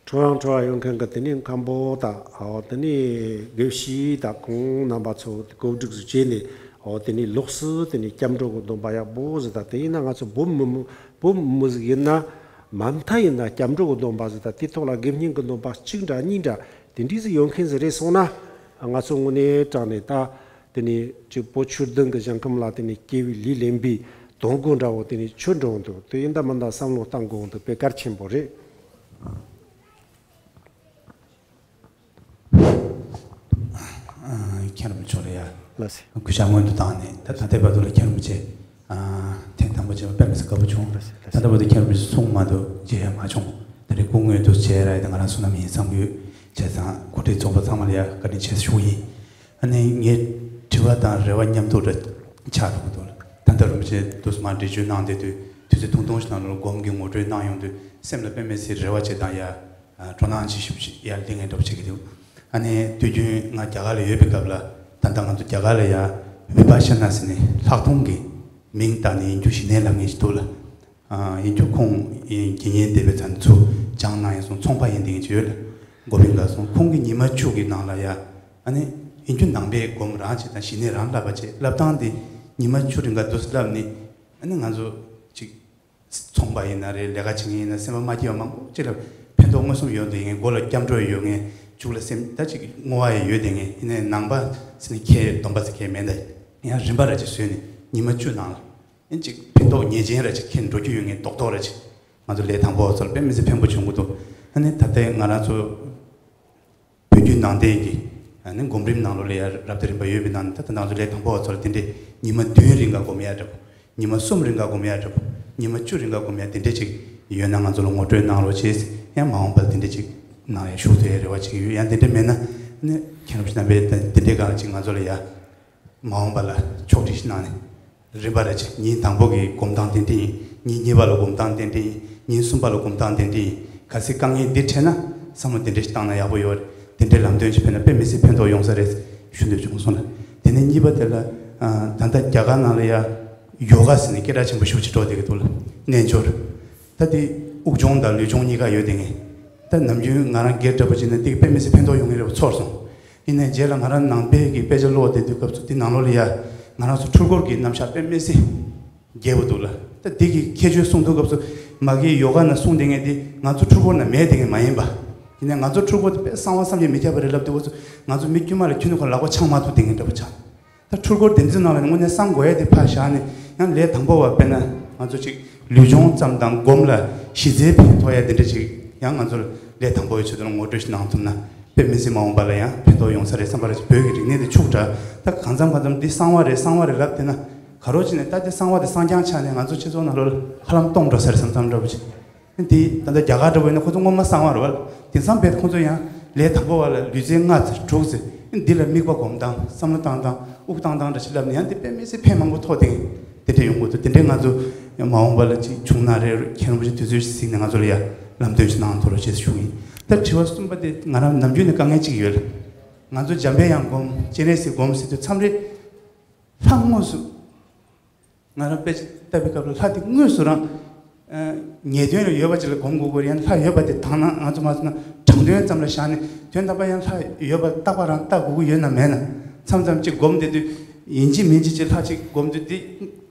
ཁྲོ་རང་ཁྲོ་བ་ཡོད་མཁན་གྱི་དེ་ནས་མཁན་པོ་དང་ཨོ་དེ་ནས་དགེ་བཤེས་དང་ཁོང་རྣམ་པ་ཚོ་གོ་སྒྲིག་ཟིག་བྱས་ནས་ཨོ་དེ་ནས་ལོགས་སུ་དེ་ནས་སྐྱབས་འགྲོ་གི་སྡོམ་པ་ཡག་པོ་ཟིག་དང་། དེ་ཡིན་ན་ང་ཚོ་བོད་མི་མི་བོད་མི་ཟིག་ཡིན་ན་མ་མཐའ་ཡིན་ན་སྐྱབས་འགྲོ་གི་སྡོམ་པ་ཟིག་དང་། དེ་ཐོག་ལ་དགེ་བསྙེན་གྱི་སྡོམ་པ་གཅིག་འདྲ་གཉིས་འདྲ་དེ་འདྲ་ཟིག་ཡོད་མཁན་ཟིག་རེད་སོང་ན། ང་ཚོ་དངོས་གནས་དྲང་ནས་ད་དེ་ནས་ཅིག་བོད་ཆོས་ལྡན་གྱི་ཞིང་ཁམས་ལ་དེ་ནས་སྐྱེ་བའི་ལས་ལེན་པའི་དོན་སྒོ་འདྲ་བོ་དེ་ནས་ཆོད་འགྲོ་འདུག་དེ་ཡིན་ད་མིན་ད་བསམ་བློ་གཏང་དགོས་འདུག་དཔེ་གལ་ཆེན་པོ་རེད། མཁན་རིན་པོ་ཆེ་ལ་ཡ། ལགས་སེ། གུས་ཞབས་སྔོན་དུ་བཏང་ནས་ད་ད་ལྟའི་བར་དུ་ལ་མཁན་རིན་པོ་ཆེ། ཐེངས་དང་པོ་བྱས་པ་དཔེ་མི་སྲིད་དགའ་པོ་བྱུང་། ད་ལྟ་བར་དུ་མཁན་རིན་པོ་ཆེ་གསུང་མ་ཐུབ་མཇལ་ཡ་མ་བྱུང་། ད་རེས་སྐུ་དངོས་སུ་མཇལ་ཡ་རག་ཡ་དེ་ང་རང་བསོད་ནམས་ཡིན་བསམ་གྱི་ཡོད། བྱས་ཙང་གོ་སྒྲིག་ཚོགས་པ་ཚང་མ་ལ་ཡ་བཀའ་དྲིན་ཆེ་ཞུ་གི་ཡིན། ཨ་ནི་ངའི་དྲི་བ་དང་རེ་བ་མཉམ་དུ་འདྲ་ཆགས་འགྲོ་གི་འདུག་ད་ལྟ་རིན་པོ་ཆེ་དུས་མ་འགྲེལ་བརྗོད་གནང་བསྡད་དུས་དུས་ཚོད་ཐུང་ཐུང་ཞིག་ནང་ལོགས་སྒོམ་གྱི་ངོ་སྤྲོད་གནང་ཡོང་དུས་སེམས་ལ་དཔེ་མི་སྲིད་རེ་བ་བྱེད་དང་ཡ། སྤྲོ་སྣང་ཆེ་ཞུ་ཞིག་ཡར་ལེན་ངེས་འདྲ་པོ་བྱེད་ཀྱི་འདུག་ཨ་ནི་དུས་རྒྱུན་ང་རྒྱ་གར་ལ་ཡོད་པའི་སྐབས་ལ་ད་ལྟ་ང་ཚོ་རྒྱ་གར་ལ་ཡ་བི་པ་ཤ་ན་ཟེར་ནས་ལྷག་མཐོང་གི་མིང་བཏགས་ནས་ཡིན་རྒྱུ་ཞི་གནས་ལབ་མཁན་ཞིག་འདུག་ལ། ཡིན་རྒྱུ་ཁོང་དགེ་བསྙེན་སྡེ་པའི་ཚན་ཚོ་སྦྱངས་གནང་ཡིན་སོང་། ཚོང་པ་ཡིན་དེ་ངེས་ཅིག་ཡོད་ལ་འགོ་དཔོན་འགའ་སོང་། ཁོང་གིས་ཉི་མ་བཅུ་གི་ནང་ལ་ཡ་ཨ་ནི་ཡིན་རྒྱུ་ནང་པའི་སྒོམ་རང་བྱེད་དང་ཞི་གནས་རང་བསླབ་པ་བྱེད་བསླབ་སྟངས་དེ་ཉི་མ་བཅུ་རིང་ག་དུས་བསླབ་ནི་ཨ་ནི་ང་ཚོ་ཅིག་ཚོང་པ་ཡིན་ན་རེད། ལས་ཀ་བྱེད་མཁན་ཡིན་ན་སེམས་པ་མ་སྐྱིད་པ་མང་པོ་ཅིག་ལ་ཕན་ཐོགས་མངོན་སུམ་ཡོད་འདུག་ཡིན་མགོ་ལ་སྐྱབས་འགྲོ་ཡོད་མཁན་མཇུག་ལ་སེམས་ད་ཅིག་བསྔོ་བ་ཡང་ཡོད་དེ་ངས་ཡིན་ནའི་ནང་པ་ཟེར་ནས་ཁྱེད་སྡོམ་པ་ཟེར་མཁན་མེད་ད། ཡང་རིམ་པ་ར་ཅིག་བཟོས་ནས་ཉི་མ་བཅུ་ནང་ལ་ཡིན་ཅིག་ཕན་ཐོགས་ངེས་ཅན་ར་ཅིག་ཁྱེད་འགྲོ་རྒྱུ་ཡོད་མཁན་རྡོག་རྡོག་ར་ཅིག་ང་ཚོ་ལས་དང་པོ་ཚོར་དཔེ་མི་སྲིད་ཕན་པོ་བྱུང་གི་འདུག་ཨ་ནི་ད་ལྟའི་ང་རང་ཚོ་བོད་བརྒྱུད་ནང་བསྟན་གྱི་ཨ་ནི་སྒོམ་རིམ་ནང་ལོགས་ལ་ཡང་རབ་དང་རིམ་པ་ཡོད་པའི་ནང་ནས་ད་ལྟ་ང་ཚོ་ལས་དང་པོ་བ་ཚོ་ལ་དེ་འདྲའི་ཉི་མ་བདུན་རིང་ག་སྒོམ་ཡ་འདྲ་པོ། ཉི་མ་གསུམ་རིང་ག་སྒོམ་ཡ་འདྲ་པོ། ཉི་མ་བཅུ་རིང་ག་སྒོམ་ཡ་དེ་འདྲ་ཅིག་ཡོད་ན་ང་ཚོ་ལ་ངོ་སྤྲོད་གནང་རོགས་བྱེད། ཡང་མ་འོངས་པར་དེ་འདྲ་ཅིག་གནང་ཡ་ཞུགས་ཐུབ་ཡའི་རེ་བ་ཅིག་ཡོད། ཡང་དེ་འདྲ་མེད་ན་ཨ་ནི་མཁན་རིན་པོ་ཆེ་རྣམ་པས་དེ་འདྲའི་སྒང་ལ་ཅིག་ང་ཚོ་ལ་ཡ། མ་འོངས་པ་ལ་ཕྱོགས་སྒྲིག་ཞིག་གནང་ནས། རིམ་པ་རེ་བཞིན་ཉིན་དང་པོ་གི་སྒོམ་སྟངས་དེ་འདྲ་ཡིན། ཉིན་གཉིས་པ་ལ་སྒོམ་སྟངས་དེ་འདྲ་ཡིན། ཉིན་གསུམ་པ་ལ་སྒོམ་སྟངས་དེ་འདྲ་ཡིན། གལ་སྲིད་དཀའ་ངལ་འདི་འཕྲད་ན་བསམ་བློ་དེ་འདྲ་ཞིག་བཏང་ན་ཡག་པོ་ཡོད་རེད། དེ་འདྲའི་ལམ་སྟོན་ཞིག་ཕེབས་ན་དཔེ་མི་སྲིད་ཕན་ཐོགས་ཡོང་ས་རེད་ཞུ་འདོད་བྱུང་སོང་ལ། དེ་ནས་གཉིས་པ་དེ་ལ་ད་ལྟ་རྒྱ་གར་ནང་ལ་ཡ་ཡོ་ག་ཟེར་ནས་སྐད་གྲགས་ཆེན་པོ་ཞེ་པོ་ཅིག་འགྲོ་བསྡད་ཀྱི་འདུག་ལ། རྣལ་འབྱོར། ད་དེ་དབུགས་སྦྱོང་དང་ལུས་སྦྱོང་གཉིས་ཀ་ཡོད་དེ་ངས། ད་ནམ་རྒྱུན་ང་རང་སྒེར་འདྲ་པོ་བྱས་ན་དེ་དཔེ་མི་སྲིད་ཕན་ཐོགས་ཡོང་གི་རེད་པ་ཚོར་སོང་། ཡིན་ནའི་རྗེས་ལ་ང་རང་ནང་པའི་གི་དཔེ་ཆ་ཀློག་བསྡད་དུས་སྐབས་སུ་དེ་ནང་ལོགས་ལ་ཡ་ང་རང་ཚོ་འཁྲུལ་འཁོར་གྱི་རྣམ་གཞག་དཔེ་མི་སྲིད་རྒྱས་པོ་འདུག་ལ། ད་དེ་གི་ཁྱད་ཆོས་གསུང་དུས་སྐབས་སུ་མ་གི་ཡོ་ག་ན་གསུང་བསྡད་མཁན་དེ་ང་ཚོ་འཁྲུལ་འཁོར་ན་མེད་བསྡད་མཁན་མ་ཡིན་པ། ཡིན་ནའི་ང་ཚོ་འཁྲུལ་འཁོར་དེ་དཔེ་གསང་བ་བསམ་གྱིས་མི་ཁྱབ་པ་རེད་ལབ་དུས་སྐབས་སུ་ང་ཚོ་མི་དཀྱུས་མ་ལ་ཁྱོན་ནས་ཁོ་ལག་པ་འཆང་མ་ཐུབ་བསྡད་མཁན་འདྲ་པོ་ཆགས། ད་འཁྲུལ་འཁོར་དེ་ཚོའི་ནང་ལ་དངོས་གནས་གསང་དགོས་ཡ་དེ་ཕར་བཞག་ནས་ཡང་ལས་དང་པོ་བ་དཔེར་ན་ང་ཚོ་ཅིག་ལུས་སྦྱོང་ཙམ་དང་སྒོམ་ལ་གཞི་རྩའི་ཕན་ཐོགས་ཡ་དེ་འདྲ་ཅིག་ཡང་ང་ཚོར་ལས་དང་པོ་བའི་ཆེད་དུ་ངོ་སྤྲོད་ཞིག་གནང་ཐུབ་ན་དཔེ་མི་སྲིད་མ་འོངས་པ་ལ་ཡང་ཕན་ཐོགས་ཡོང་ས་རེད་བསམ་པ་རེད། བོད་ཀྱི་རིག་གནས་དེ་ཕྱུག་དྲགས། ད་གང་འཚམ་གང་འཚམ་འདི་གསང་བ་རེད་གསང་བ་རེད་ལབ་བསྡད་ན་ག་རོ་ཅིག་ནས་ད་འདི་གསང་བ་དེ་གསང་རྐྱང་ཆགས་ནས་ང་ཚོ་སྤྱི་ཚོགས་ནང་ལོགས་ཧ་ལམ་སྟོང་འགྲོ་ས་རེད་བསམ་བསམ་འདྲ་པོ་ཅིག་འདི་ད་ལྟ་རྒྱ་གར་འདྲ་པོ་ཡིན་ན་ཁོ་ཚོ་སྔོན་མ་གསང་བ་རེད་བ། དེང་སང་བས་ཁོ་ཚོ་ཡང་ལས་དང་པོ་བ་ལ་ལུས་རྩལ་ལྔ་ཙམ་དྲུག་ཙམ་འདི་ལ་དམིགས་པ་སྒོམ་སྟངས་བསམ་བློ་བཏང་སྟངས་དབུགས་བཏང་སྟངས་འདྲ་ཞིག་ལབ་ནས་ཡང་འདི་དཔེ་མི་སྲིད་ཕན་མང་པོ་ཐོགས་ཏེ་དེ་འདྲ་ཡོང་དགོས་འདུག་དེ་འདྲའི་ང་ཚོ་མ་འོངས་པ་ལ་ཅིག་བྱུང་ན་རེ་མཁན་རིན་པོ་ཆེ་དུས་ཚོད་ཞིག་གཟིགས་ནས་ང་ཚོ་ལ་ཡང་ལམ་སྟོན་ཞིག་གནང་ཐུབ་རོགས་ཞེས་ཞུ་གི་ཡིན། ད་དྲི་བ་གསུམ་པ་དེ་ང་རང་ནམ་རྒྱུན་ནས་དཀའ་ངལ་ཅིག་ཡོད་ལ། ང་ཚོ་འཇམ་པའི་དབྱངས་སྒོམ་སྤྱན་རས་གཟིགས་སྒོམ་ཟེར་དུས་མཚམས་རེ་ལྷ་དངོས་སུ། ང་རང་དཔེ་ཅིག་བལྟ་བའི་སྐབས་ལ་ལྷ་དེ་དངོས་སུ་རང་། ངེས་དོན་ལ་ཡོད་པ་ཅིག་ལ་སྒོམ་དགོས་ཀྱི་ཡང་ལྷ་ཡོད་པ་དེ་དང་ན་ང་ཚོ་མ་སོང་ན་དྲང་དོན་ཙམ་ལ་བཞག་ནས་དོན་དམ་པ་ཡང་ལྷ་ཡོད་པ་རྟག་པ་རང་བལྟ་དགོས་ཀྱི་ཡོད་ན་མེད་ན་མཚམས་མཚམས་ཅིག་སྒོམ་བསྡད་དུས་ཡིན་གཅིག་མིན་གཅིག་ཅིག་ལྷ་ཅིག་སྒོམ་དུས་དེ་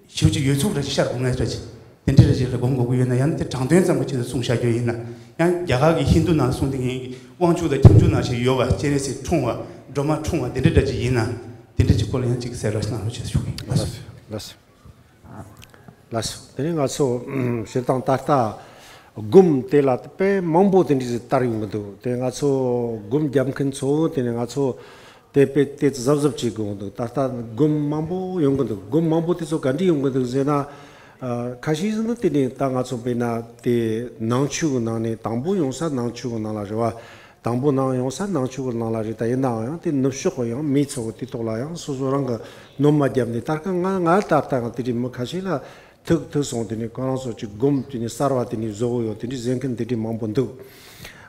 ཞེ་པོ་ཅིག་ཡོད་ཚུལ་ར་ཅིག་ཤར་དགོས་ངེས་ར་ཅིག་དེ་འདྲ་ར་ཅིག་ལ་སྒོམ་དགོས་ཀྱི་ཡོད་ན་ཡང་དེ་དྲང་དོན་ཙམ་གྱི་ཆེད་དུ་གསུངས་བཞག་རྒྱུ་ཡིན་ན་ཡང་རྒྱ་གར་གྱི་ཧིན་དུ་ནང་གསུངས་དེ་ངེས་ཀྱི་དབང་ཕྱུག་དང་ཁྱབ་འཇུག་ནང་བཞིན་ཡོད་པ་སྤྱན་རས་གཟིགས་འཁྲུངས་པ་སྒྲོལ་མ་འཁྲུངས་པ་དེ་འདྲ་འདྲ་ཅིག་ཡིན་ན་དེ་འདྲ་ཅིག་སྐོར་ལ་ཡང་ཅིག་གསལ་བསྒྲགས་ཤིག་གནང་རོགས་ཞེས་ཞུ་གི་ཡིན། ལགས་སོ། ལགས་སོ། ལགས་སོ། དེ་ནས་ང་ཚོ་བྱེད་སྟངས་ད་ལྟ་སྒོམ་དེ་ལ་དཔེ་མང་པོ་དེ་འདྲ་ཞིག་བསྟར་ཡོང་གི་འདུག་དེ་ང་ཚོ་སྒོམ་རྒྱབ་མཁན་ཚོ་དེ་ནས་ང་ཚོ་དེ་དཔེ་དེ་གཟབ་གཟབ་བྱེད་དགོས་འདུག་ད་ལྟ་སྒོམ་མང་པོ་ཡོང་གི་འདུག་སྒོམ་མང་པོ་དེ་ཚོ་ག་འདྲ་ཡོང་གི་འདུག་ཟེར་ན། ཁ་ཤས་ཟིག་ནི་དེ་ནས་ད་ང་ཚོ་དཔེར་ན་དེ་ནང་ཆོས་ཀྱི་ནང་ནས་དང་པོ་ཡོང་ས་ནང་ཆོས་ཀྱི་ནང་ལ་རེད་བ། དང་པོ་ནང་ཡོང་ས་ནང་ཆོས་ཀྱི་ནང་ལ་རེད། ད་ཡིན་ནའང་ཡང་དེ་ནུབ་ཕྱོགས་ཀྱི་ཡང་མི་ཚོ་དེ་ཐོག་ལ་ཡང་སོ་སོ་རང་གི་སྣོན་མ་བརྒྱབ་ནས་ད་ལྟ་ང་ང་ད་ལྟ་ང་དེ་འདྲའི་མི་ཁ་ཤས་ལ་ཐུག་ཐུག་སོང་། དེ་ནས་ཁོ་རང་ཚོ་ཅིག་སྒོམ་དེ་ནས་གསར་བ་དེ་ནས་བཟོ་གི་ཡོད་དེ་འདྲའི་ཟེར་མཁན་དེ་འདྲའི་མང་པོ་འདུག་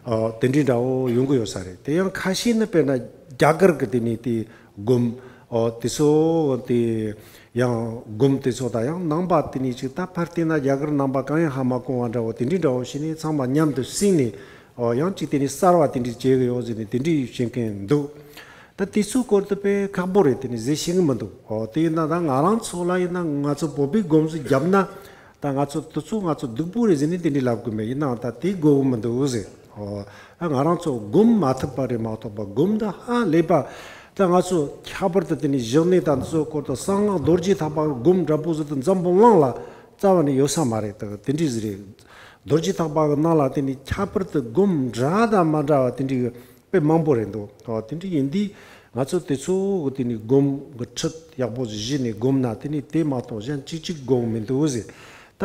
ཨོ་དེ་འདྲའི་འདྲ་བོ་ཡོང་གི་ཡོད་ས་རེད། དེ་ཡང་ཁ་ཤས་ནི་དཔེར་ན་རྒྱ་གར་གྱི་དེ་ནས་དེ་སྒོམ་ཨོ་དེ་ཚོ་དེ། ཡང་སྒོམ་དེ་ཚོ་དང་ཡང་ནང་པ་དེ་ནས་ཅིག་ད་ཕར་བལྟས་ན་རྒྱ་གར་ནང་པ་གང་ཡང་ཧ་མ་གོ་བ་འདྲ་བོ་དེ་འདྲའི་འདྲ་བོ་བྱས་ནས་ཚང་མ་མཉམ་དུ་བསྲིངས་ནས། ཨོ་ཡང་ཅིག་དེ་ནས་གསར་བ་དེ་འདྲའི་བྱེད་གི་ཡོད་ཟེར་ནས་དེ་འདྲའི་བཤད་མཁན་འདུག་ད་དེ་ཚོའི་སྐོར་དུ་དཔེ་ཁག་པོ་རེད། དེ་ནས་ཟེར་ཤེས་གི་མི་འདུག་ཨོ་དེ་ཡིན་ན་ད་ང་རང་ཚོ་ལ་ཡིན་ན་ང་ཚོ་བོད་པའི་སྒོམ་གསུམ་བརྒྱབ་ན་ད་ང་ཚོ་དེ་ཚོ་ང་ཚོ་སྡུག་པོ་རེད་ཟེར་ནས་དེ་འདྲའི་ལབ་གི་མེད། ཡིན་ནའང་ད་དེ་དགོས་གི་མི་འདུག་ཟེར། ཨོ། ད་ང་རང་ཚོ་སྒོམ་མ་ཐུབ་པ་རེད་མ་གཏོགས་པ་སྒོམ་འདི་ཧ་ལས་པ། ད་ང་ཚོ་ཁྱད་པར་དུ་དེ་ནས་བཞག་ནས་ད་འདི་ཚོ་སྐོར་དུ་གསང་སྔགས་རྡོ་རྗེ་ཐེག་པ་གི་སྒོམ་འདྲ་པོ་ཟིག་ཏུ་འཛམ་བུ་གླིང་ལ་རྩ་བ་ནས་ཡོད་ས་མ་རེད། ད་དེ་འདྲའི་ཟིག་རེད། རྡོ་རྗེ་ཐེག་པ་གི་ནང་ལ་དེ་ནས་ཁྱད་པར་དུ་སྒོམ་འདྲ་དང་མ་འདྲ་བ་དེ་འདྲའི་དཔེ་མང་པོ་རེད་འདུག་ཨོ་དེ་འདྲ་ཡིན་དུས་ང་ཚོ་དེ་ཚོ་གི་དེ་ནས་སྒོམ་གི་ཁྲིད་ཡག་པོ་ཞིག་གཞི་ནས་སྒོམ་ན་དེ་ནས་དེ་མ་གཏོགས་གཞན་གཅིག་གཅིག་དགོས་མི་འདུག་ཟེར། ད་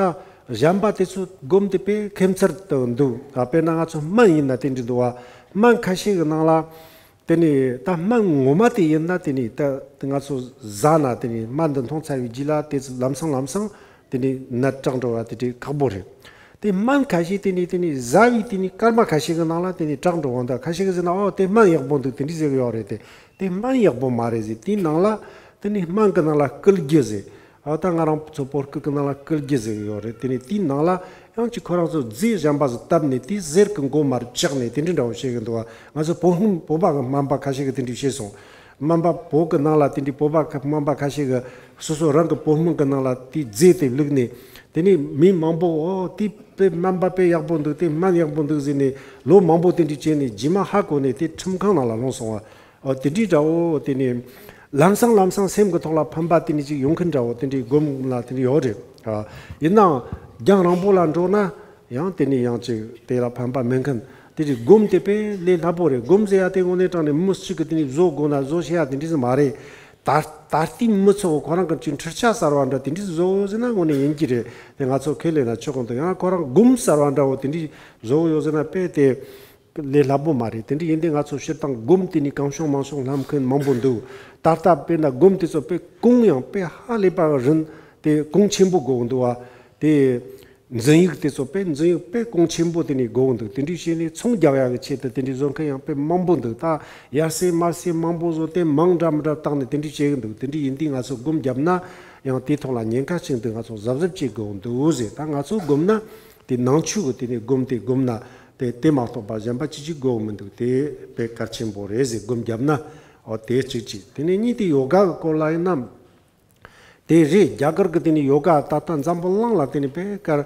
གཞན་པ་དེ་ཚོ་སྒོམ་དེ་དཔེ་ཁྱད་མཚར་དུ་འདུག་ཨ་དཔེར་ན་ང་ཚོ་སྨན་ཡིན་ན་དེ་འདྲ་འདུག་བ། སྨན་ཁ་ཤས་ཀྱི་ནང་ལ་དེ་ནས་ད་སྨན་ངོ་མ་དེ་ཡིན་ན་དེ་ནས་ད་ང་ཚོ་ཟ་ན་དེ་ནས་སྨན་འདི་འཐུང་ཚར་བའི་རྗེས་ལ་དེ་ཚོ་ལམ་སང་ལམ་སང་དེ་ནས་ནད་དྲག་འགྲོ་བ་དེ་འདྲ་ཁག་པོ་རེད། དེ་སྨན་ཁ་ཤས་དེ་ནས་དེ་ནས་ཟ་བའི་དེ་ནས་སྐར་མ་ཁ་ཤས་ཀྱི་ནང་ལ་དེ་ནས་དྲག་འགྲོ་འོང་། ད་ཁ་ཤས་ཀྱིས་ཟེར་ན་ཨོ་དེ་སྨན་ཡག་པོ་འདུག་དེ་འདྲ་ཟེར་གི་ཡོད་རེད་དེ། དེ་སྨན་ཡག་པོ་མ་རེད་ཟེར། དེའི་ནང་ལ་དེ་ནས་སྨན་གྱི་ནང་ལ་སྐུལ་རྒྱུ་ཟེར། ཨ་ད་ང་རང་ཚོ་བོད་སྐད་ཀྱི་ནང་ལ་སྐུལ་རྒྱུ་ཟེར་གི་ཡོད་རེད། དེ་ནས་དེའི་ནང་ལ་ཡང་ཅིག་ཁོ་རང་ཚོ་རྫས་གཞན་པ་ཟིག་བཏབ་ནས་དེའི་གཟེར་གྱི་མགོ་མར་བཅག་ནས་དེ་འདྲ་འདྲ་བོ་བྱེད་གི་འདུག་བ། ང་ཚོ་བོད་སྨན་བོད་པ་གི་སྨན་པ་ཁ་ཤས་ཀྱིས་དེ་འདྲ་བཤད་སོང་། སྨན་པ་བོད་ཀྱི་ནང་ལ་དེ་འདྲའི་བོད་པ་ཁ་སྨན་པ་ཁ་ཤས་ཀྱིས་སོ་སོ་རང་གི་བོད་སྨན་གྱི་ནང་ལ་དེའི་རྫས་དེ་བླུགས་ནས་དེ་ནས་མི་མང་པོ་ཨོ་དེ་དཔེ་སྨན་པ་དཔེ་ཡག་པོ་འདུག་དེ་སྨན་ཡག་པོ་འདུག་ཟེར་ནས་ལོ་མང་པོ་དེ་འདྲ་བྱས་ནས་རྗེས་མ་ཧ་གོ་ནས་དེ་ཁྲིམས་ཁང་ནང་ལ་ལྷུང་སོང་བ། ཨོ་དེ་འདྲའི་འདྲ་བོ་དེ་ནས་ལམ་སང་ལམ་སང་སེམས་ཀྱི་ཐོག་ལ་ཕན་པ་དེ་འདྲ་ཅིག་ཡོང་མཁན་འདྲ་བོ་དེ་འདྲའི་སྒོམ་ལ་དེ་འདྲ་ཡོད་རེད། ཨ་ཡིན་ནའང་རྒྱང་རིང་པོ་ལ་འགྲོ་ན་ཡང་དེ་ནས་ཡང་ཅིག་དེ་ལ་ཕན་པ་མེད་མཁན་དེ་འདྲའི་སྒོམ་དེ་དཔེ་ལས་སླ་པོ་རེད། སྒོམ་ཟེར་ཡ་དེ་དངོས་གནས་དྲང་ནས་མི་གཅིག་གིས་དེ་ནས་བཟོ་དགོས་ན་བཟོ་ཤེས་ཡ་དེ་འདྲ་ཟིག་མ་རེད། ད་ད་ལྟའི་མི་ཚོ་ཁོ་རང་གི་ཅིག་འཕྲུལ་ཆས་གསར་བ་འདྲ་དེ་འདྲ་བཟོ་ཡོད་ཟེར་ན་དངོས་གནས་ཡིན་གྱི་རེད། དེ་ང་ཚོ་ཁས་ལེན་ན་ཆོག་གི་འདུག་ཡང་ཁོ་རང་སྒོམ་གསར་བ་འདྲ་བོ་དེ་འདྲ་བཟོ་ཡོད་ཟེར་ན་དཔེ་དེ་ལས་སླ་པོ་མ་རེད། དེ་འདྲ་ཡིན་དུས་ང་ཚོ་སྤྱིར་བཏང་སྒོམ་དེ་ནས་གང་བྱུང་མང་བྱུང་བསླབ་མཁན་མང་པོ་འདུག་ད་ལྟ་དཔེར་ན་སྒོམ་དེ་ཚོ་དཔེ་གོང་ཡང་དཔེ་ཧ་ལས་པ་རིང་དེ་གོང་ཆེན་པོ་དགོས་འདུག་བ། དེ་འཛིན་ཡིག་དེ་ཚོ་དཔེ་འཛིན་ཡིག་དཔེ་གོང་ཆེན་པོ་དེ་ནས་དགོས་འདུག་དེ་འདྲ་བྱས་ནས་ཚོང་རྒྱག་ཡག་གི་ཆེད་དུ་དེ་འདྲ་བཟོ་མཁན་ཡང་དཔེ་མང་པོ་འདུག་ད་ཡར་སེ་མར་སེ་མང་པོ་བཟོ་དེ་མིང་འདྲ་མི་འདྲ་བཏགས་ནས་དེ་འདྲ་བྱེད་གི་འདུག་དེ་འདྲ་ཡིན་དུས་ང་ཚོ་སྒོམ་བརྒྱབ་ན་ཡང་དེའི་ཐོག་ལ་ཉེན་ཁ་ཆེ་འདུག་ང་ཚོ་གཟབ་གཟབ་བྱེད་དགོས་འདུག་ཟེར། ད་ང་ཚོ་སྒོམ་ན་དེ་ནང་ཆོས་གི་དེ་ནས་སྒོམ་དེ་སྒོམ་ན་དེ་དེ་མ་གཏོགས་པ་གཞན་པ་ཅི་ཅིག་དགོས་མི་འདུག་དེ་དཔེ་གལ་ཆེན་པོ་རེད་ཟེར། སྒོམ་བརྒྱབ་ན་ཨོ་དེ་གཅིག་གཅིག་དེ་ནས་གཉིས་དེ་ཡོ་ག་གི་སྐོར་ལ་ཡིན་ན། དེ་རེད། རྒྱ་གར་གི་དེ་ནས་ཡོ་ག་ད་ལྟ་འཛམ་བུ་གླིང་ལ་དེ་ནས་དཔེ་དཀར་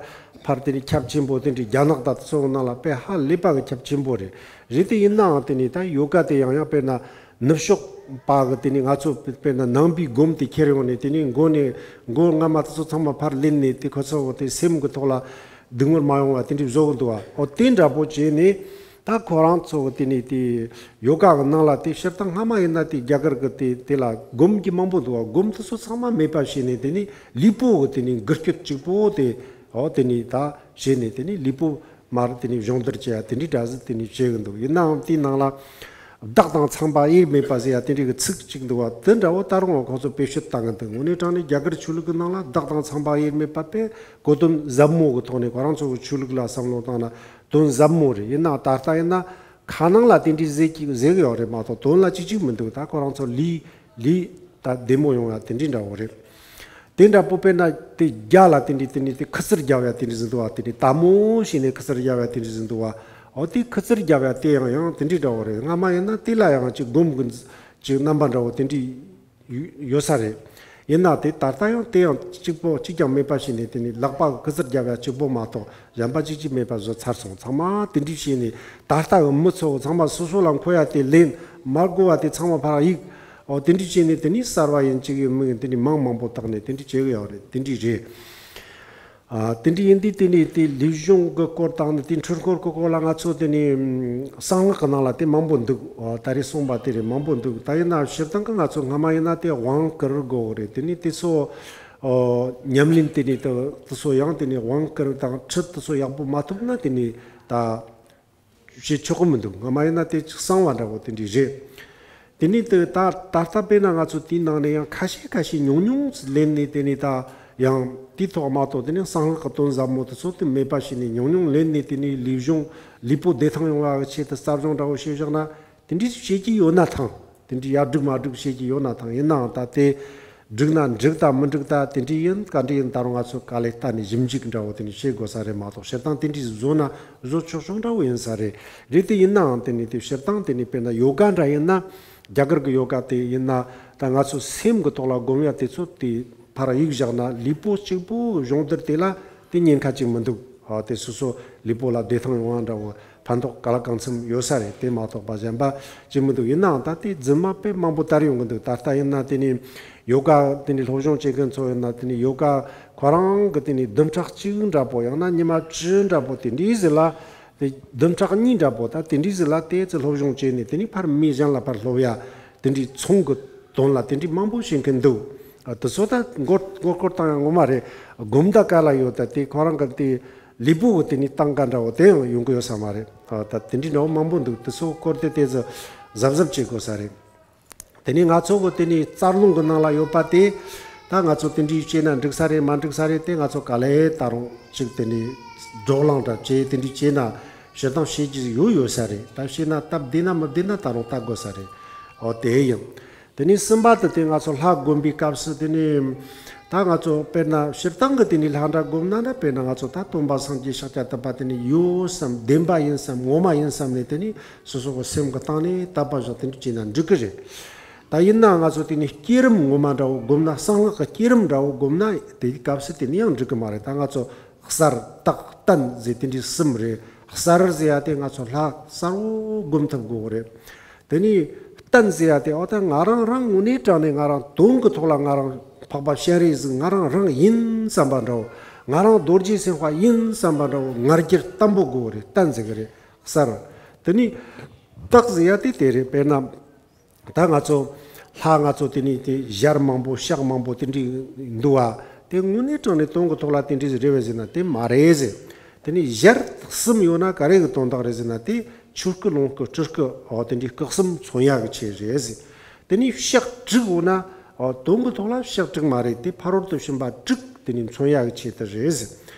ཕར་དེ་ནས་ཁྱབ་ཆེན་པོ་དེ་འདྲའི་རྒྱ་ནག་དང་དེ་ཚོ་ནང་ལ་དཔེ་ཧ་ལས་པ་གི་ཁྱབ་ཆེན་པོ་རེད། རེད་དེ་ཡིན་ནའང་དེ་ནས་ད་ཡོ་ག་དེ་ཡང་ཡང་དཔེར་ན་ནུབ་ཕྱོགས་པ་གི་དེ་ནས་ང་ཚོ་དཔེར་ན་ནང་པའི་སྒོམ་དེ་ཁྱེར་ཡོང་ནས་དེ་ནས་མགོ་ནས་མགོ་རྔ་མ་དེ་ཚོ་ཚང་མ་ཕར་ལེན་ནས་དེ་ཁོ་ཚོ་གི་དེ་སེམས་གི་ཐོག་ལ་སྡུག་བསྔལ་མ་ཡོང་བ་དེ་འདྲའི་བཟོ་གི་འདུག་བ། ཨོ་དེ་འདྲ་པོ་བྱས་ནས། ད་ཁོ་རང་ཚོ་གི་དེ་ནས་དེ་ཡོ་ག་གི་ནང་ལ་དེ་སྤྱིར་བཏང་སྔ་མ་ཡིན་ན་དེ་རྒྱ་གར་གི་དེ་དེ་ལ་སྒོམ་གྱི་མང་པོ་འདུག་བ། སྒོམ་དེ་ཚོ་ཚང་མ་མེད་པ་བྱས་ནས་དེ་ནས་ལུས་པོ་གི་དེ་ནས་འགུལ་སྐྱོད་གཅིག་པོ་དེ་ཨོ་དེ་ནས་ད་བྱས་ནས་དེ་ནས་ལུས་པོ་མར་དེ་ནས་སྦྱོང་བརྡར་བྱེད་ཡ་དེ་འདྲའི་འདྲ་ཟིག་དེ་ནས་བྱེད་གི་འདུག་ཡིན་ནའང་དེའི་ནང་ལ་བདག་དང་ཚངས་པ་དབྱེར་མེད་པ་ཟེར་ཡ་དེ་འདྲའི་གི་ཚིག་གཅིག་འདུག་བ། དེ་འདྲ་བོ་ད་རུང་ཁོང་ཚོ་བེད་སྤྱོད་བཏང་གི་འདུག་དངོས་གནས་དྲང་གནས་རྒྱ་གར་ཆོས་ལུགས་གི་ནང་ལ་བདག་དང་ཚངས་པ་དབྱེར་མེད་པ་དཔེ་གོ་དོན་ཟབ་མོ་གི་ཐོག་ནས་ཁོ་རང་ཚོ་གི་ཆོས་ལུགས་ལ་བསམ་བློ་བཏང་ན། དོན་ཟབ་མོ་རེད། ཡིན་ནའང་ད་ལྟ་ཡིན་ན་ཁ་ནང་ལ་དེ་འདྲའི་ཟེར་གྱི་ཟེར་གི་ཡོད་རེད་མ་གཏོགས་དོན་ལ་ཅི་ཅིག་མི་འདུག་ད་ཁོ་རང་ཚོ་ལུས་ལུས་ད་བདེ་མོ་ཡོང་ཡ་དེ་འདྲའི་འདྲ་བོ་རེད། དེ་འདྲ་པོ་དཔེར་ན་དེ་རྒྱ་ལ་དེ་འདྲའི་དེ་འདྲའི་དེ་ཁུ་ཚུར་རྒྱབ་ཡ་དེ་འདྲའི་ཟིན་འདུག་བ། དེ་འདྲའི་དལ་མོ་བྱས་ནས་ཁུ་ཚུར་རྒྱབ་ཡ་དེ་འདྲའི་ཟིན་འདུག་བ། འོ་དེ་ཁུ་ཚུར་རྒྱབ་ཡ་དེ་ཡང་ཡང་དེ་འདྲའི་འདྲ་བོ་རེད། སྔ་མ་ཡིན་ན་དེ་ལ་ཡང་ཅིག་སྒོམ་གི་ཅིག་རྣམ་པ་འདྲ་བོ་དེ་འདྲའི་ཡོད་ས་རེད། ཡིན་ན་དེ་ད་ལྟ་ཡང་དེ་ཡང་གཅིག་པོ་གཅིག་ཀྱང་མེད་པ་ཞིག་ནས་དེ་ནི་ལག་པ་གི་ཁུ་ཚུར་རྒྱབ་ཡ་གཅིག་པོ་མ་གཏོགས་གཞན་པ་གཅིག་གཅིག་མེད་པ་བཟོ་ཚར་སོང་། ཚང་མ་དེ་འདྲ་བྱས་ནས་ད་ལྟ་གི་མི་ཚོ་ཚང་མ་སོ་སོ་ལ་མཁོ་ཡ་དེ་ལེན། མ་དགོས་པ་དེ་ཚང་མ་ཕར་གཡུག། འོ་དེ་འདྲ་བྱས་ནས་དེ་ནི་གསར་བ་ཡིན་གཅིག་ཡིན་མིན་དེ་ནི་མིང་མང་པོ་བཏགས་ནས་དེ་འདྲ་བྱེད་གི་ཡོད་རེད། དེ་འདྲ་རེད། ཨ་དེ་འདྲ་ཡིན་དུས་དེ་ནས་དེ་ལུས་སྦྱོང་གི་སྐོར་དང་ནི་དེ་འཕྲུལ་འཁོར་གི་སྐོར་ལ་ང་ཚོ་དེ་ནས་གསང་སྔགས་ཀྱི་ནང་ལ་དེ་མང་པོ་འདུག་ཨ་ད་རེས་གསུངས་པ་དེ་རེད། མང་པོ་འདུག་ད་ཡིན་ན་སྤྱིར་བཏང་གི་ང་ཚོ་སྔ་མ་ཡིན་ན་དེ་དབང་བསྐུར་དགོས་རེད། དེ་ནས་དེ་ཚོ་ཨོ་ཉམས་ལེན་དེ་ནས་དེ་དེ་ཚོ་ཡང་དེ་ནས་དབང་བསྐུར་དང་ཁྲིད་དེ་ཚོ་ཡག་པོ་མ་ཐུབ་ན་དེ་ནས་ད་བྱེད་ཆོག་གི་མི་འདུག་སྔ་མ་ཡིན་ན་དེ་གསང་བ་འདྲ་བོ་དེ་འདྲ་རེད། དེ་ནས་དེ་ད་ད་ལྟ་དཔེར་ན་ང་ཚོ་དེའི་ནང་ནས་ཡང་ཁ་ཤས་ཁ་ཤས་ཉུང་ཉུང་ལེན་ནས་དེ་ནས་ད་ཡང་དེའི་ཐོག་མ་གཏོགས་དེ་ནས་གསང་སྔགས་ཀྱི་དོན་ཟབ་མོ་དེ་ཚོ་དེ་མེད་པ་ཞིག་ནས་ཉུང་ཉུང་ལེན་ནས་དེ་ནས་ལུས་སྦྱོང་ལུས་པོ་བདེ་ཐང་ཡོང་བ་གི་ཆེད་དུ་རྩལ་སྦྱོང་འདྲ་བོ་བྱེད་བཞག་ན་དེ་འདྲ་བྱེད་ཀྱི་ཡོད་ན་ཐང་། དེ་འདྲ་ཡར་སྒྲུག་མར་སྒྲུག་བྱེད་ཀྱི་ཡོད་ན་ཐང་། ཡིན་ནའང་ད་དེ་ འགྲིག་ན་འགྲིག་ད་མི་འགྲིག་ད་དེ་འདྲ་ཡིན་ག་འདྲ་ཡིན་ད་རུང་ང་ཚོ་ག་ལེ་ལྟ་ནས་ཞིབ་འཇུག་འདྲ་བོ་དེ་ནས་བྱེད་དགོས་ས་རེད་མ་གཏོགས་སྤྱིར་བཏང་དེ་འདྲ་བཟོ་ན་བཟོ་ཆོག་ཆོག་འདྲ་བོ་ཡིན་ས་རེད། རེད་དེ་ཡིན་ནའང་དེ་ནས་དེ་སྤྱིར་བཏང་དེ་ནས་དཔེར་ན་ཡོ་ག་འདྲ་ཡིན་ན་རྒྱ་གར་གྱི་ཡོ་ག་དེ་ཡིན་ན་ད་ང་ཚོ་སེམས་ཀྱི་ཐོག་ལ་སྒོམ་ཡ་དེ་ཚོ་དེ་ཕར་གཡུག་བཞག་ན་ལུས་པོ་གཅིག་པོ་སྦྱོང་བརྡར་དེ་ལ་དེ་ཉེན་ཁ་ཅིག་མི་འདུག་ཨ་དེ་སོ་སོ་ལུས་པོ་ལ་བདེ་ཐང་ཡོང་བ་འདྲ་བོ་ཕན་ཐོགས་ག་ལ་གང་འཚམ་ཡོད་ས་རེད། དེ་མ་གཏོགས་པ་གཞན་པ་ཅི་མི་འདུག་ཡིན་ནའང་ད་དེ་རྫུན་མ་དཔེ་མང་པོ་དར་ཡོང་གི་འདུག་ད་ལྟ་ཡིན་ན་དེ་ནི་ཡོ་ག་དེ་ནི་སློབ་སྦྱོང་བྱེད་མཁན་ཚོ་ཡིན་ན་དེ་ནི་ཡོ་ག་ཁོ་རང་གི་དེ་ནི་བདུན་ཕྲག་གཅིག་འདྲ་པོ་ཡང་ན་ཉི་མ་བཅུ་འདྲ་པོ་དེ་འདྲའི་ཟིག་ལ་དེ་བདུན་ཕྲག་གཉིས་འདྲ་པོ་ད་དེ་འདྲའི་ཟིག་ལ་དེ་ཚོ་སློབ་སྦྱོང་བྱས་ནས་དེ་ནི་ཕར་མི་གཞན་ལ་ཕར་སློབ་ཡ་དེ་འདྲའི་ཚོང་གི་དོན་ལ་དེ་འདྲའི་མང་པོ་བྱེད་མཁན་འདུག་ཨ་དེ་ཚོ་ད་མགོ་མགོ་སྐོར་བཏང་ཡ་ངོ་མ་རེད། སྒོམ་ད་ག་ལ་ཡོད་ད་དེ་ཁོ་རང་གི་དེ། ལུས་པོ་གི་དེ་ནི་སྟངས་ཀ་འདྲ་བོ་དེ་ཡང་ཡོང་གི་ཡོད་ས་མ་རེད། ཨ་ད་དེ་འདྲའི་འདྲ་བོ་མང་པོ་འདུག་དེ་ཚོ་སྐོར་དེ་དེ་ཚོ་གཟབ་གཟབ་བྱེད་དགོས་ས་རེད། དེ་ནི་ང་ཚོ་གི་དེ་ནི་རྩ་རླུང་གི་ནང་ལ་ཡོད་པ་དེ་ད་ང་ཚོ་དེ་འདྲའི་བྱས་ན་འགྲིག་ས་རེད་མ་འགྲིག་ས་རེད་དེ་ང་ཚོ་ག་ལེ་ད་རུང་ཅིག་དེ་ནི་བགྲོ་གླེང་འདྲ་བྱས་དེ་འདྲའི་བྱས་ན་བྱེད་སྟངས་བྱེད་ཀྱི་ཡོད་ཡོད་ས་རེད། ད་བྱས་ན་སྟབས་བདེ་ན་མི་བདེ་ན་ད་རུང་ལྟ་དགོས་ས་རེད། ཨོ་དེ་ཡིན། དེ་ནས་གསུམ་པ་དེ་དེ་ང་ཚོ་ལྷ་བསྒོམ་པའི་སྐབས་སུ་དེ་ནས་ད་ང་ཚོ་དཔེར་ན་སྤྱིར་བཏང་གི་དེ་ནས་ལྷ་འདྲ་བསྒོམ་ན་ན་དཔེར་ན་ང་ཚོ་ད་སྟོན་པ་སངས་རྒྱས་ཤཱཀྱ་ཐུབ་པ་དེ་ནས་ཡོད་བསམ་བདེན་པ་ཡིན་བསམ་ངོ་མ་ཡིན་བསམ་ནས་དེ་ནས་སོ་སོ་གི་སེམས་ཀྱི་སྟེང་ནས་དད་པ་བཞག་དེ་འདྲ་བྱས་ན་འགྲིག་གི་རེད། ད་ཡིན་ན་ང་ཚོ་དེ་ནས་བསྐྱེད་རིམ་ངོ་མ་འདྲ་བོ་བསྒོམ་ན་གསང་སྔགས་ཀྱི་བསྐྱེད་རིམ་འདྲ་བོ་བསྒོམ་ན་དེའི་སྐབས་སུ་དེ་ནས་ཡང་འགྲིག་གི་མ་རེད། ད་ང་ཚོ་གསར་རྟགས་རྟེན་ཟེར་དེ་འདྲའི་གསུམ་རེད། གསར་ཟེར་ཡ་དེ་ང་ཚོ་ལྷ་གསར་བོ་བསྒོམ་ཐུབ་དགོས་རེད། དེ་ནས་རྟེན་ཟེར་ཡ་དེ་ཨོ་ད་ང་རང་རང་དངོས་གནས་དྲང་ནས་ང་རང་དོན་གྱི་ཐོག་ལ་ང་རང་འཕགས་པ་སྤྱན་རས་གཟིགས་ང་རང་རང་ཡིན་བསམ་པ་འདྲ་བོ། ང་རང་རྡོ་རྗེ་སེམས་དཔའ་ཡིན་བསམ་པ་འདྲ་བོ་ང་རྒྱལ་བརྟན་པོ་དགོས་རེད། རྟེན་ཟེར་གི་རེད་གསར། དེ་ནས་རྟགས་ཟེར་ཡ་དེ་དེ་རེད། དཔེར་ན་ད་ང་ཚོ་ལྷ་ང་ཚོ་དེ་ནས་དེ་ཞལ་མང་པོ་ཕྱག་མང་པོ་དེ་འདྲའི་འདུག་བ། དེ་དངོས་གནས་དྲང་ནས་དོན་གྱི་ཐོག་ལ་དེ་འདྲའི་རེད་བས་ཟེར་ན་དེ་མ་རེད་ཟེར། དེ་ནས་ཞལ་གསུམ་ཡོད་ན་ག་རེ་གི་དོན་དག་རེད་ཟེར་ན་དེ། ཆོས་སྐུ་ལོངས་སྐུ་སྤྲུལ་སྐུ་འོ་དེ་འདྲའི་སྐུ་གསུམ་མཚོན་ཡག་གི་ཆེད་རེད་ཟེར། དེ་ནས་ཕྱག་དྲུག་འོ་ན་འོ་དོན་གྱི་ཐོག་ལ་ཕྱག་དྲུག་མ་རེད་དེ་ཕ་རོལ་ཏུ་ཕྱིན་པ་དྲུག་དེ་ནས་མཚོན་ཡག་གི་ཆེད་དུ་རེད་ཟེར།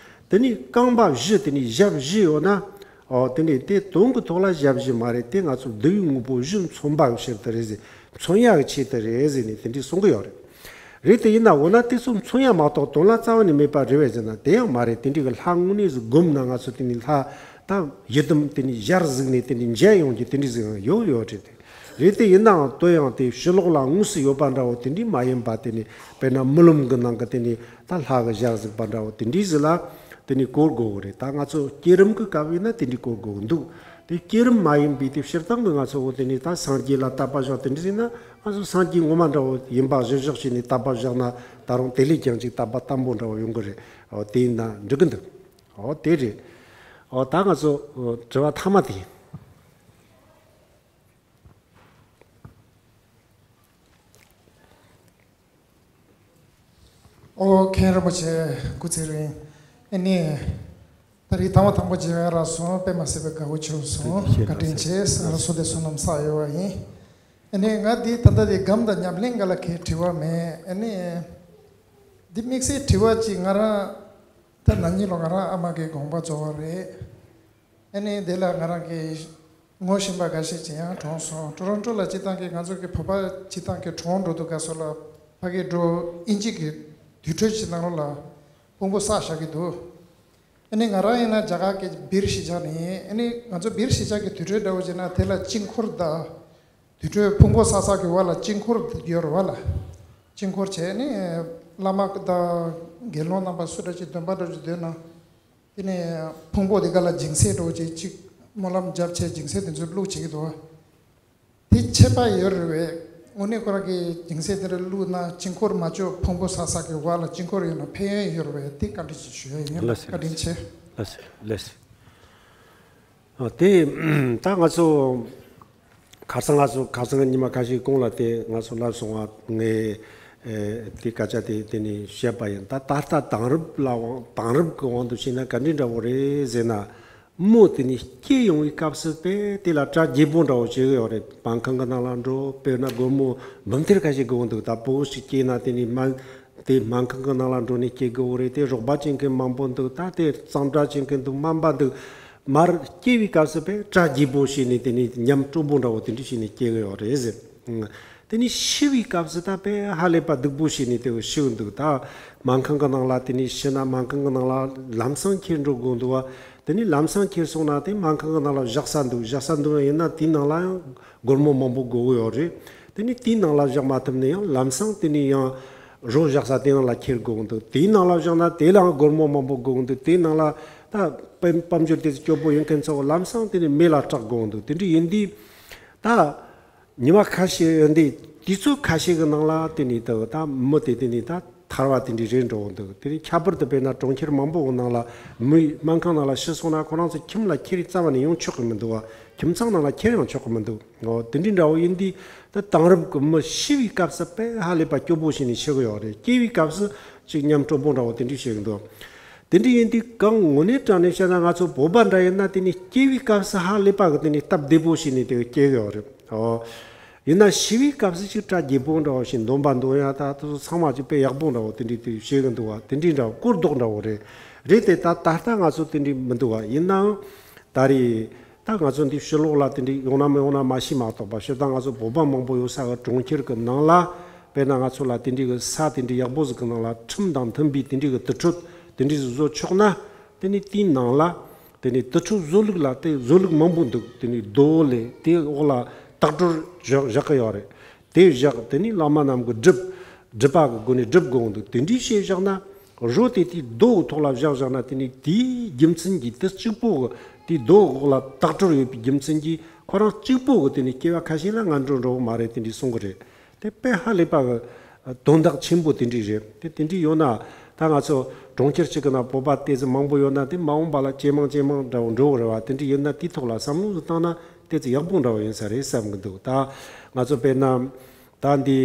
དེ་ནས་རྐང་པ་བཞི་དེ་ནས་ཞབས་བཞི་ཡོད་ན་འོ་དེ་ནས་དེ་དོན་གྱི་ཐོག་ལ་ཞབས་བཞི་མ་རེད་དེ་ང་ཚོ་བསྡུ་བའི་དངོས་པོ་བཞི་མཚོན་པ་གི་ཕྱིར་དུ་རེད་ཟེར། མཚོན་ཡག་གི་ཆེད་དུ་རེད་ཟེར་ནས་དེ་འདྲའི་གསུང་གི་ཡོད་རེད། རེད་དེ་ཡིན་ན་འོ་ན་དེ་ཚོ་མཚོན་ཡ་མ་གཏོགས་དོན་ལ་རྩ་བ་ནས་མེད་པ་རེད་བས་ཟེར་ན་དེ་ཡང་མ་རེད། དེ་འདྲའི་གི་ལྷ་དངོས་གནས་སུ་བསྒོམས་ན་ང་ཚོ་དེ་ནི་ལྷ་ད་ཡི་དམ་དེ་ནི་ཞལ་གཟིགས་ནས་དེ་ནི་མཇལ་ཡོང་གི་དེ་འདྲའི་ཟིག་ཡང་ཡོད་ཡོད་རེད་དེ། རེད་དེ་ཡིན་ནའང་དོན་ཡང་དེ་ཕྱི་ལོགས་ལ་དངོས་སུ་ཡོད་པ་འདྲ་བོ་དེ་འདྲའི་མ་ཡིན་པ་དེ་ནི་དཔེར་ན་རྨི་ལམ་གི་ནང་གི་དེ་ནི་ད་ལྷ་གི་ཞལ་གཟིགས་པ་འདྲ་བོ་དེ་འདྲའི་ཟིག་ལ་དེ་ནི་གོ་དགོས་གི་རེད། ད་ང་ཚོ་བསྐྱེད་རིམ་གི་སྐབས་ཡིན་ན་དེ་འདྲའི་གོ་དགོས་གི་འདུག་དེ་བསྐྱེད་རིམ་མ་ཡིན་པའི་དེ་སྤྱིར་བཏང་གི་ང་ཚོ་འོ་དེ་ནི་ད་སངས་རྒྱས་ལ་དད་པ་བཞག་དེ་འདྲ་ཟིན་ན་ང་ཚོ་སངས་རྒྱས་ངོ་མ་འདྲ་བོ་ཡིན་པ་གཞིར་བཞག་བྱས་ནས་དད་པ་བཞག་ན་ད་རུང་དེ་ལས་ཀྱང་ཅིག་དད་པ་བརྟན་པོ་འདྲ་བོ་ཡོང་གི་རེད། འོ་དེ་ཡིན་ན་འགྲིག་གི་འདུག་འོ་དེ་རེད། འོ་ད་ང་ཚོ་འོ་དྲི་བ་མཐའ་མ་དེ་ཡིན། ཨོ་མཁན་རིན་པོ་ཆེ་སྐུ་ཚེ་རིང་། ཨ་ནི། ད་རེས་དང་པོ་དང་པོ་མཇལ་ཡ་རག་སོང་། དཔེ་མ་སྲིད་པའི་དགའ་བོ་བྱུང་སོང་། བཀའ་དྲིན་ཆེ། ང་རང་བསོད་བདེ་བསོད་ནམས་བསགས་ཡོད་པ་ཡིན། ཨ་ནི་ང་འདི་ད་ལྟ་འདི་སྒམ་དང་ཉམས་ལེན་སྒང་ལ་གའི་དྲི་བ་མེད། ཨ་ནི། འདི་དམིགས་བསལ་དྲི་བ་ཅིག་ང་རང་ད་ན་ནིང་ལོ་ང་རང་ཨ་མ་གི་དགོངས་པ་རྫོགས་པ་རེད། ཨ་ནི་དེ་ལ་ང་རང་གི་ངོ་ཤེས་པ་འགའ་ཤས་ཅིག་ཡང་གྲོངས་སོང་། ཊོ་རོན་ཊོ་ལ་སྤྱིར་བཏང་གི་ང་ཚོ་གི་བོད་པ་སྤྱིར་བཏང་གི་གྲོངས་འགྲོ་དུས་སྐབས་སུ་ལ་ཕ་གི་འགྲོ་དབྱིན་ཇི་གི་དུར་ཁྲོད་ཅིག་ནང་ལོགས་ལ་ཕུང་པོ་བསགས་བཞག་གི་འདུག་ཨ་ནི་ང་རང་ཡིན་ན་རྒྱ་གར་གྱི་བིར་གཞིས་ཆགས་ནས་ཡིན། ཨ་ནི་ང་ཚོ་བིར་གཞིས་ཆགས་ཀྱི་དུར་ཁྲོད་འདྲ་བོ་བྱས་ན་དེ་ལ་དཀྱིལ་འཁོར་དང་དུར་ཁྲོད་ཕུང་པོ་བསགས་ས་གི་བར་ལ་དཀྱིལ་འཁོར་ཡོད་རེད་བ་ལ། དཀྱིལ་འཁོར་བྱས་ནས་བླ་མ་དང་དགེ་སློང་རྣམ་པ་སུ་འདྲ་ཅིག་འདོན་པ་འདྲ་ཅིག་འདོན་ན། དེ་ནས་ཕུང་པོ་དེ་ག་ལ་སྦྱིན་སྲེག་འགྲོ་བྱེད་ཅིག་སྨོན་ལམ་བརྒྱབ་བྱས་སྦྱིན་སྲེག་དེ་ཚོ་བླུགས་བྱེད་ཀྱི་འདུག་དེ་ཁྱད་པར་ཡོད་རེད་བས། དངོས་གནས་ཁོ་རང་གིས་སྦྱིན་སྲེག་དེ་འདྲ་བླུགས་ན་དཀྱིལ་འཁོར་མ་ལྕོགས་ཕུང་པོ་བསགས་ས་གི་བར་ལ་དཀྱིལ་འཁོར་ཡོད་ན་ཕན་ཡོན་ཡོད་རེད་བས། དེ་བཀའ་འདྲི་ཞིག་ཞུ་ཡ་ཡིན། ལགས་སོ། བཀའ་དྲིན་ཆེ། ལགས་སོ། ལགས་སོ། ཨ་དེ་ད་ང་ཚོ་ཁ་སང་ང་ཚོ་ཁ་སང་ཉི་མ་ཁ་ཤས་གོང་ལ་དེ་ང་ཚོ་ལབ་སོང་བ་ངས་ཨེ་དེ་སྐད་ཆ་དེ་དེ་ནས་བཤད་པ་ཡིན། ད་ད་ལྟ་དེང་རབས་ལ་དབང་དེང་རབས་ཀྱི་དབང་དུ་བྱས་ན་ག་འདྲ་འདྲ་བོ་རེད་ཟེར་ན། མོ་དེ་ནས་སྐྱེ་ཡོང་བའི་སྐབས་སུ་དེ་དེ་ལ་གྲ་རྒྱས་པོ་འདྲ་བོ་བྱེད་གི་ཡོད་རེད། སྨན་ཁང་གི་ནང་ལ་འགྲོ། དཔེར་ན་སྒོར་མོ་འབུམ་ཐེར་ཁ་ཤས་དགོས་འདུག་ད་བུ་ཞིག་སྐྱེས་ན་དེ་ནས་སྨན་དེ་སྨན་ཁང་གི་ནང་ལ་འགྲོ་ནས་སྐྱེ་དགོས་རེད། དེ་རོགས་པ་བྱེད་མཁན་མང་པོ་འདུག་ད་དེ་གཙང་སྦྲ་བྱེད་མཁན་འདུག་སྨན་པ་འདུག་མར་སྐྱེ་བའི་སྐབས་སུ་དཔེ་གྲ་རྒྱས་པོ་བྱས་ནས་དེ་ནས་ཉམས་དྲོན་པོ་འདྲ་བོ་དེ་འདྲ་བྱས་ནས་སྐྱེ་གི་ཡོད་རེད་ཟེར། དེ་ནས་ཤི་བའི་སྐབས་སུ་ད་དཔེ་ཧ་ལས་པ་སྡུག་པོ་བྱས་ནས་དེ་ཤི་འདུག་ད་སྨན་ཁང་གི་ནང་ལ་དེ་ནས་ཤི་ན་སྨན་ཁང་གི་ནང་ལ་ལམ་སང་ཁྱེར་འགྲོ་དགོས་འདུག་བ། དེ་ནས་ལམ་སང་ཁྱེར་སོང་ན་དེ་སྨན་ཁང་གི་ནང་ལ་བཞག་ས་འདུག་བཞག་ས་འདུག་ཡིན་ན་དེའི་ནང་ལ་ཡང་སྒོར་མོ་མང་པོ་དགོས་ཀྱི་ཡོད་རེད། དེ་ནས་དེའི་ནང་ལ་བཞག་མ་ཐུབ་ན་ཡང་ལམ་སང་དེ་ནས་ཡང་རོ་བཞག་ས་དེ་ནང་ལ་ཁྱེར་དགོས་འདུག་དེའི་ནང་ལ་བཞག་ན་དེ་ལའང་སྒོར་མོ་མང་པོ་དགོས་འདུག་དེའི་ནང་ལ་ད་དཔལ་དཔལ་འབྱོར་དེ་ཚོ་སྐྱོ་པོ་ཡིན་མཁན་ཚོ་ལམ་སང་དེ་ནས་མེ་ལ་སྲེག་དགོས་འདུག་དེ་འདྲ་ཡིན་དུས་ད། ཉི་མ་ཁ་ཤས་ཡོད་འདི་དུས་ཚོད་ཁ་ཤས་ཀྱི་ནང་ལ་དེ་ནས་ད་ད་མི་དེ་དེ་ནས་ད་ཐར་བ་དེ་འདྲའི་རེད་འགྲོ་འདུག་དེ་ནས་ཁྱད་པར་དུ་དཔེར་ན་གྲོང་ཁྱེར་མང་པོ་གི་ནང་ལ་མི་སྨན་ཁང་ནང་ལ་ཤི་སོང་ན་ཁོ་རང་ཚོ་ཁྱིམ་ལ་ཁྱེར་རྩ་བ་ནས་ཡོང་ཆོག་གི་མི་འདུག་བ། ཁྱིམ་ཚང་ནང་ལ་ཁྱེར་ཡང་ཆོག་གི་མི་འདུག་འོ་དེ་འདྲའི་འདྲ་བོ་ཡིན་དུས་ད་དེང་རབས་ཀྱི་མི་ཤི་བའི་སྐབས་སུ་དཔེ་ཧ་ལས་པ་སྐྱོ་པོ་བྱས་ནས་ཤི་གི་ཡོད་རེད། སྐྱེ་བའི་སྐབས་སུ་ཅིག་ཉམས་དྲོ་པོ་འདྲ་བོ་དེ་འདྲའི་བྱེད་གི་འདུག་དེ་འདྲ་ཡིན་དུས་གང་དངོས་གནས་དྲང་གནས་བཤད་ན་ང་ཚོ་བོད་པ་འདྲ་ཡིན་ན་དེ་ནས་སྐྱེ་བའི་སྐབས་སུ་ཧ་ལས་པ་གི་དེ་ནས་སྟབས་བདེ་པོ་བྱས་ནས་དེ་སྐྱེ་གི་ཡོད་རེད། ཨོ། ཡིན་ན་ཤི་བའི་སྐབས་སུ་ཅིག་གྲ་རྒྱས་པོ་འདྲ་བོ་ཞིག་འདོན་པ་འདོན་ཡ་ད་དེ་ཚོ་ཚང་མ་ཅིག་དཔེ་ཡག་པོ་འདྲ་བོ་དེ་འདྲའི་དེ་བྱེད་གི་འདུག་བ། དེ་འདྲའི་འདྲ་བོ་སྐོར་ལྡོག་འདྲ་བོ་རེད། རེད་དེ་ད་ད་ལྟ་ང་ཚོ་དེ་འདྲའི་མི་འདུག་བ། ཡིན་ནའང་ད་རེས་ད་ང་ཚོ་འདི་ཕྱི་ལོགས་ལ་དེ་འདྲའི་ཡོང་ན་མི་ཡོང་ན་མ་ཤེས་མ་གཏོགས་པ་སྤྱིར་བཏང་ང་ཚོ་བོད་པ་མང་པོ་ཡོད་ས་གི་གྲོང་ཁྱེར་གི་ནང་ལ་དཔེར་ན་ང་ཚོ་ལ་དེ་འདྲའི་གི་ས་དེ་འདྲའི་ཡག་པོ་ཟིག་གི་ནང་ལ་ཁྲིམས་དང་མཐུན་པའི་དེ་འདྲའི་གི་དུར་ཁྲོད་དེ་འདྲའི་ཟིག་བཟོ་ཆོག་ན། དེ་ནས་དེའི་ནང་ལ་དེ་ནས་དུར་ཁྲོད་བཟོ་ལུགས་ལ་དེ་བཟོ་ལུགས་མང་པོ་འདུག་དེ་ནས་རྡོ་ལས་དེ་འོག་ལ་ལྟག་སྒྲོར་བཞག་བཞག་གི་ཡོད་རེད། དེ་བཞག་དེ་ནས་བླ་མ་རྣམས་ཀྱི་སྒྲུབ་སྒྲུབ་པ་གི་སྒོ་ནས་སྒྲུབ་དགོས་འདུག་དེ་འདྲའི་བྱས་བཞག་ན་རོ་དེ་དེའི་རྡོ་གི་ཐོག་ལ་བཞག་བཞག་ན་དེ་ནས་དེའི་རྒྱུ་མཚན་གྱིས་དེ་གཅིག་པོ་གི་དེའི་རྡོ་འོག་ལ་ལྟག་སྒྲོར་ཡོད་པའི་རྒྱུ་མཚན་གྱིས་ཁོ་རང་གཅིག་པོ་གི་དེ་ནས་སྐྱེ་བ་ཁ་ཤས་ལ་ངན་འགྲོ་འགྲོ་གི་མ་རེད་དེ་འདྲའི་གསུང་གི་རེད། དེ་དཔེ་ཧ་ལས་པ་གི་དོན་དག་ཆེན་པོ་དེ་འདྲའི་རེད། དེ་དེ་འདྲའི་ཡོད་ན་ད་ང་ཚོ་གྲོང་ཁྱེར་གཅིག་གི་ནང་བོད་པ་དེ་ཚོ་མང་པོ་ཡོད་ན་དེ་མ་འོངས་པ་ལ་ཇེ་མང་ཇེ་མང་འདྲ་བོ་འགྲོ་གི་རེད་བ། དེ་འདྲའི་ཡིན་ན་དེའི་ཐོག་ལ་བསམ་བློ་ཟིག་བཏང་ན་དེ་ཚོ་ཡག་པོ་འདྲ་བོ་ཡིན་ས་རེད་བསམ་གི་འདུག་ད་ང་ཚོ་དཔེར་ན་ད་འདི་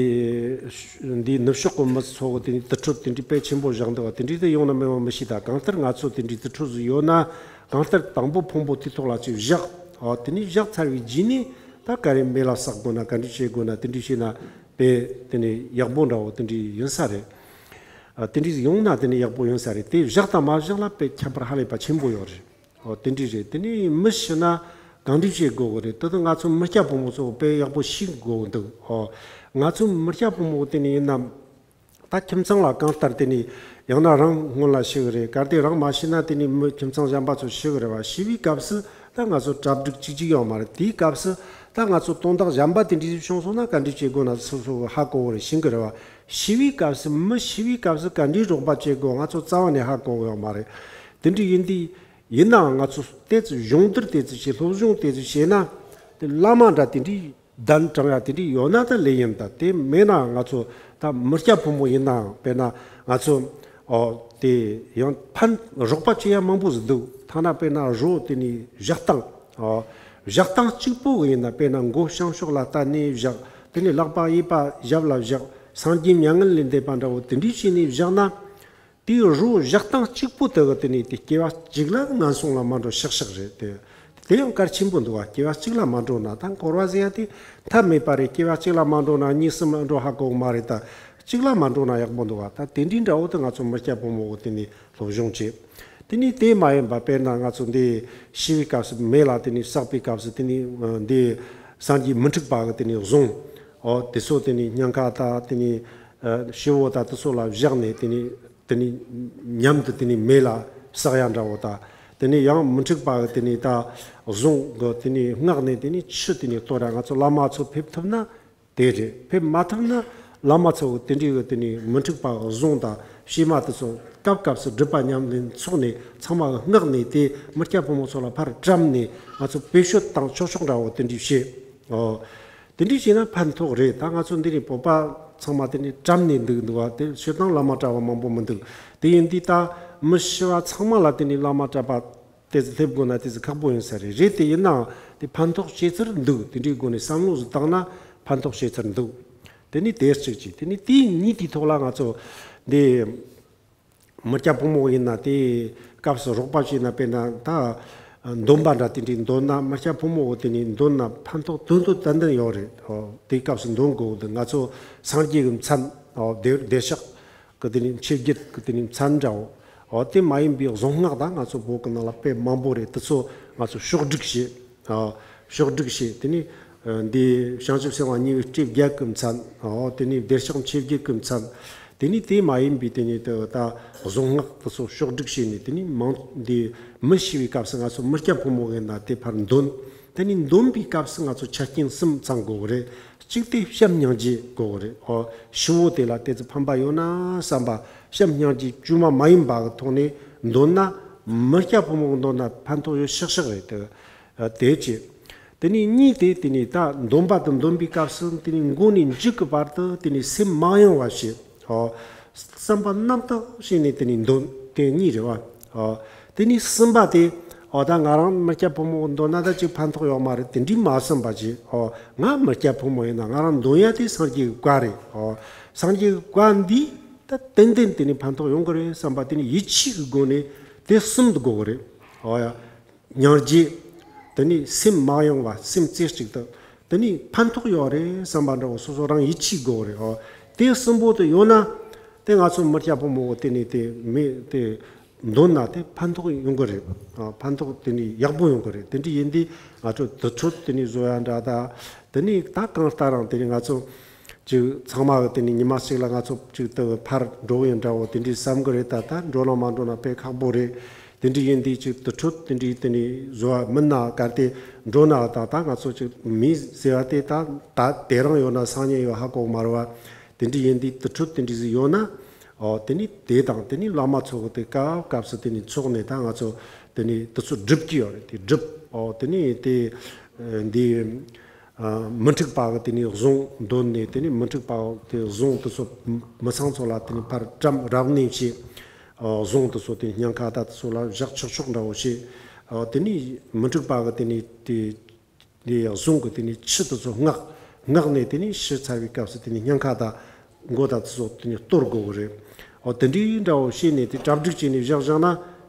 འདི་ནུབ་ཕྱོགས་གི་མི་ཚོ་གི་དེ་འདྲའི་དུར་ཁྲོད་དེ་འདྲའི་དཔེ་ཆེན་པོ་བཞག་འདུག་བ། དེ་འདྲའི་དེ་ཡོང་ན་མི་ཡོང་མི་ཤེས། ད་གང་ལྟར་ང་ཚོ་དེ་འདྲའི་དུར་ཁྲོད་ཟིག་ཡོད་ན་གང་ལྟར་དང་པོ་ཕུང་པོ་དེའི་ཐོག་ལ་ཅིག་བཞག་ཨོ་དེ་ནས་བཞག་ཚར་བའི་རྗེས་ནས་ད་ག་རེ་མེ་ལ་བསྲེག་དགོས་ན་ག་འདྲ་བྱེད་དགོས་ན་དེ་འདྲ་བྱས་ན་དཔེ་དེ་ནས་ཡག་པོ་འདྲ་བོ་དེ་འདྲ་ཡིན་ས་རེད། ཨ་དེ་འདྲ་ཡོང་ན་དེ་ནས་ཡག་པོ་ཡིན་ས་རེད། དེ་བཞག་དང་མ་བཞག་ལ་དཔེ་ཁྱད་པར་ཧ་ལས་པ་ཆེན་པོ་ཡོད་རེད། ཨོ་དེ་འདྲ་རེད། དེ་ནས་མི་ཤི་ན་གང་འདྲ་བྱེད་དགོས་གི་རེད། ད་ལྟ་ང་ཚོ་མི་སྐྱ་ཕོ་མོ་ཚོ་དཔེ་ཡག་པོ་ཤེས་དགོས་འདུག་ཨོ་ང་ཚོ་མི་སྐྱ་ཕོ་མོ་དེ་ནས་ཡིན་ན། ད་ཁྱིམ་ཚང་ལ་གང་ལྟར་དེ་ནས་ཡང་ན་རང་སྔོན་ལ་ཤི་གི་རེད། གལ་ཏེ་རང་མ་ཤི་ན་དེ་ནས་མི་ཁྱིམ་ཚང་གཞན་པ་ཚོ་ཤི་གི་རེད་བ། ཤི་བའི་སྐབས་སུ་ད་ང་ཚོ་གྲ་སྒྲིག་གཅིག་གཅིག་ཡོད་མ་རེད། དེའི་སྐབས་སུ་ད་ང་ཚོ་དོན་དག་གཞན་པ་དེ་འདྲ་བྱུང་སོང་ན་ག་འདྲ་བྱེད་དགོས་ན་སོ་སོ་གི་ཧ་གོ་གི་རེད། ཤེས་གི་རེད་བ། ཤི་བའི་སྐབས་སུ་མི་ཤི་བའི་སྐབས་སུ་ག་འདྲའི་རོགས་པ་བྱེད་དགོས་ང་ཚོ་རྩ་བ་ནས་ཧ་གོ་གི་ཡོད་མ་རེད། དེ་འདྲ་ཡིན་དུས་ཡིན་ནའང་ང་ཚོ་དེ་ཚོ་སྦྱོང་བརྡར་དེ་ཚོ་བྱེད། སློབ་སྦྱོང་དེ་ཚོ་བྱས་ན་དེ་བླ་མ་འདྲ་དེ་འདྲའི་གདན་དྲངས་ཡ་དེ་འདྲ་ཡོད་ན་ད་ལས་ཡིན། ད་དེ་མེད་ན་ང་ཚོ་ད་མི་སྐྱ་ཕོ་མོ་ཡིན་ནའང་དཔེར་ན་ང་ཚོ་ཨོ་དེ་ཡང་ཕན་རོགས་པ་བྱེད་ཡ་མང་པོ་ཟིག་འདུག་ཐ་ན་དཔེར་ན་རོ་དེ་ནས་བཞག་སྟངས་ཨོ་བཞག་སྟངས་གཅིག་པོ་གི་ཡིན་ན་དཔེར་ན་མགོ་བྱང་ཕྱོགས་ལ་བལྟས་ནས་བཞག་དེ་ནས་ལག་པ་གཡས་པ་ཞབས་ལ་བཞག་སངས་རྒྱས་མྱ་ངན་ལས་འདས་པ་འདྲ་བོ་དེ་འདྲ་བྱས་ནས་བཞག་ན། དེའི་རོ་བཞག་སྟངས་གཅིག་པོ་དེ་གི་དེ་ནས་དེ་སྐྱེ་བ་གཅིག་ལ་ངན་སོང་ལ་མ་འགྲོ་ཤག་ཤག་རེད་དེ། དེ་ཡང་གལ་ཆེན་པོ་འདུག་བ། སྐྱེ་བ་གཅིག་ལ་མ་འགྲོ་ན་ད་འཁོར་བ་ཟེར་ཡ་དེ་མཐའ་མེད་པ་རེད། སྐྱེ་བ་གཅིག་ལ་མ་འགྲོ་ན་གཉིས་གསུམ་ལ་འགྲོ་ཧ་གོ་གི་མ་རེད། ད་གཅིག་ལ་མ་འགྲོ་ན་ཡག་པོ་འདུག་བ། ད་དེ་འདྲའི་འདྲ་བོ་དེ་ང་ཚོ་མི་སྐྱ་ཕོ་མོ་གི་དེ་ནས་སློབ་སྦྱོང་བྱེད། དེ་ནས་དེ་མ་ཡིན་པ་དཔེར་ན་ང་ཚོ་འདི་ཤི་བའི་སྐབས་སུ་མེ་ལ་དེ་ནས་བསྲེག་པའི་སྐབས་སུ་དེ་ནས་འདི་སངས་རྒྱས་མི་འཁྲུགས་པ་གི་དེ་ནས་གཟུངས་ཨོ་དེ་ཚོ་དེ་ནས་སྙིང་ག་དང་དེ་ནས་ཤི་བོ་དང་དེ་ཚོ་ལ་བཞག་ནས་དེ་ནས། དེ་ནས་མཉམ་དུ་དེ་ནས་མེ་ལ་བསྲེག་ཡ་འདྲ་བོ་དང་། དེ་ནས་ཡང་མི་འཁྲུགས་པ་གི་དེ་ནས་ད་གཟུངས་གི་དེ་ནས་སྔགས་ནས་དེ་ནས་ཆུ་དེ་ནས་གཏོར་ཡ། ང་ཚོ་བླ་མ་ཚོ་ཕེབས་ཐུབ་ན་དེ་རེད། ཕེབས་མ་ཐུབ་ན་བླ་མ་ཚོ་གི་དེ་འདྲའི་གི་དེ་ནས་མི་འཁྲུགས་པ་གི་གཟུངས་དང་བཤེས་མ་དེ་ཚོ་སྐབས་སྐབས་སུ་སྒྲུབ་པ་ཉམས་ལེན་ཚོགས་ནས་ཚང་མ་གི་སྔགས་ནས་དེ་མི་སྐྱ་ཕོ་མོ་ཚོ་ལ་ཕར་བཀྲམ་ནས་ང་ཚོ་བེད་སྤྱོད་བཏང་ཆོག་ཆོག་འདྲ་བོ་དེ་འདྲའི་བྱེད། ཨོ། དེ་འདྲ་བྱས་ན་ཕན་ཐོགས་རེད། ད་ང་ཚོ་འདི་ནས་བོད་པ་ཚང་མ་དེ་ནས་བཀྲམ་ནས་འདུག་འདུག་བ། དེ་སྤྱིར་བཏང་བླ་མ་གྲྭ་བ་མང་པོ་མི་འདུག་དེ་ཡིན་དུས་ད་མི་ཤི་བ་ཚང་མ་ལ་དེ་ནས་བླ་མ་གྲྭ་པ་དེ་ཚོ་སླེབས་དགོས་ན་དེ་ཚོ་ཁག་པོ་ཡིན་ས་རེད། རེད་དེ་ཡིན་ནའང་དེ་ཕན་ཐོགས་བྱེད་ཚུལ་འདུག་དེ་འདྲའི་སྒོ་ནས་བསམ་བློ་ཟིག་བཏང་ན་ཕན་ཐོགས་བྱེད་ཚུལ་འདུག་དེ་ནས་དེ་གཅིག་བྱས། དེ་ནས་དེའི་གཉིས་དེའི་ཐོག་ལ་ང་ཚོ་འདི། མི་སྐྱ་ཕོ་མོ་ཡིན་ན་དེ་སྐབས་སུ་རོགས་པ་བྱས་ན་དཔེར་ན་ད་འདོན་པ་འདྲ་དེ་འདྲའི་འདོན་ན། མི་སྐྱ་ཕོ་མོ་གི་དེ་ནས་འདོན་ན་ཕན་ཐོགས་དོན་དུ་ཏན་ཏན་ཡོད་རེད། ཨོ་དེ་སྐབས་སུ་འདོན་དགོས་འདུག་ང་ཚོ་སངས་རྒྱས་ཀྱི་མཚན་ཨོ་བདེ་བདེ་གཤེགས་ཀྱི་དེ་ནས་ཆོས་བརྒྱད་ཀྱི་དེ་ནས་མཚན་འདྲ་བོ་ཨོ་དེ་མ་ཡིན་པའི་གཟུངས་སྔགས་དང་ང་ཚོ་བོད་ཀྱི་ནང་ལ་དཔེ་མང་པོ་རེད། དེ་ཚོ་ང་ཚོ་ཕྱོགས་སྒྲིག་བྱེད། ཨོ་ཕྱོགས་སྒྲིག་བྱེད། དེ་ནས་ འདི་བྱང་ཆུབ་སེམས་དཔའ་ཉི་འོད་སྤྲེལ་རྒྱལ་གྱི་མཚན། ཨོ་དེ་ནས་བདེ་གཤེགས་མཆེད་བརྒྱད་ཀྱི་མཚན། དེ་ནས་དེ་མ་ཡིན་པའི་དེ་ནས་དེ་ད་གཟུངས་སྔགས་དེ་ཚོ་ཕྱོགས་བསྒྲིགས་བྱས་ནས། དེ་ནས་མང་འདི་མི་ཤི་བའི་སྐབས་སུ་ང་ཚོ་མི་སྐྱ་ཕོ་མོ་ཡིན་ན་དེ་ཕར་འདོན། དེ་ནས་འདོན་པའི་སྐབས་སུ་ང་ཚོ་ཆ་རྐྱེན་གསུམ་ཚང་དགོས་གི་རེད། གཅིག་དེ་བྱམས་སྙིང་རྗེ་དགོས་གི་རེད། ཨོ་ཤི་བོ་དེ་ལ་དེ་ཚོ་ཕན་པ་ཡོད་ན་བསམ་པ། བྱམས་སྙིང་རྗེ་དཀྱུས་མ་མ་ཡིན་པ་གི་ཐོག་ནས་འདོན་ན། མི་སྐྱ་ཕོ་མོ་གི་འདོན་ན་ཕན་ཐོགས་ཡོད་ཤག་ཤག་རེད་དེ། ཨ་དེ་བྱས། དེ་ནས་གཉིས་དེ་དེ་ནས་ད་འདོན་པ་དང་འདོན་པའི་སྐབས་སུ་དེ་ནས་མགོ་ནས་མཇུག་གི་བར་དུ་དེ་ནས་སེམས་མ་གཡེང་བ་བྱེད། ཨོ། བསམ་པ་རྣམ་དག་བྱས་ནས་དེ་ནས་འདོན། དེ་གཉིས་རེད་བ། ཨོ། དེ་ནས་གསུམ་པ་དེ། ཨོ་ད་ང་རང་མི་སྐྱ་ཕོ་མོ་འདོན་ན་ད་ཅིག་ཕན་ཐོགས་ཡོད་མ་རེད། དེ་འདྲའི་མ་བསམ་པ་བྱེད། ཨོ་ང་མི་སྐྱ་ཕོ་མོ་ཡིན་ན་ང་རང་འདོན་ཡ་དེ་སངས་རྒྱས་ཀྱི་བཀའ་རེད། ཨོ་སངས་རྒྱས་ཀྱི་བཀའ་འདི་ད་ཏན་ཏན་དེ་ནས་ཕན་ཐོགས་ཡོང་གི་རེད་བསམ་པ། དེ་ནས་ཡིད་ཆེས་ཀྱི་སྒོ་ནས་དེ་གསུམ་དུ་དགོས་གི་རེད། ཨོ་ཡ། སྙིང་རྗེ། དེ་ནས་སེམས་མ་གཡེང་བ། སེམས་རྩེ་གཅིག་ཏུ། དེ་ནས་ཕན་ཐོགས་ཡོད་རེད་བསམ་པ་འདྲ་བོ་སོ་སོ་རང་ཡིད་ཆེས་དགོས་རེད། ཨོ། དེ་གསུམ་པོ་དེ་ཡོད་ན། དེ་ང་ཚོ་མི་སྐྱ་ཕོ་མོ་བོ་དེ་ནས་དེ་མི་དེ་འདོན་ན་དེ་ཕན་ཐོགས་ཡོང་གི་རེད། ཨ་ཕན་ཐོགས་དེ་ནས་ཡག་པོ་ཡོང་གི་རེད། དེ་འདྲ་ཡིན་དུས་ང་ཚོ་དུར་ཁྲོད་དེ་ནས་བཟོ་ཡ་འདྲ་ད། དེ་ནས་ད་གང་ལྟར་རང་དེ་ནས་ང་ཚོ། ཅིག་ཚང་མ་གི་དེ་ནས་ཉི་མ་གཅིག་ལ་ང་ཚོ་ཅིག་དེ་ཕར་འགྲོ་ཡིན་འདྲ་བོ་དེ་འདྲའི་བསམ་གི་རེད། ད་ད་འགྲོ་ན་མ་འགྲོ་ན་དཔེ་ཁག་པོ་རེད། དེ་འདྲའི་ཡིན་དུས་ཅིག་དུར་ཁྲོད་དེ་འདྲའི་དེ་ནས་བཟོ་བ་མིན་ན། གལ་ཏེ་འགྲོ་ན་ད་ད་ང་ཚོ་ཅིག་མི་ཟེར་བ་དེ་ད་ད་དེ་རང་ཡོད་ན་སང་ཉིན་ཡོད་ཧ་གོ་མ་རེད་བ། དེ་འདྲའི་ཡིན་དུས་དུར་ཁྲོད་དེ་འདྲའི་ཟིག་ཡོད་ན། ཨོ་དེ་ནས་དེ་དང་དེ་ནས་བླ་མ་ཚོ་གི་དེ་སྐབས་སྐབས་སུ་དེ་ནས་ཚོགས་ནས་ད་ང་ཚོ་དེ་ནས་དེ་ཚོ་སྒྲུབ་ཀྱི་ཡོད་རེད། དེ་སྒྲུབ། ཨོ་དེ་ནས་དེ་འདི། ཨ་མི་འཁྲུགས་པ་གི་དེ་ནས་གཟུངས་འདོན་ནས། དེ་ནས་མི་འཁྲུགས་པ་དེ་གཟུངས་དེ་ཚོ་མི་ཚང་ཚོ་ལ་དེ་ནས་ཕར་བཀྲམ་རབ་གནས་བྱས། ཨ་གཟུངས་དེ་ཚོ་དེ་སྙིང་ཁ་དང་དེ་ཚོ་ལ་བཞག་ཆོག་ཆོག་འདྲ་བོ་བྱས། ཨ་དེ་ནས་མི་འཁྲུགས་པ་གི་དེ་ནས་དེ་དེ་གཟུངས་གི་དེ་ནས་ཆུ་དེ་ཚོ་བསྔགས། བསྔགས་ནས་དེ་ནས་ཞུ་ཚར་བའི་སྐབས་སུ་དེ་ནས་སྙིང་ཁ་དང་མགོ་དང་དེ་ཚོ་དེ་ནས་གཏོར་དགོས་གི་རེད། ཨོ་དེ་འདྲའི་འདྲ་བོ་བྱས་ནས་དེ་གྲ་སྒྲིག་བྱས་ནས་བཞག་བཞག་ན་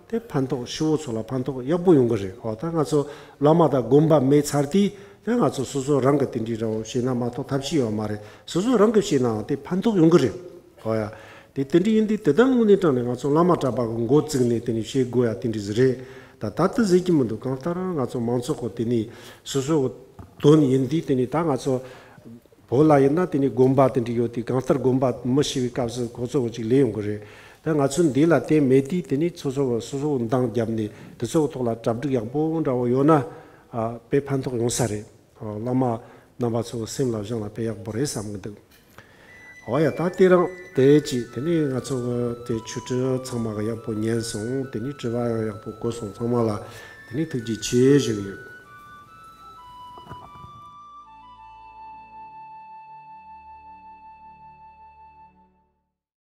དེ་ཕན་ཐོགས་ཤི་བོ་ཚོ་ལ་ཕན་ཐོགས་ཡག་པོ་ཡོང་གི་རེད། ཨོ་ད་ང་ཚོ་བླ་མ་དང་དགོན་པ་མེད་ཚར་དུས་དེ་ང་ཚོ་སོ་སོ་རང་གི་དེ་འདྲའི་འདྲ་བོ་བྱས་ན་མ་གཏོགས་ཐབས་ཤེས་ཡོད་མ་རེད། སོ་སོ་རང་གི་བྱས་ནའང་དེ་ཕན་ཐོགས་ཡོང་གི་རེད། ཨོ་ཡ། དེ་དེ་འདྲ་ཡིན་དུས་དེ་ལྟར་དངོས་གནས་དྲང་ནས་ང་ཚོ་བླ་མ་གྲྭ་པ་གི་འགོ་བཙུགས་ནས་དེ་ནས་བྱེད་དགོས་ཡ་དེ་འདྲ་ཟིག་རེད། ད་ད་ལྟ་ཟེར་གྱི་མི་འདུག་གང་ལྟར་ང་ཚོ་མང་ཚོགས་གི་དེ་ནས་སོ་སོ་གི་དོན་ཡིན་དུས་དེ་ནས་ད་ང་ཚོ་བོད་ལ་ཡིན་ན་དེ་ནས་དགོན་པ་དེ་འདྲ་ཡོད་དུས། གང་ལྟར་དགོན་པ་མི་ཤི་བའི་སྐབས་སུ་ཁོ་ཚོ་གི་ཅིག་ལས་ཡོང་གི་རེད། ད་ང་ཚོ་འདི་ལ་དེ་མེད་དུས་དེ་ནས་སོ་སོ་གི་སོ་སོ་གི་འདང་བརྒྱབ་ནས་དེ་ཚོ་གི་ཐོག་ལ་གྲ་སྒྲིག་ཡག་པོ་འདྲ་བོ་ཡོད་ན། ཨ་དཔེ་ཕན་ཐོགས་ཡོང་ས་རེད། ཨ་བླ་མ་རྣམ་པ་ཚོ་སེམས་ལ་བཞག་ན་དཔེ་ཡག་པོ་རེད་བསམ་གི་འདུག་ཨོ་ཡ། ད་དེ་རིང་དེ་ཅི། དེ་ནས་ང་ཚོ་གི་དེ་ཆོས་ཁྲིད་ཚང་མ་གི་ཡག་པོ་ཉན་སོང་། དེ་ནས་དྲི་བ་ཡང་ཡག་པོ་གོ་སོང་། ཚང་མ་ལ་དེ་ནས་ཐུགས་རྗེ་ཆེ་ཞུ་གི་ཡོད།